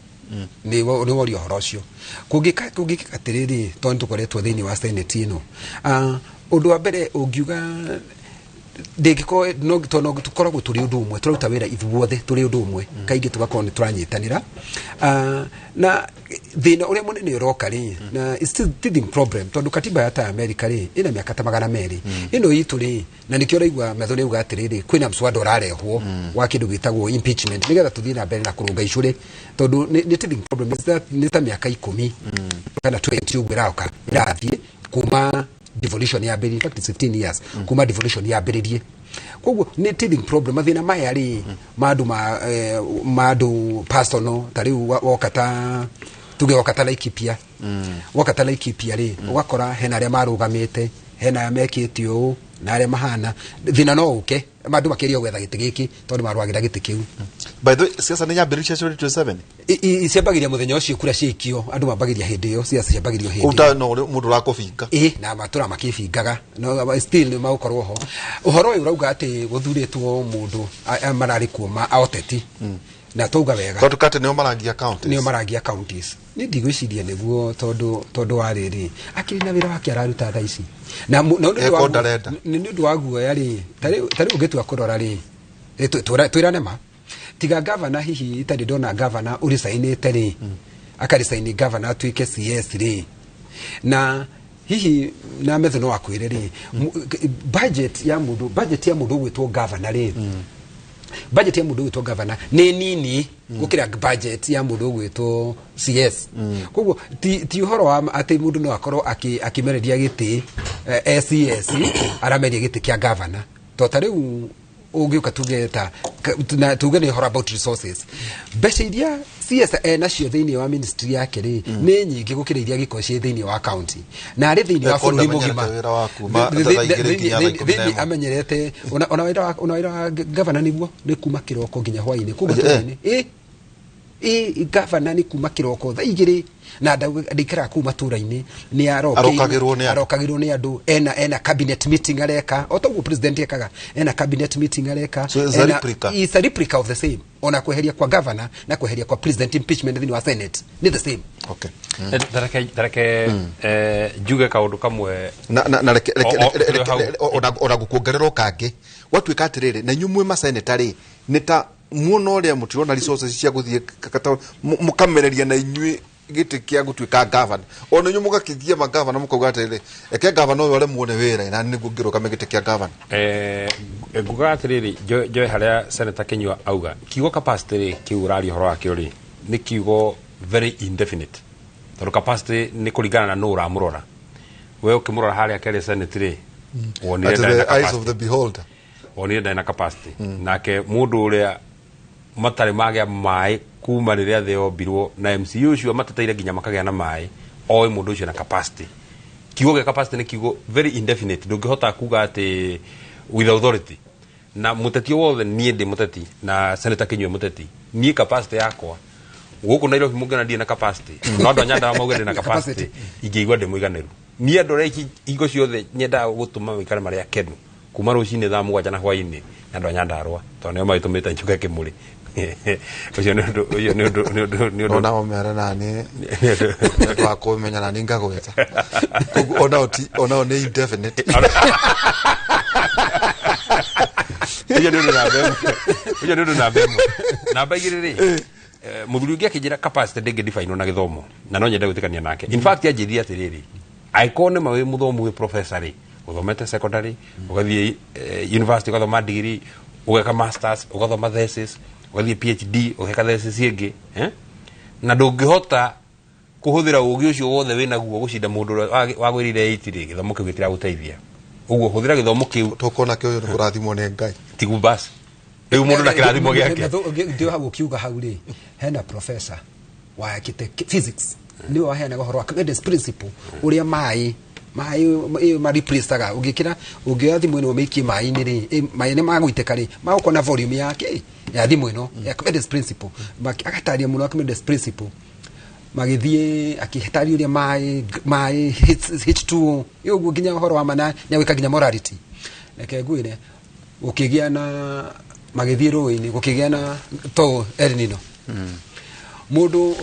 Nĩ woria ũhoro ũcio. Kũngĩkĩka atĩrĩrĩ, tondũ nĩ tũkoretwo thĩinĩ wa Senate ĩno, ũndũ wa mbere ũngiuga ndĩngĩkorwo no tondũ no tũkoragwo tũrĩ ũndũ ũmwe, tũraruta wĩra ithuothe tũrĩ ũndũ ũmwe, kaingĩ tũgakorwo nĩ tũranyitanĩra. Na thĩna ũrĩa mũnene ũroka rĩ, na it's still teething problem, tondũ katiba ya ta America rĩ ĩna mĩaka ta 200, ĩno itũ rĩ, na nĩkĩo ũraigua Metho nĩ auga atĩrĩrĩ, kwĩna mswada ũrarehwo wa kĩndũ gĩtagwo impeachment nĩgetha tũthiĩ na mbere na kũrũnga icũrĩ, tondũ nĩ teething problem. Is that nĩ ta mĩaka 10 kana 20 ũguo ĩroka ĩrathiĩ kuma devolution yambĩrĩrie, in fact it's 15 years kuma devolution yambĩrĩrie. Koguo nĩ teething problem. Mathĩna maya rĩ, ma andũ ma andũ personal, ta rĩu woka ta tuge woka ta Laikipia, woka ta Laikipia rĩ, ũgakora hena arĩa marũgamĩte, hena arĩa mekĩte ũũ na arĩa mahana thĩna no ũke andũ makĩria gwetha gĩtĩ gĩkĩ tondũ marũagĩra gĩtĩ kĩu. By the way, siasa nĩ yambĩrĩria 2027? Ciambagĩria mũthenya ũcio kura ciaikio, andũ mambagĩria hĩndĩ ĩyo, ciaca ciambagĩrio hĩndĩ Kũu no mũndũ ũrakũbinga. Ĩ na matũra makĩbingaga, no still nĩ magũkorwo ho. Ũhoro ũyũ ũrauga atĩ gũthurĩtwo mũndũ mararĩ kuo ma a ũteti, na twauga wega tondũ kate nĩo marangia counties. Nĩo marangia counties. Nĩ ndigwĩciria nĩguo, tondũ wa rĩrĩ akĩrĩ na wĩra wake araruta thaa ici na nĩ ũndũ wa Eko ndarenda. Nĩ ũndũ wa guoya rĩ, ta rĩu ũngĩtua kũrora rĩ, twĩrane ma tiga gavana, hihi itarĩ ndona gavana ũricainĩte rĩ, akaricaini gavana atuĩke CS rĩ, na hihi na Metho no akwĩre rĩ, budget ya mũndũ ũgwĩtwo gavana rĩ, budget ya mũndũ ũgwĩtwo gavana nĩ nini gũkĩra budget ya mũndũ ũgwĩtwo CS. Koguo ti ũhoro wa atĩ mũndũ no akorwo akĩmereria gĩtĩ, CS arameria gĩtĩ kĩa gavana, to ta rĩu ũngĩũka tuge ta na tuge nĩ ũhoro about resources, mbeca iria CS nacio thĩinĩ wa ministry yake rĩ nĩ nyingĩ gũkĩra iria gĩkorwo ciĩ thĩinĩ wa county na arĩ thĩinĩ wa Eko bũrũri mũgima. ndamenyerete wĩra wa kuma thaa 2 nginya thaa ikũmi na Thĩinĩ ĩmwe. Amenyerete ona wĩra wa gavana nĩguo nĩ kuma kĩroko nginya hwainĩ kuma matũra-inĩ. Ĩ gavana nĩ kuma kĩroko thaa 2 na ndaikaraga kũu matũra-inĩ, nĩ Arokagĩrwo nĩ andũ. Arokagĩrwo nĩ andũ, ena cabinet meeting areka o toguo president ekaga, ena cabinet meeting areka. So it's a replica. It's a replica of the same. Ona kweheria kwa governor na kweheria kwa president, impeachment thĩinĩ wa Senate nĩ the same. Okay. Tareke njuge kaũndũ kamwe. Na reke tũrĩ hau. Ona gũkuongerera kangĩ gwatuĩka atĩrĩrĩ, na inyuĩ mwĩ maseneta rĩ, nĩ ta muona ũrĩa mũtirona resources cia gũthiĩ mũkamereria na inyuĩ gĩtĩ kĩa gũtuĩka gavana, ona inyuĩ mũgakĩthia magavana mũkauga atĩrĩrĩ, eke gavana ũyũ aremwo nĩ wĩra na nĩguo ngĩrũgame gĩtĩ kĩa gavana. Ngugaga atĩrĩrĩ, njoe harĩa Senator Kinyua auga kiugo capacity rĩ, kĩu ũraria ũhoro wakĩo rĩ, nĩ kiugo very indefinite, tondũ capacity nĩ kũringana na nũ ũramũrora. We ũkĩmũrora harĩa kerĩ Senate rĩ, wonire At ndarĩ na the eyes capacity. Of the beholder. Wonire ndarĩ na capacity. Nake mũndũ ũrĩa matarĩ magĩa maĩ kuma rĩrĩa thĩ yombirwo na MCU ũcio mateteire nginya makagĩa na maĩ, oĩ mũndũ ũcio na capacity. Kiugo gĩa capacity nĩ kiugo very indefinite, ndũngĩhota kuga atĩ with authority. Na mũteti o wothe, niĩ ndĩ mũteti na Senator Kinyua mũteti, niĩ capacity yakwa gũkũ Nairobi mũngĩona ndirĩ na capacity, no andũ a Nyandarua mauge ndĩ na capacity, ingĩigua ndĩ mũiganĩru. Niĩ andũ arĩa hingo ciothe nyendaga gũtũma maikare marĩ akenu. Kuma rũcinĩ thaa 7 na hwainĩ na andũ a Nyandarũa tondũ nĩo magĩtũmĩte njũke Kĩmũrĩ. Ũcio nĩ ũndũ ũcio nĩ ũndũ nĩ ũndũ nĩ ũndũ Onao mere nani nĩ wa kũmenya nani ngagwĩta. Koguo onao ti onao nĩ indefinite. Ũcio nĩ ũndũ namba ĩmwe. Ũcio nĩ ũndũ namba ĩmwe. Namba igĩrĩ rĩ, mũthuri ũngĩ akĩnjĩra capacity ndĩngĩ define na gĩthomo, na no nyende gwĩtĩkania nake. In fact, anjĩrire atĩrĩrĩ, angĩkorwo nĩma wĩ mũthomu, wĩ professor rĩ, ũthomete secondary, ũgathiĩ university, ũgathoma degree, ũgeka masters, ũgathoma thesis, ũgathiĩ PhD, ũgeka thesis ĩngĩ, eh? Na ndũngĩhota kũhũthĩra ũgĩ ũcio wothe wĩnaguo gũcinda mũndũ ũrĩa wagwĩrĩire 8 rĩ, gĩthomo kĩu gĩtiragũteithia. Ũguo hũthĩra gĩthomo kĩu. Tũkona kĩu nĩ kũrathimwo nĩ Ngai. Tigu basi rĩu mũndũ na kĩrathimo gĩake. Ndio hau ũkiuga hau rĩ, hena professor wa kĩte physics nĩwe waheanaga ũhoro wa Archimedes principle, ũrĩa maĩ mareplaceaga ũngĩkĩra ũngĩoya thimũ ĩno ũmĩikie maĩ-inĩ rĩ, maĩ nĩ magũitĩka rĩ, magũkorwo na volume yake ya thimũ ĩno ya Archimedes principle. Agataria mũno Archimedes principle, magĩthiĩ akĩtaria ũrĩa maĩ H2O ũguo nginya ũhoro wa mana nĩagwĩka nginya morality. Reke ngwĩre, gũkĩgĩa na magĩthiĩ rũĩ-inĩ, gũkĩgĩa na to El Nino. Mũndũ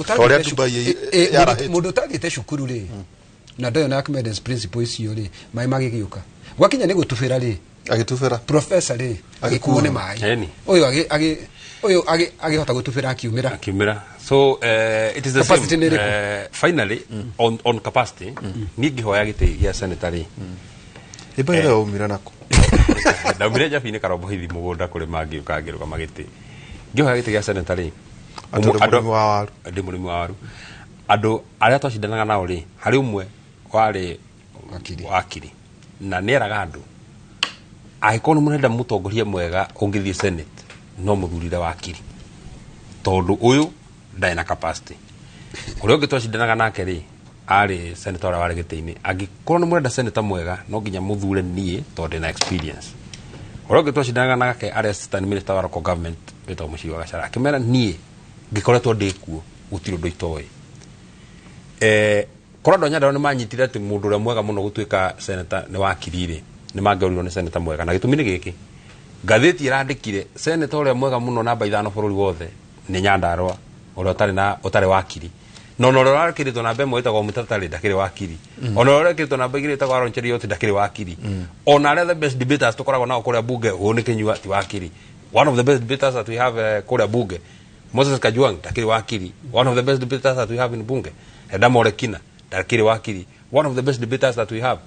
ũtathiĩte cukuru rĩ, na ndoyo na Archimedes principle icio rĩ, maĩ magĩgĩũka gwakinya nĩ gũtubĩra rĩ, agĩtubĩra professor rĩ agĩkuo nĩ maĩ, ũyũ agĩhota gũtubĩra akiumĩra. So it is the same. Finally, on capacity, niĩ ngĩhoya gĩtĩ gĩa senator rĩ, ĩmba ĩrĩa waumire nako. Ndaumire Njabi-inĩ Karombo hithi mũgũnda kũrĩma, ngĩũka ngĩrũgama gĩtĩ. Ngĩhoya gĩtĩ gĩa senator rĩ, ndĩ mũrĩmi wa waru. Andũ arĩa twacindanaga nao rĩ, harĩ ũmwe warĩ wakiri na nĩeraga andũ, angĩkorwo nĩ mũrenda mũtongoria mwega ũngĩthiĩ senate, no mũthurire wakiri, tondũ ũyũ ndarĩ na capacity. Ũrĩa ũngĩ twacindanaga nake rĩ, arĩ senator ũrĩa warĩ gĩtĩ-inĩ, angĩkorwo nĩ mũrenda senator mwega, no nginya mũthure niĩ tondũ ndĩna experience. Ũrĩa ũngĩ twacindanaga nake arĩ assistant minister wa local government wĩtagwo Mũciri wa Gachara, akĩmera niĩ ngĩkoretwo ndĩ kuo gũtirĩ ũndũ itoĩ. Korwo andũ a Nyandarũa nĩ manyitire atĩ mũndũ ũrĩa mwega mũno gũtuĩka senator nĩ wakiri rĩ, nĩ mangĩorirwo nĩ senator mwega. Na gĩtũmi nĩ gĩkĩ, ngathĩti ĩrandĩkire senator ũrĩa mwega mũno namba 5 bũrũri wothe nĩ Nyandarũa, ũrĩa ũtarĩ wakiri. No no ũrĩa ũrakĩrĩtwo namba 1 wĩtagwo Mũtatarĩ ndakĩrĩ wakiri. Ona ũrĩa ũrekĩrĩtwo namba 2 wĩtagwo Aaron Cheruiyot ndakĩrĩ wakiri. Ona arĩa the best debaters tũkoragwo nao kũrĩa bunge, ũyũ nĩ Kĩnyua ti wakiri. One of the best debaters that we have kũrĩa bunge, Moses Kajwang ndakĩrĩ wakiri. One of the best debaters that we have in bunge, Eda Morekina ndakĩrĩ wakiri. One of the best debaters that we have,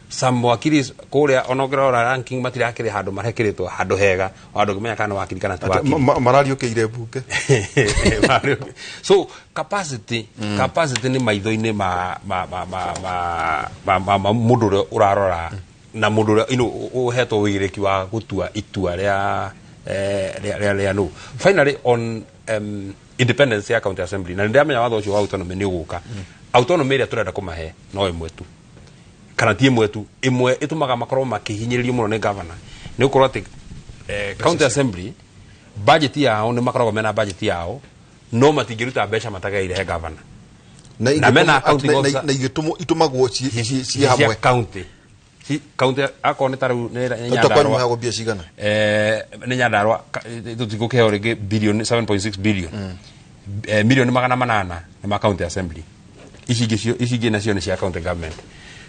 some wakiris kũrĩa ona ũngĩrora ranking matirakĩrĩ handũ marekĩrĩtwo handũ hega, handũ ũngĩmenya kana wakiri kana ti wakiri. Marariũkĩire bunge. So capacity nĩ maitho-inĩ ma mũndũ ũrĩa ũrarora na mũndũ ũrĩa ũhetwo ũigĩrĩki wa gũtua itua rĩa no. Finally, on independence ya county assembly, na nĩndĩramenya watho ũcio wa autonomy nĩ ũgũka. Autonomy ĩrĩa tũrenda kũmahe no ĩmwe tu, kana ti ĩmwe tu, ĩmwe ĩtũmaga makorwo makĩhinyĩrĩrio mũno nĩ governor, nĩ gũkorwo atĩ county assembly budget yao nĩ makoragwo mena budget yao, no matingĩruta mbeca matagaire he governor. Na mena accounting officer na igĩtũmwo itũmagwo ci hamwe county. County akorwo nĩ ta rĩu nĩ Nyandarũa mbia cigana, nĩ Nyandarũa tũtigũkĩheo rĩngĩ billion 7.6 billion, milioni 800 nĩ ma county assembly. Ici ingĩ nacio nĩ cia county government.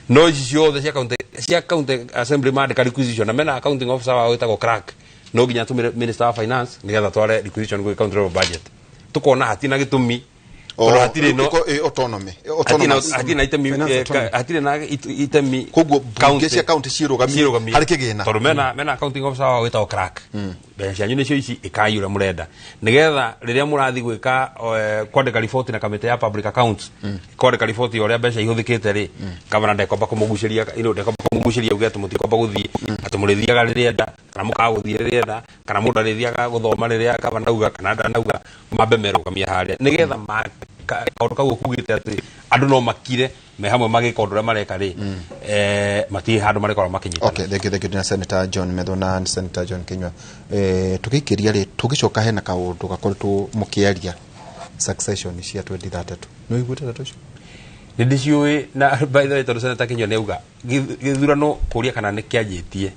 No ici ciothe cia county assembly mandĩka requisition, na mena accounting officer wao wĩtagwo clerk, no nginya atũmĩre minister wa finance nĩgetha tware requisition gwĩ county level budget. Tũkona hatirĩ na gĩtũmi, tondũ hatirĩ no autonomy, hatirĩ na itemi. Koguo bunge cia county ciĩrũgamie harĩ kĩgĩna, tondũ mena accounting officer wao wĩtagwo clerk. Mbeca cianyu nĩcio ici, ĩkai ũrĩa mũrenda, nĩgetha rĩrĩa mũrathiĩ gwĩka kwandĩka riboti na kamĩtĩ ya public accounts, kwandĩka riboti ya ũrĩa mbeca ihũthĩkĩte rĩ, gavana ndekwamba kũmũgucĩria, ndekwamba kũmũgucĩria uge atĩ mũtikwamba gũthiĩ, atĩ mũrĩthiaga rĩrĩa enda, kana mũkaga gũthiĩ rĩrĩa enda, kana mũndũ arĩthiaga gũthoma rĩrĩa gavana auga kana ndanauga, mambe merũgamie harĩa nĩgetha kaũndũ kau ũkugĩte atĩ andũ no makire me hamwe magĩka ũndũ ũrĩa mareka rĩ, matirĩ handũ marĩkorwo makĩnyitana. Okay, thank you, thank you na Senator John Methu na Senator John Kinyua. Tũgĩikĩria rĩ, tũgĩcoka hena kaũndũ gakoretwo mũkĩaria succession cia 2032. Nĩ ũiguĩte ndeto icio? Nĩ ndĩciũĩ, na by the way, tondũ Senator Kinyua nĩ auga gĩthurano kũria kana nĩ kĩanjĩtie,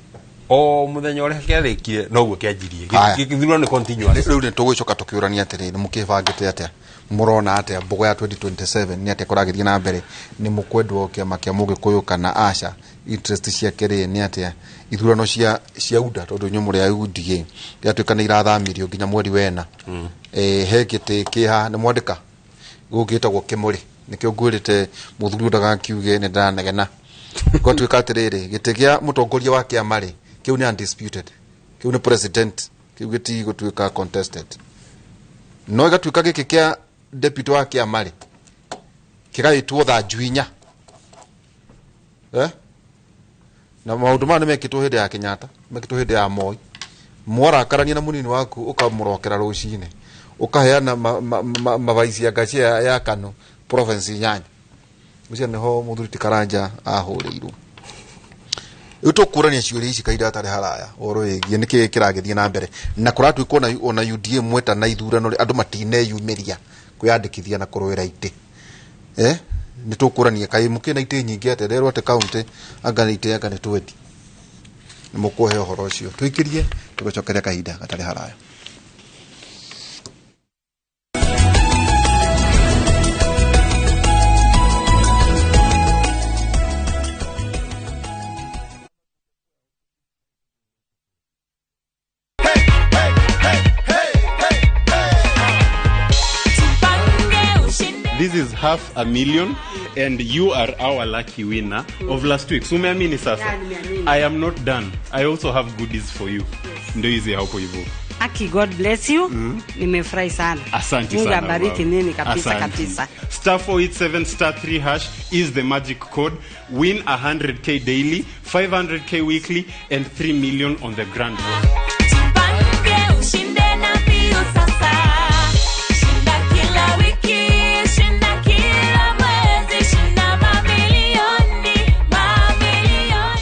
O muthenya uria kiarĩkire noguo kĩanjirie. Haya. Gĩthurano nĩ continuous. Rĩu nĩ tũgũcoka tũkĩũrania atĩrĩrĩ, nĩ mũkĩbangĩte atĩa, mũrona atĩa mbogo ya 2027 nĩ atĩa kũragĩthiĩ na mbere, nĩ mũkwendwo kĩama kĩa mũgĩkũyũ kana aca, interest ciake rĩ nĩ atĩa, ithurano cia UDA tondũ inyuĩ mũrĩ a UDA gĩatuĩka nĩ irathamirio nginya mweri wena. He gĩtĩ kĩha nĩ mwandĩka gũgĩtagwo kĩmũrĩ, nĩkĩo ngwĩrĩte mũthuri ndagakiuge nĩ ndĩranegena. Gwatuĩka atĩrĩrĩ, gĩtĩ kĩa mũtongoria wa kĩama rĩ, kĩu nĩ undisputed, kĩu nĩ president, kĩu gĩtigũtuĩka contested, no ĩgatuĩka gĩkĩ kĩa deputy wa kĩama rĩ kĩgaĩtwo thanju inya. Na maũndũ maya nĩ mekĩtwo hĩndĩ ya Kenyatta, mekĩtwo hĩndĩ ya Moi. Mwarakarania na mũnini waku ũkamũrokera rũcinĩ, ũkaheana mavaici anga cia ya Kano province inyanya. Ũcio nĩho mũthuri ti Karanja ahũrĩirwo. Rĩu tũkũrania ciũria ici kahinda gatarĩ haraya ũhoro wĩgiĩ nĩkĩĩ kĩragĩthiĩ na mbere, na kũratuĩka ona UDA mweta na ithurano rĩ, andũ matineyumĩria kwĩyandĩkithia na kũrũĩra itĩ. Nĩ tũkũrania kaĩ mũkĩna itĩ nyingĩ atĩa, rerwo atĩ kaũntĩ anga nĩ itĩ anga nĩ 20. Nĩ mũkũhe ũhoro ũcio tũikĩrie, tũgũcokeria kahinda gatarĩ haraya. This is 500,000 and you are our lucky winner of last week. So umeamini sasa? Yeah, nimeamini. I am not done. I also have goodies for you. Yes. Ndio hizi hapo hivyo. Aki, God bless you. Nimefurahi sana. Asante Mungu sana. abariki Mama. nini kabisa. Asante. Kabisa. Star 487 star 3 hash is the magic code. Win 100K daily, 500K weekly and 3 million on the grand road. Tupange ushinde na mbio sasa. Shinda kila wiki, shinda kila mwezi, shinda mamilioni, mamilioni.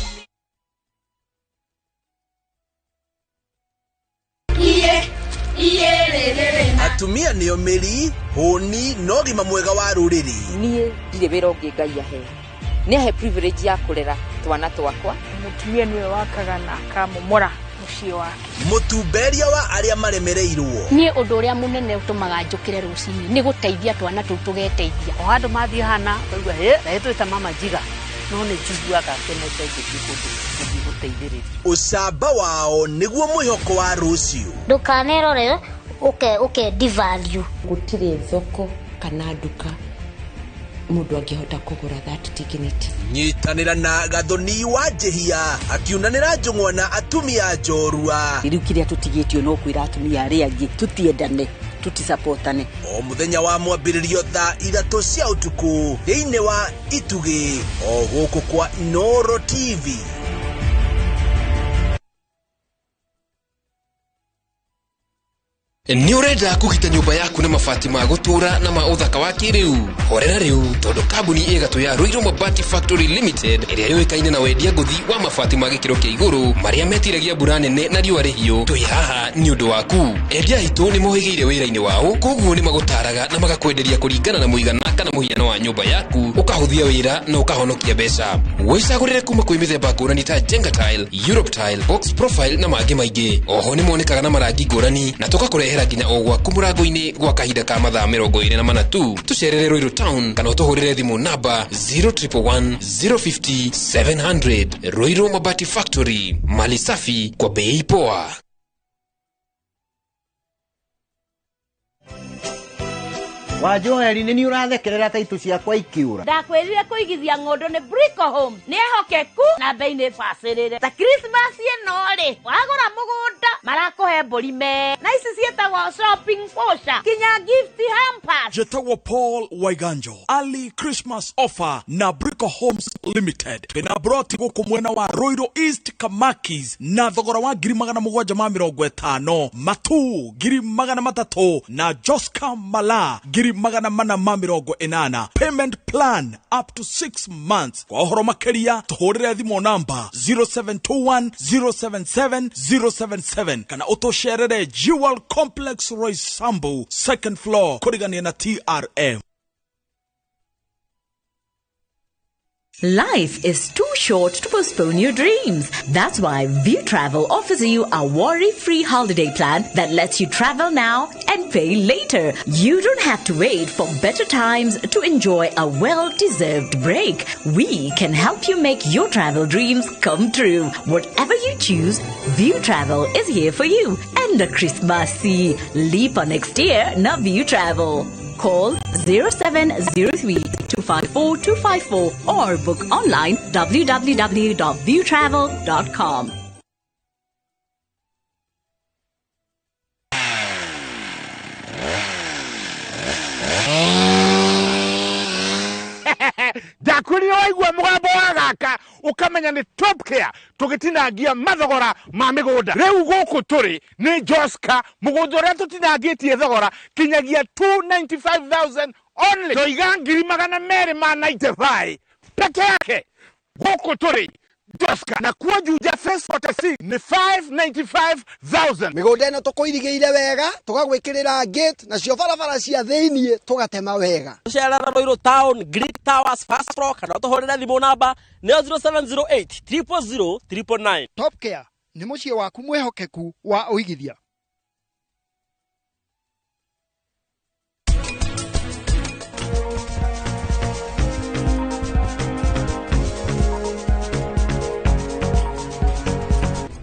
Iye, iye, re, re, re. Atumia nĩo mĩri hũni na ũgima mwega wa rũrĩrĩ. Niĩ ndirĩ wĩra ũngĩ Ngai ahe, nĩ ahe privilege ya kũrera twana twakwa. Mũtumia nĩwe wakaga na akamomora mũciĩ wake. Mũtumberia wa arĩa maremereirwo. Niĩ ũndũ ũrĩa mũnene ũtũmaga njũkĩre rũcinĩ nĩ gũteithia twana tũu tũgeteithia. O handũ mathiĩ hana ũkaigua hĩ na ĩtwĩta mama njiga, no nĩ njiguaga ngenete ngĩthiĩ kũndũ gũthiĩ gũteithĩrĩria. Ũcamba wao nĩguo mwĩhoko wa rũciũ. Ndũkanerore ũke devalue. Gũtirĩ thoko kana nduka mũndũ angĩhota kũgũra that dignity. Nyitanĩra na Gathoni wa Njĩhia akiunanĩra njũng'wa na atumia njorua. Rĩu kĩrĩa tũtigĩtio no kwĩra atumia arĩa angĩ tũtiendane, tũtisapotane. O mũthenya wa mwambĩrĩrio thaa 3 cia ũtukũ thĩinĩ wa Itugĩ o gũkũ kwa Inooro TV. Nĩ ũrenda kũgita nyũmba yaku na mabati ma gũtũũra na ma ũthaka wa kĩrĩu? Horera rĩu tondũ kambuni ĩgatũ ya Ruiru Mabati Factory Limited ĩrĩa yũĩkaine na wendia ngũthi wa mabati ma gĩkĩro kĩa igũrũ marĩa metiragia mbura nene na riũa rĩhiũ, twĩ haha nĩ ũndũ waku. Endia aitũ nĩ mohĩgĩire wĩra-inĩ wao, koguo nĩ magũtaraga na magakwenderia kũringana na mũigana kana mũhiano wa nyũmba yaku, ũkahũthia wĩra na ũkahonokia mbeca. Wĩcagũrĩre kuma kwĩ mĩthemba ngũrani ta Jenga Tile, Europe Tile, Box Profile na mangĩ maingĩ. Oho nĩ monekaga na marangi ngũrani na tũgakũrehera nginya o gwaku mũrango-inĩ gwa kahinda ka mathaa 24 tu. Tũcerere Ruiru Town kana ũtũhũrĩre thimũ namba 0111 050 700. Ruiru Mabati Factory, mali safi kwa bei poa. Wa Joeli nĩ niĩ ũrathekerera ta itũ ciakwa ikiũra. Ndakwĩrire kũigithia ng'ũndũ nĩ Brico Home. Nĩ ehokeku na bei nĩ bacĩrĩre. Ta Christmas ĩno rĩ, wagũra mũgũnda marakũhe mbũri me. Na ici ciĩtagwo shopping voucher kinya gift hampers. Njĩtagwo Paul Waiganjo. Early Christmas offer na Brico Homes Limited. Twĩna broti gũkũ mwena wa Ruiru East Kamakis na thogora wa 750,000, Matu 300,000 na Joska Mala 480,000. Payment plan up to 6 months. Kwa ũhoro makĩria tũhũrĩre thimũ namba 0721 077 077 kana ũtũcerere Jewel Complex Roysambu second floor kũrigania na TRM. Life is too short to postpone your dreams. That's why View Travel offers you a worry-free holiday plan that lets you travel now and pay later. You don't have to wait for better times to enjoy a well-deserved break. We can help you make your travel dreams come true. Whatever you choose, View Travel is here for you. And the Christmas Leap on next year, na View Travel. Call 0703 254 254 or book online www.viewtravel.com. Ndakwĩrire waigua mũgambo wa gaka ũkamenya nĩ Top Care tũgĩtinangia mathogora ma mĩgũnda. Rĩu gũkũ tũrĩ nĩ Joska, mũgũnda ũrĩa tũtinangĩtie thogora kinyagia 295,000 only. Toiga 295,000 peke yake. Gũkũ tũrĩ Joska, na kuo Juja Phase 46 nĩ 595,000. Mĩgũnda ĩno tũkũirigĩire wega, tũgagwĩkĩrĩra gate, nacio barabara cia thĩiniĩ tũgatema wega. Tũcerera Ruiru Town, Greek Towers, First Floor, kana ũtũhũrĩre thimũ namba nĩyo 0708 000 999. Top Care nĩ mũciĩ waku mwĩhokeku wa ũigithia.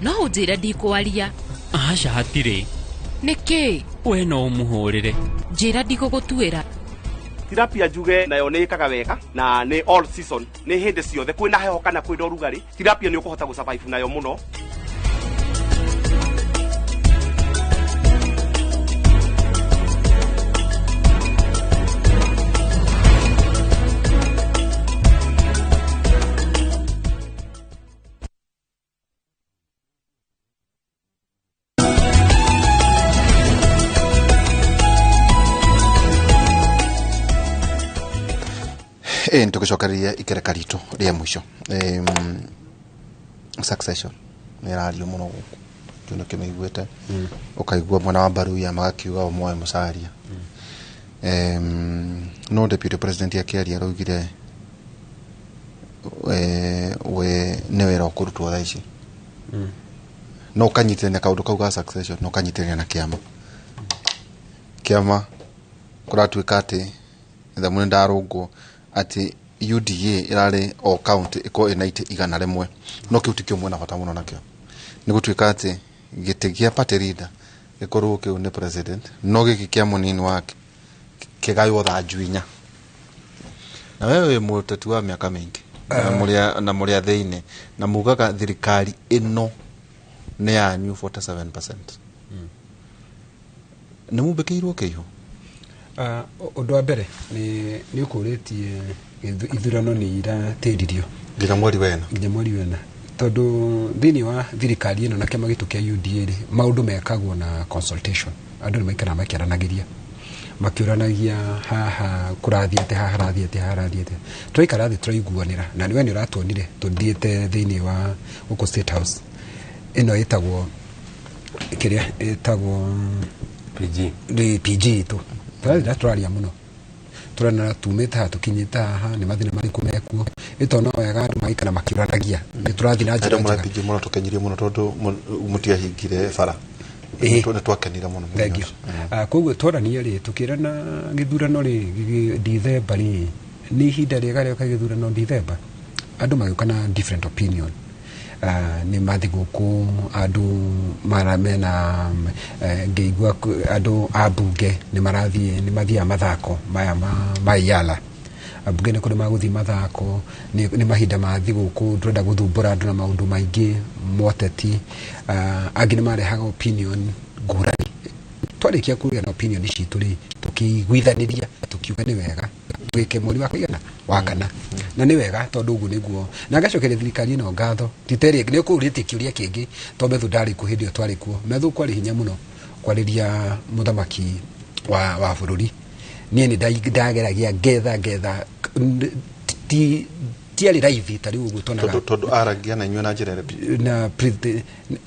No ũnjĩre ndikwaria. Aca hatirĩ. Nĩkĩ? We no ũmũhũrĩre. Njĩra ndigũgũtuĩra. Tilapia njuge nayo nĩ ĩkaga wega na nĩ all season, nĩ hĩndĩ ciothe kwĩna heho kana kwĩna ũrugarĩ, tilapia nĩ ũkũhota gũsurvive nayo mũno. Nitugicokereria ikereka ritu ria mwisho. Succession nä ĩrario mũno gũkũ kĩu nĩkĩo mĩiguĩte ũkaigua mwena wa Baruya magakiuga ũmwe Musalia. No deputy president akĩaria araugire we nĩ wĩra ũkũrutwo thaa ici. No ũkanyitĩrĩria kaũndũ kau ga succession, no ũkanyitĩrĩria na kĩama. Kĩama kũratuĩka atĩ thamũ nĩ ndarũngwo atĩ UDA ĩrarĩ o county ĩkorwo ĩna itĩ 100, no kĩu tikĩo mwena bata mũno nakĩo. Nĩ gũtuĩka atĩ gĩtĩ gĩa party leader gĩkorwo kĩu nĩ president, no gĩkĩ kĩa mũnini wake kĩgaywo thanju 4. Na wewe wĩ mũteti wa mĩaka mĩingĩ na mũrĩ a thĩinĩ, na mugaga thirikari ĩno nĩ yanyu 47%. Nĩ mumbĩkĩirwo kĩiho? Ũndũ wa mbere nĩ ũkũrĩtie ithurano nĩ iratĩririo nginya mweri wena, nginya mweri wena, tondũ thĩinĩ wa thirikari ĩno na kĩama gitũ kĩa UDA rĩ, maũndũ mekagwo na consultation. Andũ nĩ maikaraga makĩaranagĩria, makĩũranagia haha kũrathiĩ atĩa, haha harathiĩ atĩa, haha harathiĩ atĩa. Twaikara thĩ tũraiguanĩra, na nĩwe nĩ ũratuonire tũthiĩte thĩinĩ wa gũkũ State House ĩno ĩtagwo kĩrĩa ĩtagwo PG, nĩ PG itũ. Tũrathiĩ tũraria mũno, tũrana tumĩte haha tũkinyĩte haha, nĩ mathĩna marĩkũ mekuo, ĩtona wega andũ magaikara makĩũranagia, nĩ tũrathiĩ na njĩra njega. PG mũno tũkenyirie mũno tondũ mũtiahingire bara. Nĩ twakenire mũno. Thank you. Koguo twarania rĩ, tũkĩrana gĩthurano rĩ Dithemba rĩ, nĩ ihinda rĩega rĩoka gĩthurano Dithemba, andũ magĩũka na different opinion. Nĩ mathigũkũ andũ mara mena ngĩigua andũ a mbunge nĩ marathiĩ, nĩ mathiaga mathako maya ma Iyala. Ambunge nĩ kũrĩ magũthiĩ mathako, nĩ mahinda ma thigũkũ, ndũrenda gũthumbũra andũ na maũndũ maingĩ moteti. Angĩ nĩ marehaga opinion ngũrani. Twarĩkia kũgĩa na opinion citũ rĩ, tũkĩiguithanĩria, tũkiuga nĩ wega twĩke mweri wa kũigana wa kana, na nĩ wega tondũ ũguo nĩguo. Na ngacokeria thirikari ĩno ngatho, ti ta ĩrĩa nĩ ũkũrĩtie kĩũria kĩngĩ, tondũ Methu ndarĩ kuo hĩndĩ ĩyo twarĩ kuo. Methu kwarĩ hinya mũno kwarĩria mũthamaki wa bũrũri. Niĩ nĩ ndageragia ngetha tiarĩ raithi ta rĩu ũguo tuonaga. Tondũ aragia na inyuĩ na njĩra ĩrĩkũ? Na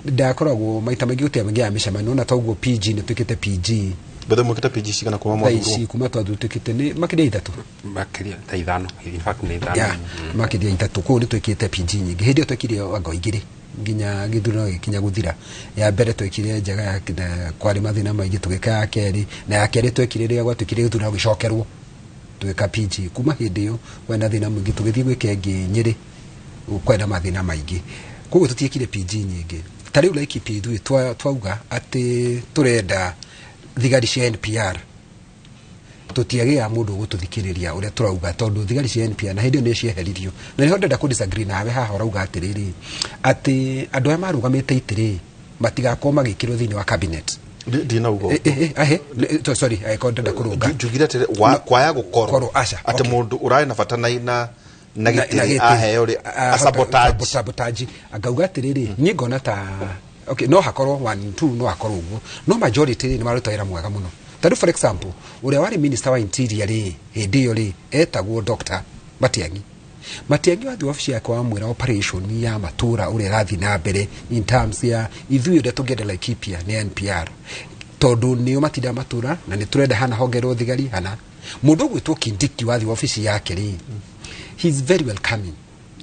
ndakoragwo maita maingĩ gũtiagĩa mĩcemanio, na toguo PG nĩ twĩkĩte PG Bethe mwĩkĩte PG cigana kuma thaa mwathurwo? Ici kuma twathutĩkĩte nĩ makĩria 3. Makĩria ta 5, in fact nĩ 5. Yeah, makĩria 3. Koguo nĩ twĩkĩte PG nyingĩ. Hĩndĩ ĩyo twekire anga 2 nginya gĩthurano gĩkinya gũthira. Ya mbere twekire njega ya na kwarĩ mathĩna maingĩ, tũgĩka ya kerĩ, na ya kerĩ twekire rĩrĩa gwatuĩkire gĩthurano gĩcokerwo, tũgĩka PG. Kuma hĩndĩ ĩyo kwarĩ na thĩna mũingĩ, tũgĩthiĩ gwĩka ĩngĩ Nyĩrĩ, kwarĩ na mathĩna maingĩ, koguo tũtiĩkire PG nyingĩ. Ta rĩu Laikipia ithuĩ twauga atĩ tũrenda thigari cia NPR, tũtiagĩa mũndũ ũgũtũthikĩrĩria ũrĩa tũrauga, tondũ thigari cia NPR na hĩndĩ ĩyo nĩ cieheririo. Na nĩho ndĩrenda kũ disagree nawe haha. Ũrauga atĩrĩrĩ, atĩ andũ aya marũgamĩte itĩ-rĩ, matigakorwo magĩkĩrwo thĩinĩ wa cabinet. Ndinauga. Ahe, sorry, angĩkorwo ndĩrenda kũrũnga. Njugire atĩrĩ, kwaya gũkorwo Korwo, aca, atĩ okay. mũndũ ũrarĩ na bata na na gĩtĩ gĩtĩ. aheo rĩ, asabotage. Sabotage. Ngauga atĩrĩrĩ, niĩ ngona ta okay, no hakorwo one two, no hakorwo ũguo, no majority rĩ, nĩ maruta wĩra mwega mũno. Tarĩu for example, ũrĩa warĩ minister wa interior rĩ, hĩndĩ ĩyo rĩ, etagwo Dr. Matiang'i. Matiang'i wathiĩ wabici yake wamwĩra operation ya matũra ũrĩa ĩrathiĩ na mbere in terms ya ithuĩ ũrĩa tũngĩenda Laikipia nĩ NPR, tondũ nĩo matindaga matũra na nĩ tũrenda hana hongerwo thigari hana. Mũndũ ũgwĩtwo Kindiki, wathiĩ wabici yake rĩ, he is very welcoming,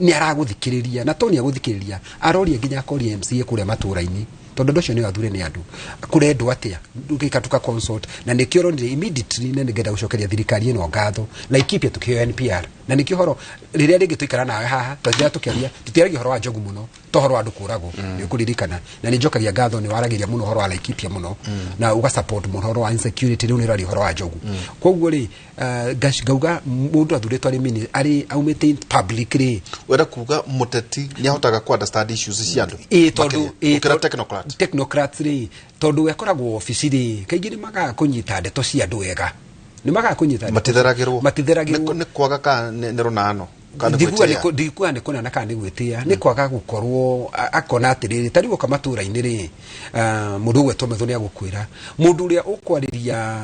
nĩ aragũthikĩrĩria, na to nĩ agũthikĩrĩria, aroria nginya akoria MCA kũrĩa matũra-inĩ, tondũ andũ acio nĩo athure nĩ andũ, kũrendwo atĩa, tũgĩka tuka consult. Na nĩkĩo ronire immediately, na nĩngenda gũcokeria thirikari ĩno ngatho, Laikipia tũkĩheo NPR. Na nĩkĩo horo rĩrĩa rĩngĩ tũikara nawe haha twathira tũkĩaria, tũtiaragia ũhoro wa njogu mũno, to ũhoro wa andũ kũragwo. Nĩ ũkũririkana, na nĩ njokagia ngatho, nĩ waragĩria mũno ũhoro wa Laikipia mũno na ũga support mũno ũhoro wa insecurity. Rĩu nĩ ũraria ũhoro wa njogu. Koguo rĩ, ngauga mũndũ athurĩtwo arĩ mini arĩ aumĩte in public rĩ. Wenda kuga mũteti nĩ ahotaga ku understand issues cia andũ Ĩ, tondũ makĩria, ĩ, gũkĩra technocrat. Technocrats rĩ, tondũ we akoragwo obici rĩ, kaingĩ nĩ magaga kũnyita ndeto cia andũ wega, nĩ magaga kũnyita ndeto. Matitheragĩrwo. Matitheragĩrwo. Nĩ kwaga kana nĩ rũnano kana nĩ Ndikuga gwĩtĩĩa? Ndikuga nĩ kũnana kana nĩ gwĩtĩa, nĩ kwaga gũkorwo akona atĩrĩrĩ, ta rĩu oka matũra-inĩ rĩ, mũndũ ũgwetwo Methu nĩ agũkwĩra mũndũ ũrĩa ũkwarĩria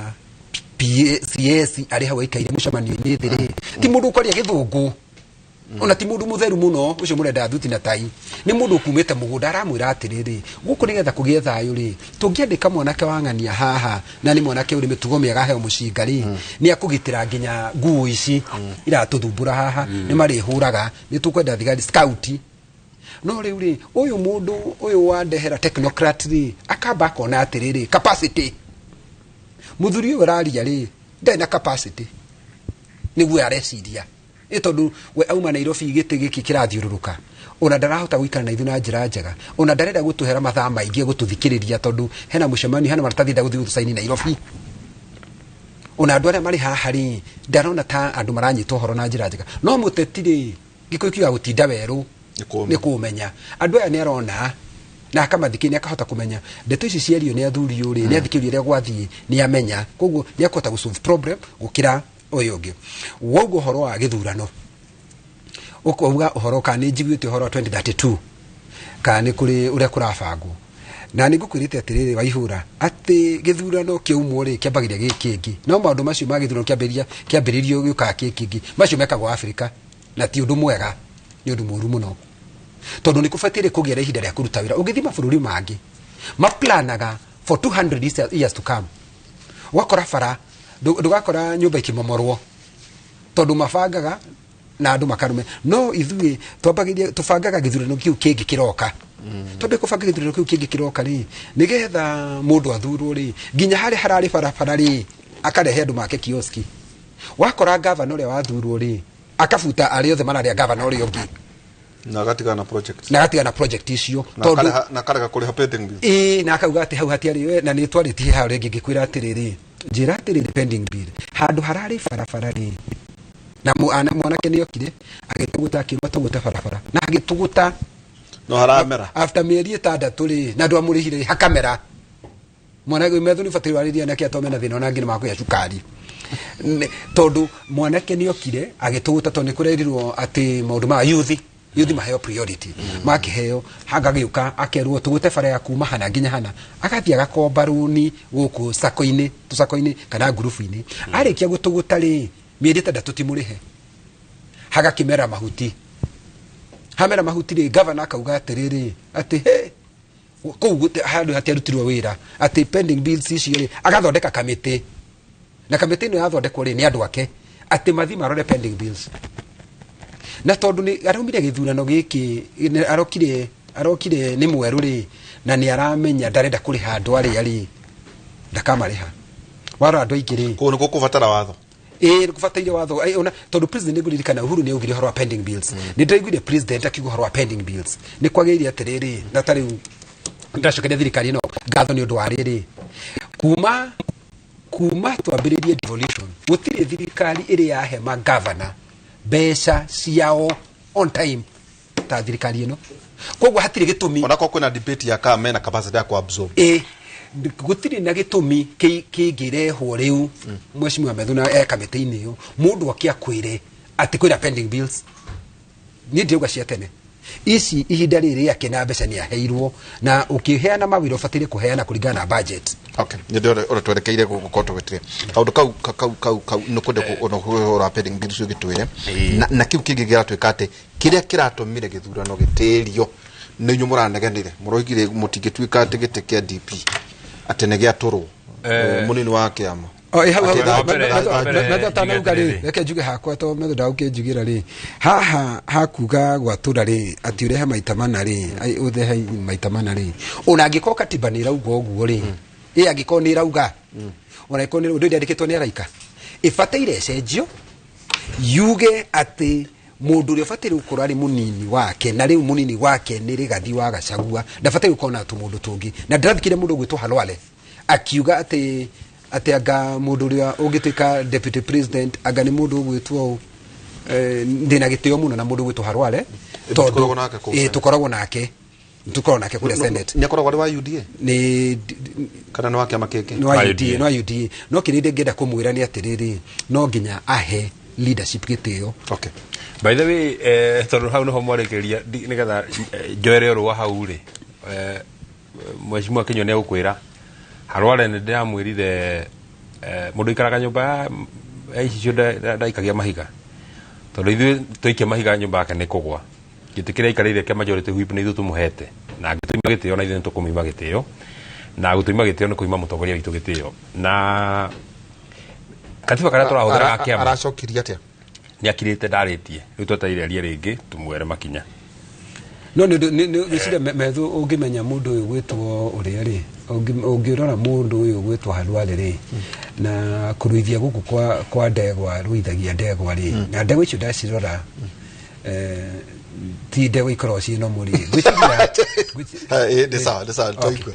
CS arĩ hau aikaire mũcemanio-inĩ thĩ rĩ, ti mũndũ ũkwaria gĩthũngũ, ona ti mũndũ mũtheru mũno ũcio mũrenda thuti na tai, nĩ mũndũ ũkumĩte mũgũnda. Aramwĩra atĩrĩrĩ, gũkũ nĩgetha kũgĩe thayũ rĩ, tũngĩandĩka mwanake wa ng'ania haha, na nĩ mwanake ũrĩ mĩtugo mĩega, aheo mũcinga rĩ, nĩ akũgitĩra nginya nguo ici iratũthumbũra haha, nĩ marĩhũraga, nĩ tũkwenda thigari scout. No rĩu rĩ, ũyũ mũndũ ũyũ wandehera technocrat rĩ, akamba akona atĩrĩrĩ, capacity, mũthuri ũyũ ũraria rĩ, ndarĩ na capacity nĩguo areciria, ĩ tondũ we auma Nairobi, gĩtĩ gĩkĩ kĩrathiũrũrũka, ona ndarahota gũikara na ithuĩ na njĩra njega, ona ndarenda gũtũhera mathaa maingĩ gũtũthikĩrĩria, tondũ hena mũcemanio, hena maratathi enda gũthiĩ gũtũcaini Nairobi. Ona andũ arĩa marĩ haha rĩ, ndarona ta andũ maranyita ũhoro na njĩra njega. No mũteti rĩ, gĩkũyũ kiugaga gũtinda werũ nĩ kũmenya. Andũ aya nĩ arona na akamathikĩrĩria, nĩ akahota kũmenya ndeto ici ciario nĩ athuri ũrĩ, nĩ athikĩrĩria ũrĩa gwathiĩ, nĩ amenya, koguo nĩ akũhota gũ solve problem gũkĩra ũyũ ũngĩ. Woguo ũhoro wa gĩthurano, ũkauga ũhoro kana nĩ njiguĩte ũhoro wa 2032, kana nĩ kũrĩ ũrĩa kũrabangwo, na nĩ ngũkwĩrĩte atĩrĩrĩ, Waihũra, atĩ gĩthurano kĩaumwo rĩ, kĩambagĩria gĩkĩ kĩngĩ. No maũndũ macio ma gĩthurano kĩambĩrĩria kĩambĩrĩrio gĩũkaga kĩ kĩngĩ, macio mekagwo Afrika, na ti ũndũ mwega, nĩ ũndũ mũũru mũno, tondũ nĩ kũbataire kũgĩa na ihinda rĩa kũruta wĩra. Ũngĩthiĩ mabũrũri mangĩ, maplanaga for 200 years to come. Ũgakora bara ndũgakora nyũmba ikĩmomorwo, tondũ mabangaga na andũ makarume. No ithuĩ twambagĩria tũbangaga gĩthurano kĩu kĩngĩ kĩroka. Twambe kũbanga gĩthurano kĩu kĩngĩ kĩroka rĩ, nĩgetha mũndũ athurwo rĩ, nginya harĩa hararĩ barabara rĩ, akarehe andũ make kioski. Wakora gavana ũrĩa wathurwo rĩ, akabuta arĩa othe mararĩa gavana ũrĩa ũngĩ. Na agatigana na project. Na agatigana na project icio. Na tondũ na akarega kũrĩha pending bill. Ĩĩ, na akauga atĩ hau hatiarĩ we, na nĩ twarĩtie hau rĩngĩ, ngĩkwĩra atĩrĩrĩ, njĩra atĩrĩrĩ, pending bill handũ hararĩ barabara rĩ, na mwanake nĩ okire agĩtũgũta, akiuga tũgũte barabara, na agĩtũgũta. No haramera. After mĩeri 6 rĩ, na andũ amũrĩhire rĩ, hakamera. Mwanake Methu nĩ bataire warĩrie anake atome na thĩna, ona angĩ nĩ makũgĩa cukari. Tondũ mwanake nĩ okire agĩtũgũta, tondũ nĩ kũrerirwo atĩ maũndũ ma youth maheo priority, makĩheo, agagĩũka akerwo tũgũte bara ya kuma hana nginya hana, agathiĩ agakomba rũni gũkũ sako-inĩ, tũcako-inĩ kana ngurubu-inĩ. Arĩkia gũtũgũta rĩ, mĩeri 6 ti mũrĩhe, hagakĩmera mahuti. Hamera mahuti rĩ, gavana akauga atĩrĩrĩ, atĩ he Kũu handũ hatiarutirwo wĩra atĩ pending bills icio rĩ, agathondeka kamĩtĩ, na kamĩtĩ ĩno yathondekwo rĩ, nĩ andũ ake atĩ mathi marore pending bills. Na tondũ nĩ araumire gĩthurano gĩkĩ, arokire nĩ mwerũ rĩ, na nĩ aramenya ndarenda kũrĩha andũ arĩa rĩ, ndakamarĩha. Warora andũ aingĩ rĩ, kũu nĩkuo kũbatara watho. Ĩĩ, nĩkũbataire watho. Ona tondũ president, nĩngũririkana Uhuru nĩ augire ũhoro wa pending bills. Nĩ ndĩraiguire president akiuga ũhoro wa pending bills. Nĩ kwagĩrĩire atĩrĩrĩ, na ta rĩu ndacokeria thirikari ĩno ngatho nĩ ũndũ wa rĩrĩ, kuma twambĩrĩrie devolution, gũtirĩ thirikari ĩrĩ yahe magavana mbeca ciao on time ta thirikari ĩno. Koguo hatirĩ gĩtũmi. Onakorwo kwĩna debate ya kana mena capacity ya kuabsorb. Ĩ, gũtirĩ na gĩtũmi kĩngĩrehwo rĩu. Mheshimiwa Methuna e kamĩtĩ-inĩ ĩyo, mũndũ oke akwĩre atĩ kwĩna pending bills. Niĩ ndirauga cia tene ici, ihinda rĩrĩ rĩake na mbeca nĩ aheirwo, na ũkĩheana mawĩra ũbataire kũheana kũringana na budget. Okay, nĩ ndĩrona ũrĩa twerekeire gũkorwo tũgĩtire kaũndũ kau kau kau kau nĩ kwenda ũhoro wa pending bills ũgĩtwĩre na kĩu kĩngĩ kĩratuĩka atĩ kĩrĩa kĩratũmire gĩthurano gĩtĩrio nĩ inyuĩ mũranegenire, mũroigire mũtingĩtuĩka atĩ gĩtĩ kĩa DP atĩ nĩ gĩatũrwo mũnini wa kĩama. Metho atanauga rĩ, reke njuge hakwa, to metho ndagũkĩnjugĩra rĩ, haha hakuga gwatũra rĩ, atĩ ũrehe maita mana rĩ, ũrehe maita mana rĩ, ona angĩkorwo katiba nĩ ĩrauga ũguo rĩ, ĩ angĩkorwo nĩ ĩrauga, ona angĩkorwo nĩ ũndũ ndĩandĩkĩtwo nĩ araika, ĩbataire ĩcenjio yuge atĩ mũndũ ũrĩa ũbataire gũkorwo arĩ mũnini wake, na rĩu mũnini wake nĩ Rigathi wa Gachagua, ndabataire gũkorwo na tũmũndũ tũngĩ. Na ndĩrathikĩrĩria mũndũ ũgwĩtwo Halwale akiuga atĩ anga mũndũ ũrĩa ũngĩtuĩka deputy president anga nĩ mũndũ ũgwĩtwo, ndĩna gĩtĩo mũno na mũndũ ũgwĩtwo Harwale. Tondũ nake kũu Senate. Tũkoragwo nake kũrĩa Senate. Nĩ akoragwo arĩ wa UDA nĩ kana nĩ wa kĩama kĩngĩ? Nĩ wa UDA, nĩ wa UDA. No kĩrĩa ndĩngĩenda kũmwĩra nĩ atĩrĩrĩ, no nginya ahe leadership gĩtĩo. Okay. By the way, tondũ hau nĩho mwarĩkĩria, nĩgetha njoere ũrũa hau rĩ, mheshimiwa Kinyua nĩ egũkwĩra Harwale nĩ ndĩramwĩrire, mũndũ ikaraga nyũmba ya icicio ndaikagia mahiga, tondũ ithuĩ twaikia mahiga nyũmba yake nĩ kũgwa. Gĩtĩ kĩrĩa aikarĩire kĩa majority whip nĩ ithuĩ tũmũhete, na angĩtũima gĩtĩo na ithuĩ nĩ tũkũmũima gĩtĩo, na gũtũima gĩtĩo nĩ kũima mũtongoria witũ gĩtĩo. Na katiba karĩa tũrahũthĩra ga kĩama. Aracokirie atĩa? Nĩ akirĩte, ndarĩtie. Rĩu twetereire arie rĩngĩ tũmwere makinya. No nĩ ngwĩciria metho ũngĩmenya mũndũ ũyũ gwĩtwo ũrĩa rĩ, ũngĩrora mũndũ ũyũ gwĩtwo Halwale rĩ, na kũruithia gũkũ kwa ndegwa, ruithagia ndegwa rĩ, na ndegwa icio ndacirora, ti ndegwa ikoragwo ciĩ nomo rĩ. Ngwĩciria Nĩ sawa, nĩ sawa, nĩ twaigua.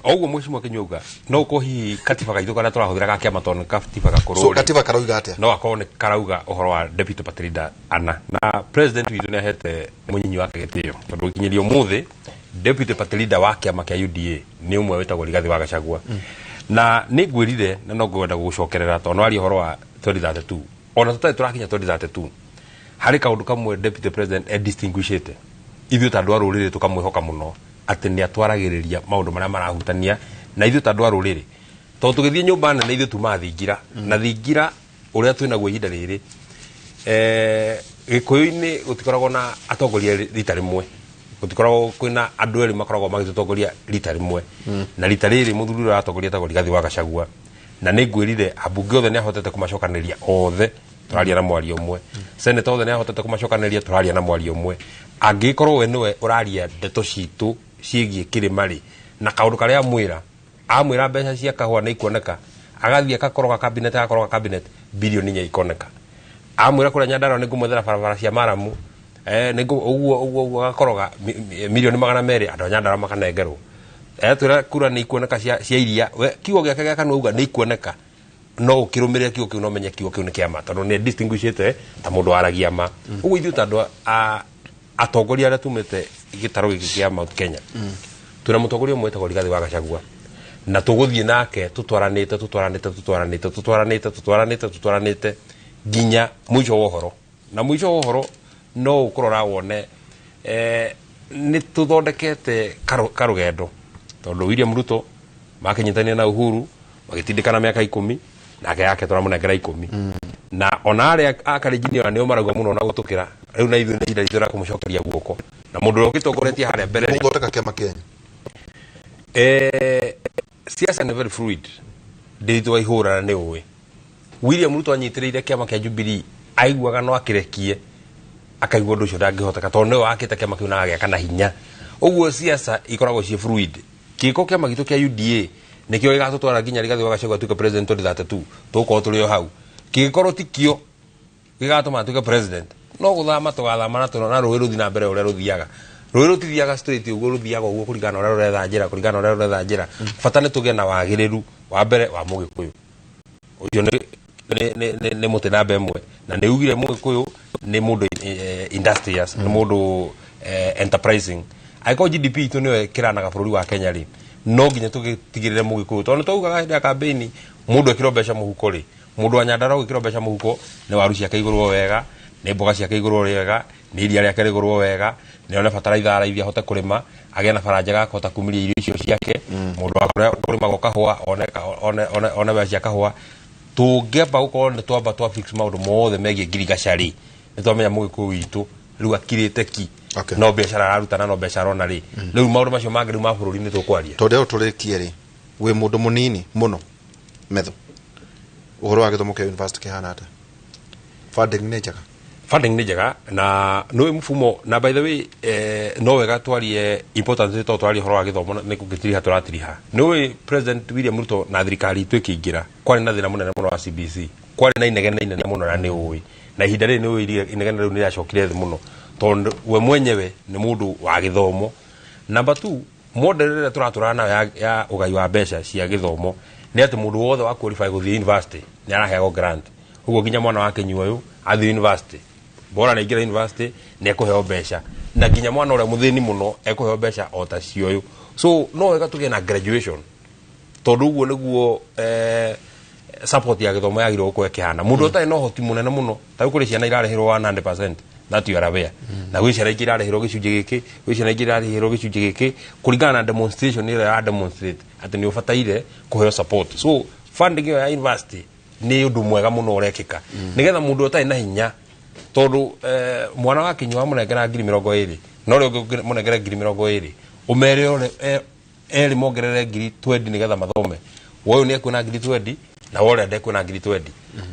Oguo mheshimiwa Kinyua auga, no ũkorwo hihi katiba gaitũ karĩa tũrahũthĩra ga kĩama, tondũ nĩ katiba gakũrũ So rĩ, katiba karauga atĩa? No akorwo nĩ karauga ũhoro wa deputy party leader ana, na president witũ nĩ ahete mũnyinyi wake gĩtĩo, tondũ gũkinyĩria ũmũthĩ deputy party leader wa kĩama kĩa UDA nĩ ũmwe wĩtagwo Rigathi wa Gachagua. Na nĩ ngwĩrire na no ngwenda gũgũcokerera, tondũ no aria ũhoro wa 2032, ona tũtarĩ tũrakinya 2032, harĩ kaũndũ kamwe deputy president edistinguishĩte ithuĩ ta andũ a rũrĩrĩ tũkamwĩhoka mũno, atĩ nĩ atwaragĩrĩria maũndũ marĩa marahutania na ithuĩ ta andũ a rũrĩrĩ, tondũ tũgĩthiĩ nyũmba nene ithuĩ tumaga thingira, na thingira ũrĩa twĩnaguo ihinda rĩrĩ, gĩkũyũ-inĩ gũtikoragwo na atongoria rita rĩmwe, gũtikoragwo kwĩna andũ erĩ makoragwo magĩtũtongoria rita rĩmwe. Na rita rĩrĩ mũthuri ũrĩa aratongoria etagwo Rigathi wa Gachagua, na nĩ ngwĩrire ambunge othe nĩ ahotete kũmacokanĩrĩria othe, tũraria na mwario ũmwe. Senator othe nĩ ahotete kũmacokanĩrĩria, tũraria na mwario ũmwe. Angĩkorwo we nĩwe ũraria ndeto citũ ciĩgiĩ kĩrĩma rĩ, na kaũndũ karĩa amwĩra mbeca cia kahũa nĩ ikuoneka, agathiĩ akakoroga cabinet, agakoroga cabinet, bilioni 4 ikoneka. Amwĩra kũrĩa Nyandarua nĩ ngũmwethera barabara cia maramu, nĩ ũguo ũguo ũguo, agakoroga milioni 200, andũ a Nyandarua makanengerwo. Etwĩra kura nĩ ikuoneka cia iria, we kiugo gĩake gĩa kanua auga nĩ ikuoneka, no ũkĩrũmĩrĩra kiugo kĩu no ũmenye kiugo kĩu nĩ kĩa ma, tondũ nĩ distinguishĩte ta mũndũ waragia ma. Ũguo ithuĩ ta andũ a atongoria arĩa tumĩte gĩtarũ gĩkĩ kĩa Mount Kenya, twĩna mũtongoria ũmwe wĩtagwo Rigathi wa Gachagua, na tũgũthiĩ nake tũtwaranĩte, tũtwaranĩte, tũtwaranĩte, tũtwaranĩte, tũtwaranĩte, tũtwaranĩte nginya mũico wa ũhoro. Na mũico wa ũhoro no ũkũrora wone, nĩ tũthondekete karũgendo, tondũ William Ruto makĩnyitanĩra na Uhuru magĩtindĩkana mĩaka 10, nake yake tũramũnengera 10. Na ona arĩa a Kalenjin ona nĩo marauga mũno na gũtũkĩra rĩu, na ithuĩ nĩ ihinda ritũ rĩa kũmũcokeria guoko. Na mũndũ ũrĩa ũgĩtongoretie harĩa mbere rĩ, Mũgũthondeka kĩama kĩanyu. Siasa nĩ very fluid. Ndĩritũ wa ihũra na nĩ ũĩ William Ruto anyitĩrĩire kĩama kĩa Jubilee, aiguaga no akĩrekie, akaigua ũndũ ũcio ndangĩhoteka tondũ nĩwe wakĩte kĩama kĩu na agĩaka na hinya. Ũguo siasa ikoragwo ciĩ fluid. Kĩko kĩama gitũ kĩa UDA nĩkĩo gĩgatũtwara nginya Rigathĩ wa Gachagua atuĩke president 2032, tũgũkorwo tũrĩ o hau. Kĩngĩkorwo ti kĩo gĩgatũma atuĩke president, no gũthama tũgathama na tũrona rũĩ rũthi na mbere ũrĩa rũthiaga. Rũĩ rũtithiaga straight ũguo, rũthiaga ũguo kũringana na ũrĩa rũretha njĩra, kũringana na ũrĩa rũretha njĩra. Bata nĩ tũgĩe na wagĩrĩru wa mbere wa mũgĩkũyũ ũcio nĩ mũtĩ namba ĩmwe, na nĩ ugire mũgĩkũyũ nĩ mũndũ industrious, nĩ mũndũ enterprising. Angĩkorwo GDP itũ nĩyo ĩkĩranaga bũrũri wa Kenya rĩ, no nginya tũgĩtigĩrĩre mũgĩkũyũ, tondũ nĩ twaugaga hĩndĩ ya campaign mũndũ ekĩrwo mbeca mũhuko rĩ, mũndũ wa Nyandarua gwĩkĩrwo mbeca mũhuko nĩ waru ciake igũrwo wega, nĩ mboga ciake igũrwo wega, nĩ iria rĩake rĩgũrwo wega, nĩ one bataraitha araithi ahote kũrĩma, agĩe na bara njega akahota kumiria irio icio ciake. Mũndũ wa kũrĩa ũrĩmagwo kahũa one one one one mbeca cia kahũa. Tũngĩamba gũkorwo nĩ twamba twa fix maũndũ mothe megiĩ ngirigaca rĩ, nĩ twamenya mũgĩkũyũ witũ rĩu akirĩte ki, no biacara araruta na no mbeca arona rĩ, rĩu maũndũ macio mangĩ rĩu ma bũrũri nĩ tũkwaria. Tondũ tũrĩkie rĩ, wĩ mũndũ mũnini mũno metho, ũhoro wa gĩthomo kĩa university kĩhana atĩa? Funding nĩ njega? Funding nĩ njega na nĩ mfumo, na by the way no wega twarie important to twarie ũhoro wa gĩthomo nĩ gũgĩtiriha tũratiriha. Nĩ ũĩ President William Ruto na thirikari itũ ĩkĩingĩra kwarĩ na thĩna mũnene mũno wa CBC, kwarĩ na inegene inene mũno, na nĩ ũĩ na ihinda rĩrĩ nĩ ũĩ inegene rĩu nĩ rĩacokire thĩ mũno tondũ we mwenyewe nĩ mũndũ wa gĩthomo. Number 2, model ĩrĩa tũratũrana nayo ya ũgai wa mbeca cia gĩthomo nĩ atĩ mũndũ wothe wa qualify gũthiĩ university nĩ araheagwo grant. Ũguo nginya mwana wa Kĩnyua ũyũ athiĩ university, bora nĩ aingĩra university nĩ ekũheo mbeca, na nginya mwana ũrĩa mũthĩni mũno ekũheo mbeca o ta cio ũyũ. So no wega tũgĩe na graduation tondũ ũguo nĩguo support ya gĩthomo yagĩrĩirwo gũkorwo ĩkĩhana. Mũndũ ũtarĩ na ũhoti mũnene mũno, ta rĩu kũrĩ ciana irarĩhĩrwo 100%, that you are aware, na gwĩ ciana ingĩ irarĩhĩrwo gĩcunjĩ gĩkĩ, gwĩ ciana ingĩ irarĩhĩrwo gĩcunjĩ gĩkĩ kũringana na demonstration ĩrĩa ya demonstrate atĩ nĩ ũbataire kũheo support. So funding ĩyo ya university nĩ ũndũ mwega mũno ũrekĩka nĩgetha mũndũ ũtarĩ na hinya, tondũ mwana wa Kĩnyua wamũnengera 20,000, na ũrĩa ũngĩ mũnengere 20,000, ũmere erĩ mongerere 20,000 nĩgetha mathome, we ũyũ nĩ ekuona 20,000 na we ũrĩa ndekuona 20,000,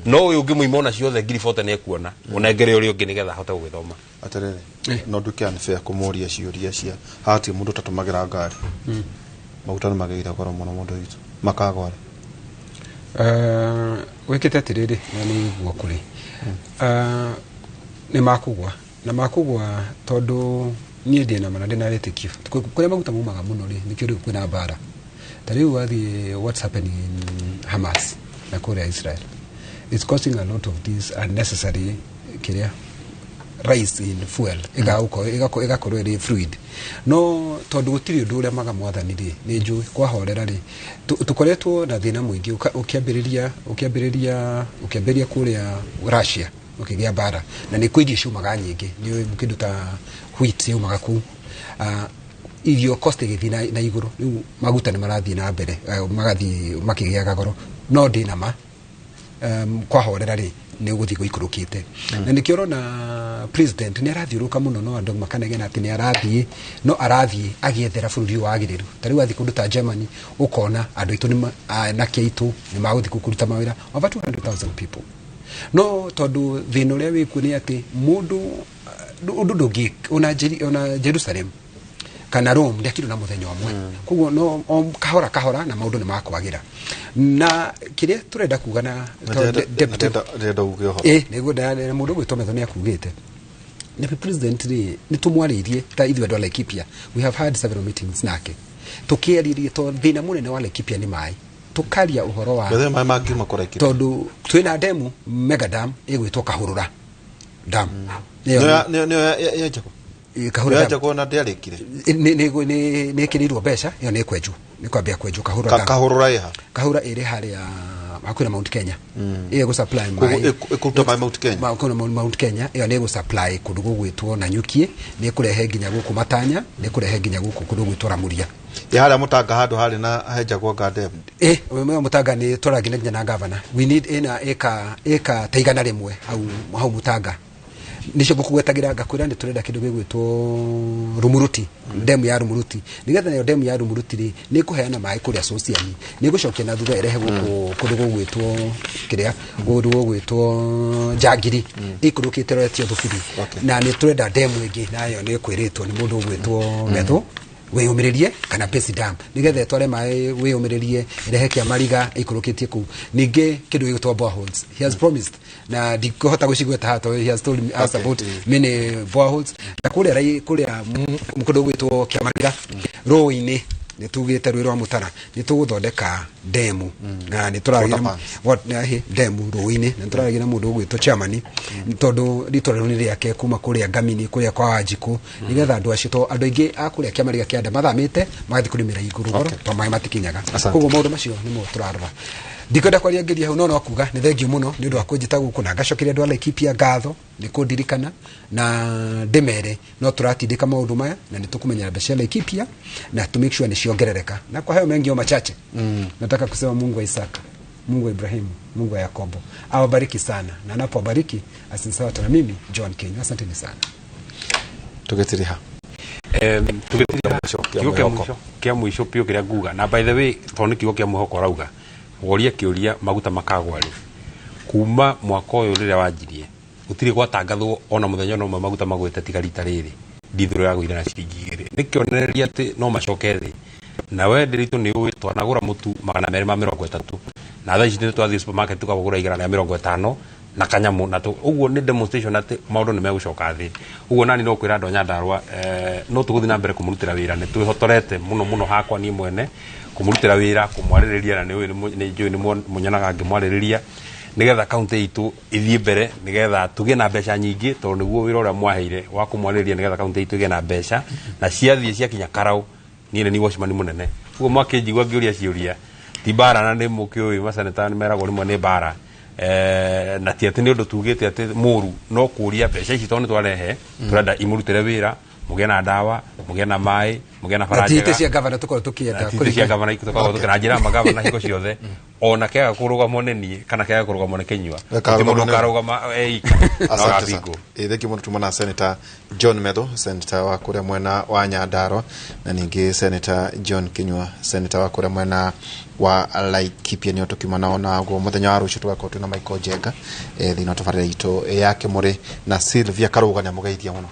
no ũyũ ũngĩ mũima ona ciothe 40,000 nĩ ekuona, ũnengere ũrĩa ũngĩ nĩgetha ahote gũgĩthoma. Atĩrĩrĩ, no nduĩke unfair kũmũria ciũria cia hatirĩ mũndũ ũtatũmagĩra ngari. Maguta nĩ magĩire goro mũno mũndũ witũ, makagwa rĩ? Wĩkĩte atĩrĩrĩ, na nĩ guo kũrĩ nĩ makũgwa na makũgwa tondũ niĩ ndĩna ma na ndĩna wĩtĩkio kũrĩa maguta maumaga mũno rĩ, nĩkĩo rĩu kwĩna mbara. Ta rĩu wathiĩ what's happening in Hamas na kũrĩa Israel, it's causing a lot of this unnecessary kĩrĩa rise in fuel, ĩgakorwo ĩrĩ fluid. No tondũ gũtirĩ ũndũ ũrĩa maga mwathani rĩ, nĩ njũĩ kwahorera rĩ, tũkoretwo na thĩna mũingĩ ũkĩambĩrĩria kũrĩa Russia ũkĩgĩa mbara, na nĩ kwĩ irio ciumaga nyingĩ, nĩ kĩndũ ta wheat yaumaga kũu, irio cost ĩgĩthiĩ na igũrũ, rĩu maguta nĩ marathiĩ na mbere, magathiĩ makĩgĩaga goro. No ndĩna ma kwahorera rĩ, nĩ ũgũthiĩ gũikũrũkĩte. Na nĩkĩo ũrona president nĩ arathiũrũka mũno, no andũ makanegena atĩ nĩ arathiĩ, no arathiĩ agĩethera bũrũri ũyũ wagĩrĩru. Ta rĩu athiĩ kũndũ ta Germany, ũkona andũ aitũ nĩ anake aitũ nĩ magũthiĩ kũu kũruta mawĩra over 200,000 people. No tondũ thĩna ũrĩa wĩkuo nĩ atĩ mũndũ ũndũ ndũngĩ ona Jerusalem kana Rome ndĩakirwo na mũthenya ũmwe. Koguo no kahora kahora na maũndũ nĩ makwagĩra. Na kĩrĩa tũrenda kuga na ndĩrenda uge ũhoro. Nĩguo mũndũ ũgwĩtwo Metho nĩ akugĩte. Nĩ president rĩ, nĩ tũmwarĩirie ta ithuĩ andũ a Laikipia. We have had several meetings nake. Tũkĩarĩria tondũ thĩna mũnene wa Laikipia nĩ maĩ. Tũkaria ũhoro wa Bethe maĩ mangiuma kũ Laikipia? Tondũ twĩna demu, mega dam ĩgwĩtwo Kahũrũra dam. Nĩyo yenjagwo? Kahũrũra dam. Yenjagwo na ndĩarĩkire? Nĩ ĩkĩrĩirwo mbeca, ĩyo nĩ ĩkwenjwo. Nĩ kwambia kwenjwo Kahũrũra dam. Kahũrũra ĩha? Kahũrũra ĩrĩ harĩa hakuhĩ na Mount Kenya. Ĩyo ĩgũ supply maĩ. Ĩkũruta maĩ Mount Kenya? Hakuhĩ na Mount Kenya, ĩyo nĩ ĩgũ supply kũndũ gũgwĩtwo Nanyuki, nĩ ĩkũrehe nginya gũkũ Matanya, nĩ ĩkũrehe nginya gũkũ kũndũ gũgwĩtwo Ramuria. Ĩ harĩa Mũtanga handũ harĩ na henjagwo nga dam? Ũyũ Mũtanga nĩ tũragia nginya na governor. We need ĩna ĩka ta 100 hau Mũtanga. Nicio ngũkũgwetagĩra ngakwĩra nĩ tũrenda kĩndũ gĩgwĩtwo Rumuruti, demu ya Rumuruti, nĩgetha nayo demu ya Rumuruti rĩ nĩ ĩkũheana maĩ kũrĩa Sosiani, nĩ ĩgũcokia na thutha ĩrehe gũkũ kũndũ gũgwĩtwo kĩrĩa kũndũ gũgwĩtwo Njangiri, ĩikũrũkĩte ĩroretio Thubiri. Na nĩ tũrenda demu ĩngĩ nayo nĩ ĩkwĩrĩtwo nĩ mũndũ ũgwĩtwo Methu wĩyũmĩrĩrie kana Pesi Dam, nĩgetha ĩtware maĩ wĩyũmĩrĩrie ĩrehe Kĩamariga ĩikũrũkĩtie kũu. Ningĩ kĩndũ gĩgwĩtwo boreholes, he has promised na ndikũhota gũcigweta haha tondũ he has told us about many boreholes. Na kũrĩa kũrĩa kũndũ gwĩtwo Kĩamariga rũĩ-inĩ nĩ tugĩte rũĩ rwa Mũtara nĩ tũgũthondeka demu na nĩ tũraragia demu rũĩ-inĩ na nĩ tũraragia na mũndũ ũgwĩtwo chairman tondũ rĩtwa rĩu nĩ rĩake kuma kũrĩa Ngamini kũrĩa kwa Wanjikũ, nĩgetha andũ acio to andũ aingĩ a kũrĩa Kĩamariga kĩanda mathamĩte magathiĩ kũrĩmĩra igũrũ goro to maĩ matikinyaga. Koguo maũndũ macio nĩmo tũrarora. Ndikwenda kwaria ngĩria hau, no kuga nĩ thengio mũno nĩ ũndũ wa kũnjĩta gũkũ na ngacokeria andũ a Laikipia ngatho nĩ kũndirikana na ndĩmere no tũratindĩka maũndũ maya na nĩ tũkũmenyera mbeca cia Laikipia na to make sure nĩ ciongerereka. Na kwa hayo mengi o machache, nataka kusema Mungu wa Isaka, Mungu wa Ibrahimu, Mungu wa Yakobo awabariki sana, na anapowabariki asinisawa na mimi John Kenya. Asanteni sana. Tũgĩtiriha tũgĩtiriha kĩa mũico piũ kĩrĩa nguga, na by the way tondũ nĩ kiugo kĩa mwĩhoko ũrauga woria kĩũria maguta makagwa rĩ, kuma mwaka ũyũ rĩrĩa wanjirie gũtirĩ gwatangathwo ona mũthenya ona ũmwe maguta magwĩte tiga rita rĩrĩ ndithũrũ yagũire na ciringi 2. Nĩ kĩonereria atĩ no macoke thĩ. Na we ndĩritũ nĩ ũĩ twanagũra mũtu 230 na thaa ici nĩ twathiĩ supermarket tũkagũra 150 na kanyamũ na ũguo nĩ demonstration atĩ maũndũ nĩ megũcoka thĩ. Ũguo nani no kwĩra andũ a Nyandarũa no tũgũthiĩ na mbere kũmũrutĩra wĩra, nĩ twĩhotorete mũno mũno hakwa niĩ mwene kũmũrutĩra wĩra, kũmwarĩrĩria na nĩ njũĩ nĩ mũnyonaga ngĩmwarĩrĩria nĩgetha kaunti itũ ĩthiĩ mbere, nĩgetha tũgĩe na mbeca nyingĩ tondũ nĩguo wĩra ũrĩa mwaheire wa kũmwarĩrĩria nĩgetha kaunti itũ ĩgĩe na mbeca na ciathiĩ ciakinya karau niĩ nĩ niĩ watchman mũnene. Ũguo mwakĩnjigua ngĩũria ciũria ti mbara na nĩ mũkĩũĩ maseneta nĩ meragwo rĩmwe nĩ mbara na ti atĩ nĩ ũndũ tugĩte atĩ mũru no kũria mbeca ici tondũ nĩ twarehe tũrenda imũrutĩre wĩra, mũgĩe na ndawa, mũgĩe na maĩ, mũgĩe na bara njega. Ti cia gavana tũkorwo tũkĩenda kũrĩ cia gavana tũkorwo tũkĩenda njĩra magavana hingo ciothe ona kĩaga kũrũgamwo nĩ niĩ kana kĩaga kũrũgamwo nĩ Kĩnyua ti mũndũ ũkarũgama eika. Asante. Thengio mũno tuma na Senator John Methu, Senator wa kũrĩa mwena wa Nyandarua, na ningĩ Senator John Kinyua, Senator wa kũrĩa mwena wa Laikipia. Nĩo tũkiuma nao naguo mũthenya wa rũciũ tũgakorwo twĩna Michael Njenga thĩinĩ wa tabarĩra itũ ya Kĩmũrĩ na Sylvia Karũga nĩ amũgeithia mũno.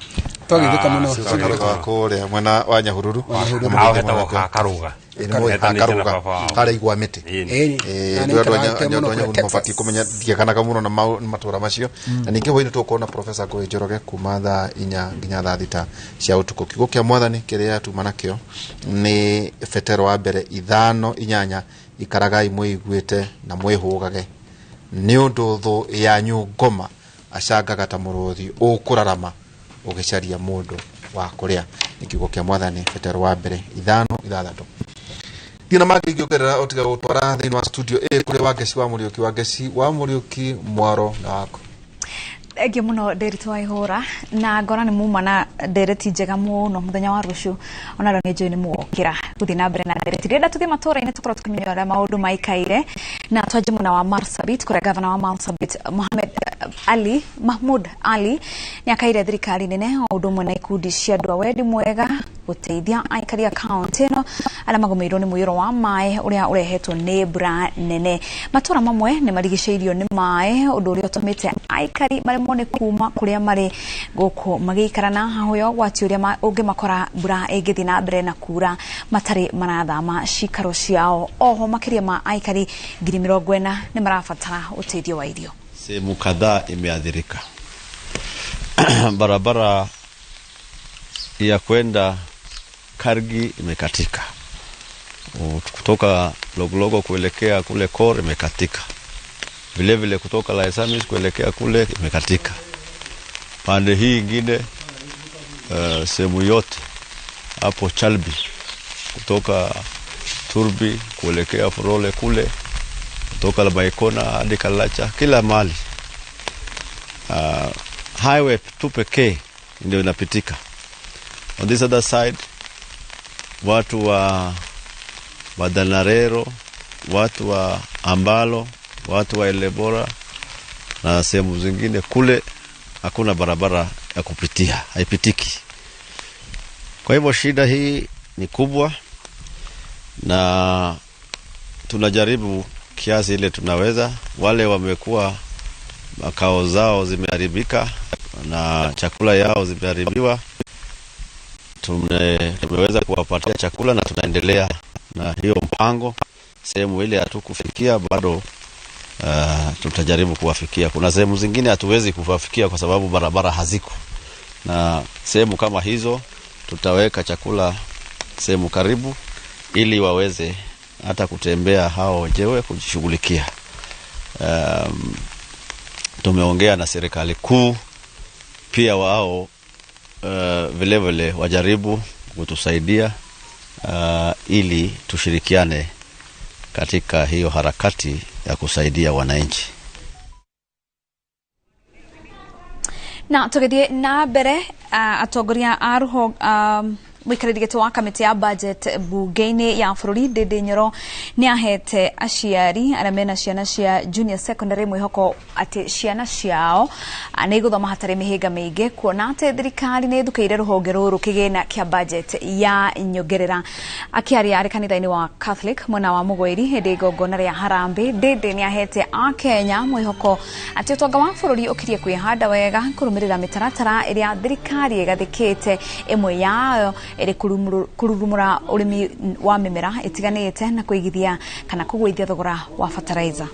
Twagĩthĩka mũno. Karũga kũrĩa mwena wa Nyahururu. Hao hetagwo Karũga. Karũga harĩa igwa mĩtĩ. Andũ a Nyahururu mabatiĩ kũmenya ndiekanaga mũno na matũra macio. Na ningĩ hwaĩ-inĩ tũgũkorwo na Professor Ngũgĩ Njoroge kuma thaa 4 nginya thaa 6 cia ũtukũ. Kiugo kĩa mwathani kĩrĩa tuma nakĩo nĩ Petero wa mbere 5:8, ikaragai mwĩiguĩte na mwĩhũgage nĩ ũndũ thũ yanyu ngoma acangaga ta mũrũthi ũkũrarama ũgĩcaria mũndũ wa kũrĩa. Nĩ kiugo kĩa mwathani Petero wa mbere 5:6. Thina mangĩ ingĩongerera o tiga gũtwara thĩinĩ wa studio ĩ kũrĩ Wangeci wa Mũriũki. Wangeci wa Mũriũki, mwaro na waku. Thengio mũno Ndiritu wa Ihũra, na ngona nĩ muma na ndereti njega mũno mũthenya wa rũciũ ona rĩo nĩ njũĩ nĩ mũgokĩra gũthiĩ na mbere na ndereti. Ndĩrenda tũthiĩ matũra-inĩ tũkorwo tũkĩmenya ũrĩa maũndũ maikaire, na twanjie mwena wa Marsabit kũrĩa gavana wa Marsabit Mohamed Ali Mahmud Ali nĩ akaire thirikari nene o ũndũ ũmwe na ikundi cia andũ a wendi mwega gũteithia aikari a kaunti ĩno arĩa magũmĩirwo nĩ mũiyũro wa maĩ ũrĩa ũrehetwo nĩ mbura nene. Matũra mamwe nĩ marigicĩirio nĩ maĩ, ũndũ ũrĩa ũtũmĩte aikari maremwo nĩ kuma kũrĩa marĩ gũkũ magĩikara na hahũ ya ũgwati ũrĩa ũngĩmakora mbura ĩngĩthiĩ na mbere na kura matarĩ marathama cikaro ciao. Oho makĩria ma aikari 40,000 nĩ marabatara ũteithio wa irio. Sehemu kadhaa imeathirika. Barabara ya kwenda Kargi imekatika, kutoka Loglogo kuelekea kule Kor imekatika, vile vile kutoka Laisamis kuelekea kule imekatika. Pande hii ingine sehemu yote hapo Chalbi kutoka Turbi kuelekea Furole kule, kutoka Labaikona hadi Kalacha, kila mahali. Highway tu pekee ndio inapitika. On this other side watu wa Badanarero, watu wa Ambalo, watu wa Elebora na sehemu zingine kule Hakuna barabara ya kupitia, haipitiki. Kwa hivyo shida hii ni kubwa na tunajaribu kiasi ile tunaweza. Wale wamekuwa makao zao zimeharibika na chakula yao zimeharibiwa, tumeweza kuwapatia chakula na tunaendelea na hiyo mpango. Sehemu ile hatukufikia bado, tutajaribu kuwafikia. Kuna sehemu zingine hatuwezi kuwafikia kwa sababu barabara haziko, na sehemu kama hizo tutaweka chakula sehemu karibu ili waweze hata kutembea hao wenyewe kujishughulikia. Tumeongea na serikali kuu pia, wao vile vile wajaribu kutusaidia ili tushirikiane katika hiyo harakati ya kusaidia wananchi. Na tugithie na mbere, atongoria a ruho mũikarĩri gĩtĩ wa kamĩtĩ ya budget bunge-inĩ ya bũrũri Ndindi Nyoro nĩ ahete aciari arĩa mena ciana cia junior secondary mwĩhoko atĩ ciana ciao nĩ igũthoma hatarĩ mĩhĩnga mĩingĩ, kuona atĩ thirikari nĩ ĩthukĩire rũhonge rũrũ kĩgĩna kĩa budget ya nyongerera. Akĩaria arĩ kanitha-inĩ wa Catholic mwena wa Mũgwĩri hĩndĩ igongona rĩa harambee, Ndindi nĩ ahete akenya mwĩhoko atĩ ũtonga wa bũrũri ũkirie kwĩhanda wega kũrũmĩrĩra mĩtaratara ĩrĩa thirikari ĩgathĩkĩte, ĩmwe yayo ĩrĩ kũrurumũra ũrĩmi wa mĩmera ĩtiganĩte na kũigithia kana kũgũithia thogora wa fertilizer.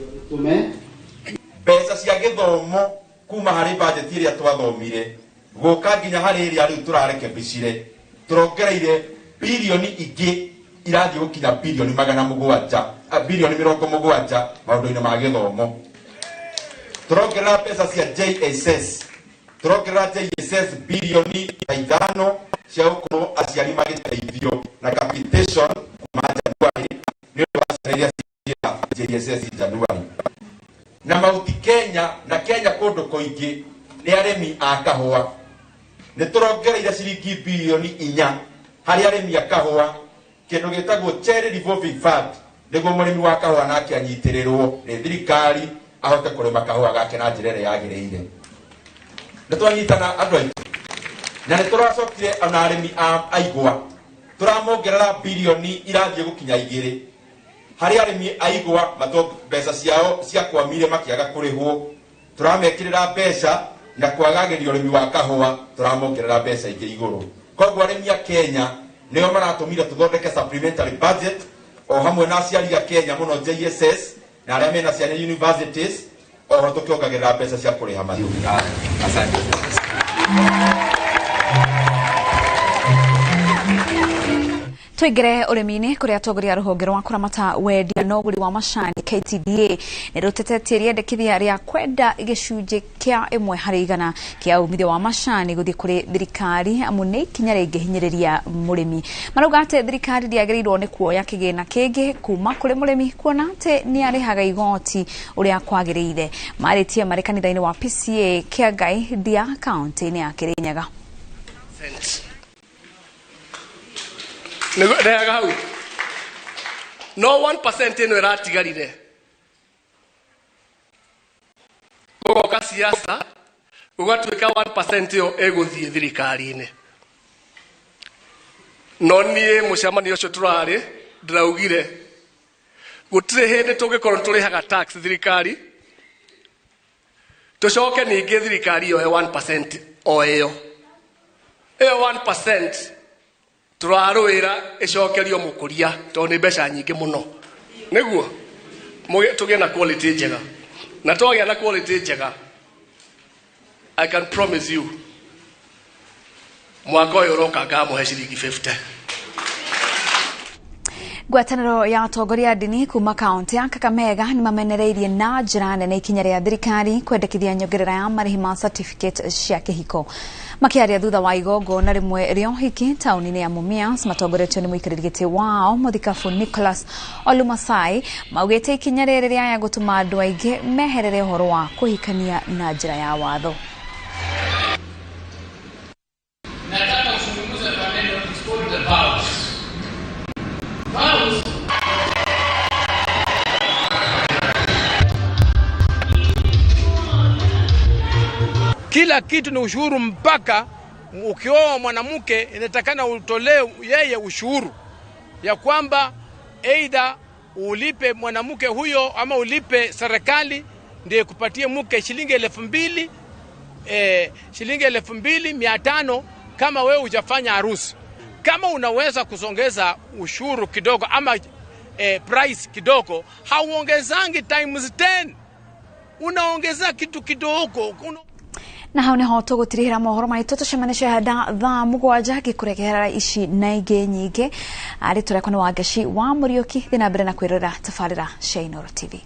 Mbeca cia gĩthomo kuma harĩ budget ĩrĩa twathomire gũka nginya harĩ ĩrĩa rĩu tũrarekebicire, tũrongereire bilioni ingĩ irathiĩ gũkinya bilioni 700, bilioni 70 maũndũ-inĩ ma gĩthomo. Tũrongerera mbeca cia JSS, tũrongerera JSS bilioni 5 cia gũkorwo aciari magĩteithio na capitation kuma Januari nĩ ũndũ wa ciana iria cia JSS Januari. Na Mauti Kenya na Kenya kũndũ kũingĩ nĩ arĩmi a kahũa, nĩ tũrongereire ciringi bilioni 4 harĩ arĩmi a kahũa, kĩndũ gĩtagwo Cherry Revolving Fund, nĩguo mũrĩmi wa kahũa nake anyitĩrĩrwo nĩ thirikari ahote kũrĩma kahũa gake na njĩra ĩrĩa yagĩrĩire. Nĩ twanyitana andũ aitũ, na nĩ tũracokire ona arĩmi a aigua tũramongerera bilioni irathiĩ gũkinya 2 harĩ arĩmi a igwa mbeca ciao ciakwamire makĩaga kũrĩhwo, tũramekĩrĩra mbeca na kwagagĩria ũrĩmi wa kahũa tũramongerera mbeca ingĩ igũrũ. Koguo arĩmi a Kenya nĩo maratũmire tũthondeke supplementary budget o hamwe na aciari a Kenya mũno JSS na arĩa mena ciana universities, oho tũkĩongagĩrĩra mbeca cia kũrĩha mathukuru. Asante. Tuingire ũrĩmi-inĩ kũrĩa atongoria rũhonge rwa kũramata wendia na ũgũri wa macani KTDA nĩ rũtetetie rĩendekithia rĩa kwenda gĩcunjĩ kĩa 1% kĩa umithio wa macani gũthiĩ kũrĩ thirikari, amu nĩ ikinya rĩngĩhinyĩrĩria mũrĩmi. Marauga atĩ thirikari ndĩagĩrĩirwo nĩ kuoya kĩgĩna kĩngĩ kuma kũrĩ mũrĩmi, kuona atĩ nĩ arĩhaga igoti ũrĩa kwagĩrĩire. Marĩtie marĩ kanitha-inĩ wa PCA Kĩangai Ndia kaunti-inĩ ya Kĩrĩnyaga. Ndehaga hau no 1% ĩno ĩratigarire gũgoka siasa gũgatuĩka 1% ĩyo ĩgũthiĩ thirikari-inĩ. No niĩ mũcemanio ũcio tũrarĩ ndĩraugire gũtirĩ hĩndĩ tũngĩkorwo tũrĩhaga tax thirikari tũcoke ningĩ thirikari yoe 1% o ĩyo ĩyo 1% tũrarũĩra ĩcokerio mũkũria tondũ nĩ mbeca nyingĩ mũno, nĩguo tũgĩe na quality njega. Na twagĩa na quality njega, I can promise you mwaka ũyũ ũroka ngamũhe ciringi 50. Ngwatanĩro ya atongoria a ndini kuma kaunti ya Kakamega nĩ mamenereirie na njĩra nene ikinya rĩa thirikari kwendekithia nyongerera ya marĩhi ma certificate cia kĩhiko. Makĩaria thutha wa igongona rĩmwe rĩa ũhiki taũni-inĩ ya Mumias matongoretio nĩ mũikarĩri gĩtĩ wao mũthikabu Nicholas Olumasai, maugĩte ikinya rĩrĩ rĩaya gũtũma andũ aingĩ meherere ũhoro wa kũhikania na njĩra ya watho. Nataka kuzungumza maneno, it's called the vows. Vows. Kila kitu ni ushuru, mpaka ukioa mwanamke inatakana utolee yeye ushuru ya kwamba aidha ulipe mwanamke huyo ama ulipe serikali ndiye kupatie mke shilingi 2000, shilingi 2500 kama wewe hujafanya harusi. Kama unaweza kusongeza ushuru kidogo ama price kidogo, hauongezangi times 10, unaongeza kitu kidogo. Na hau niho tũgũtirihĩra mohoro maitũ tũcemanie hada thaa 7 ngĩkũrehera ici na ingĩ nyingĩ. Rĩtwa rĩakwa nĩ Wangeci wa Mũriũki, thiĩ na mbere na kwĩrorera tabarĩra cia Inooro TV.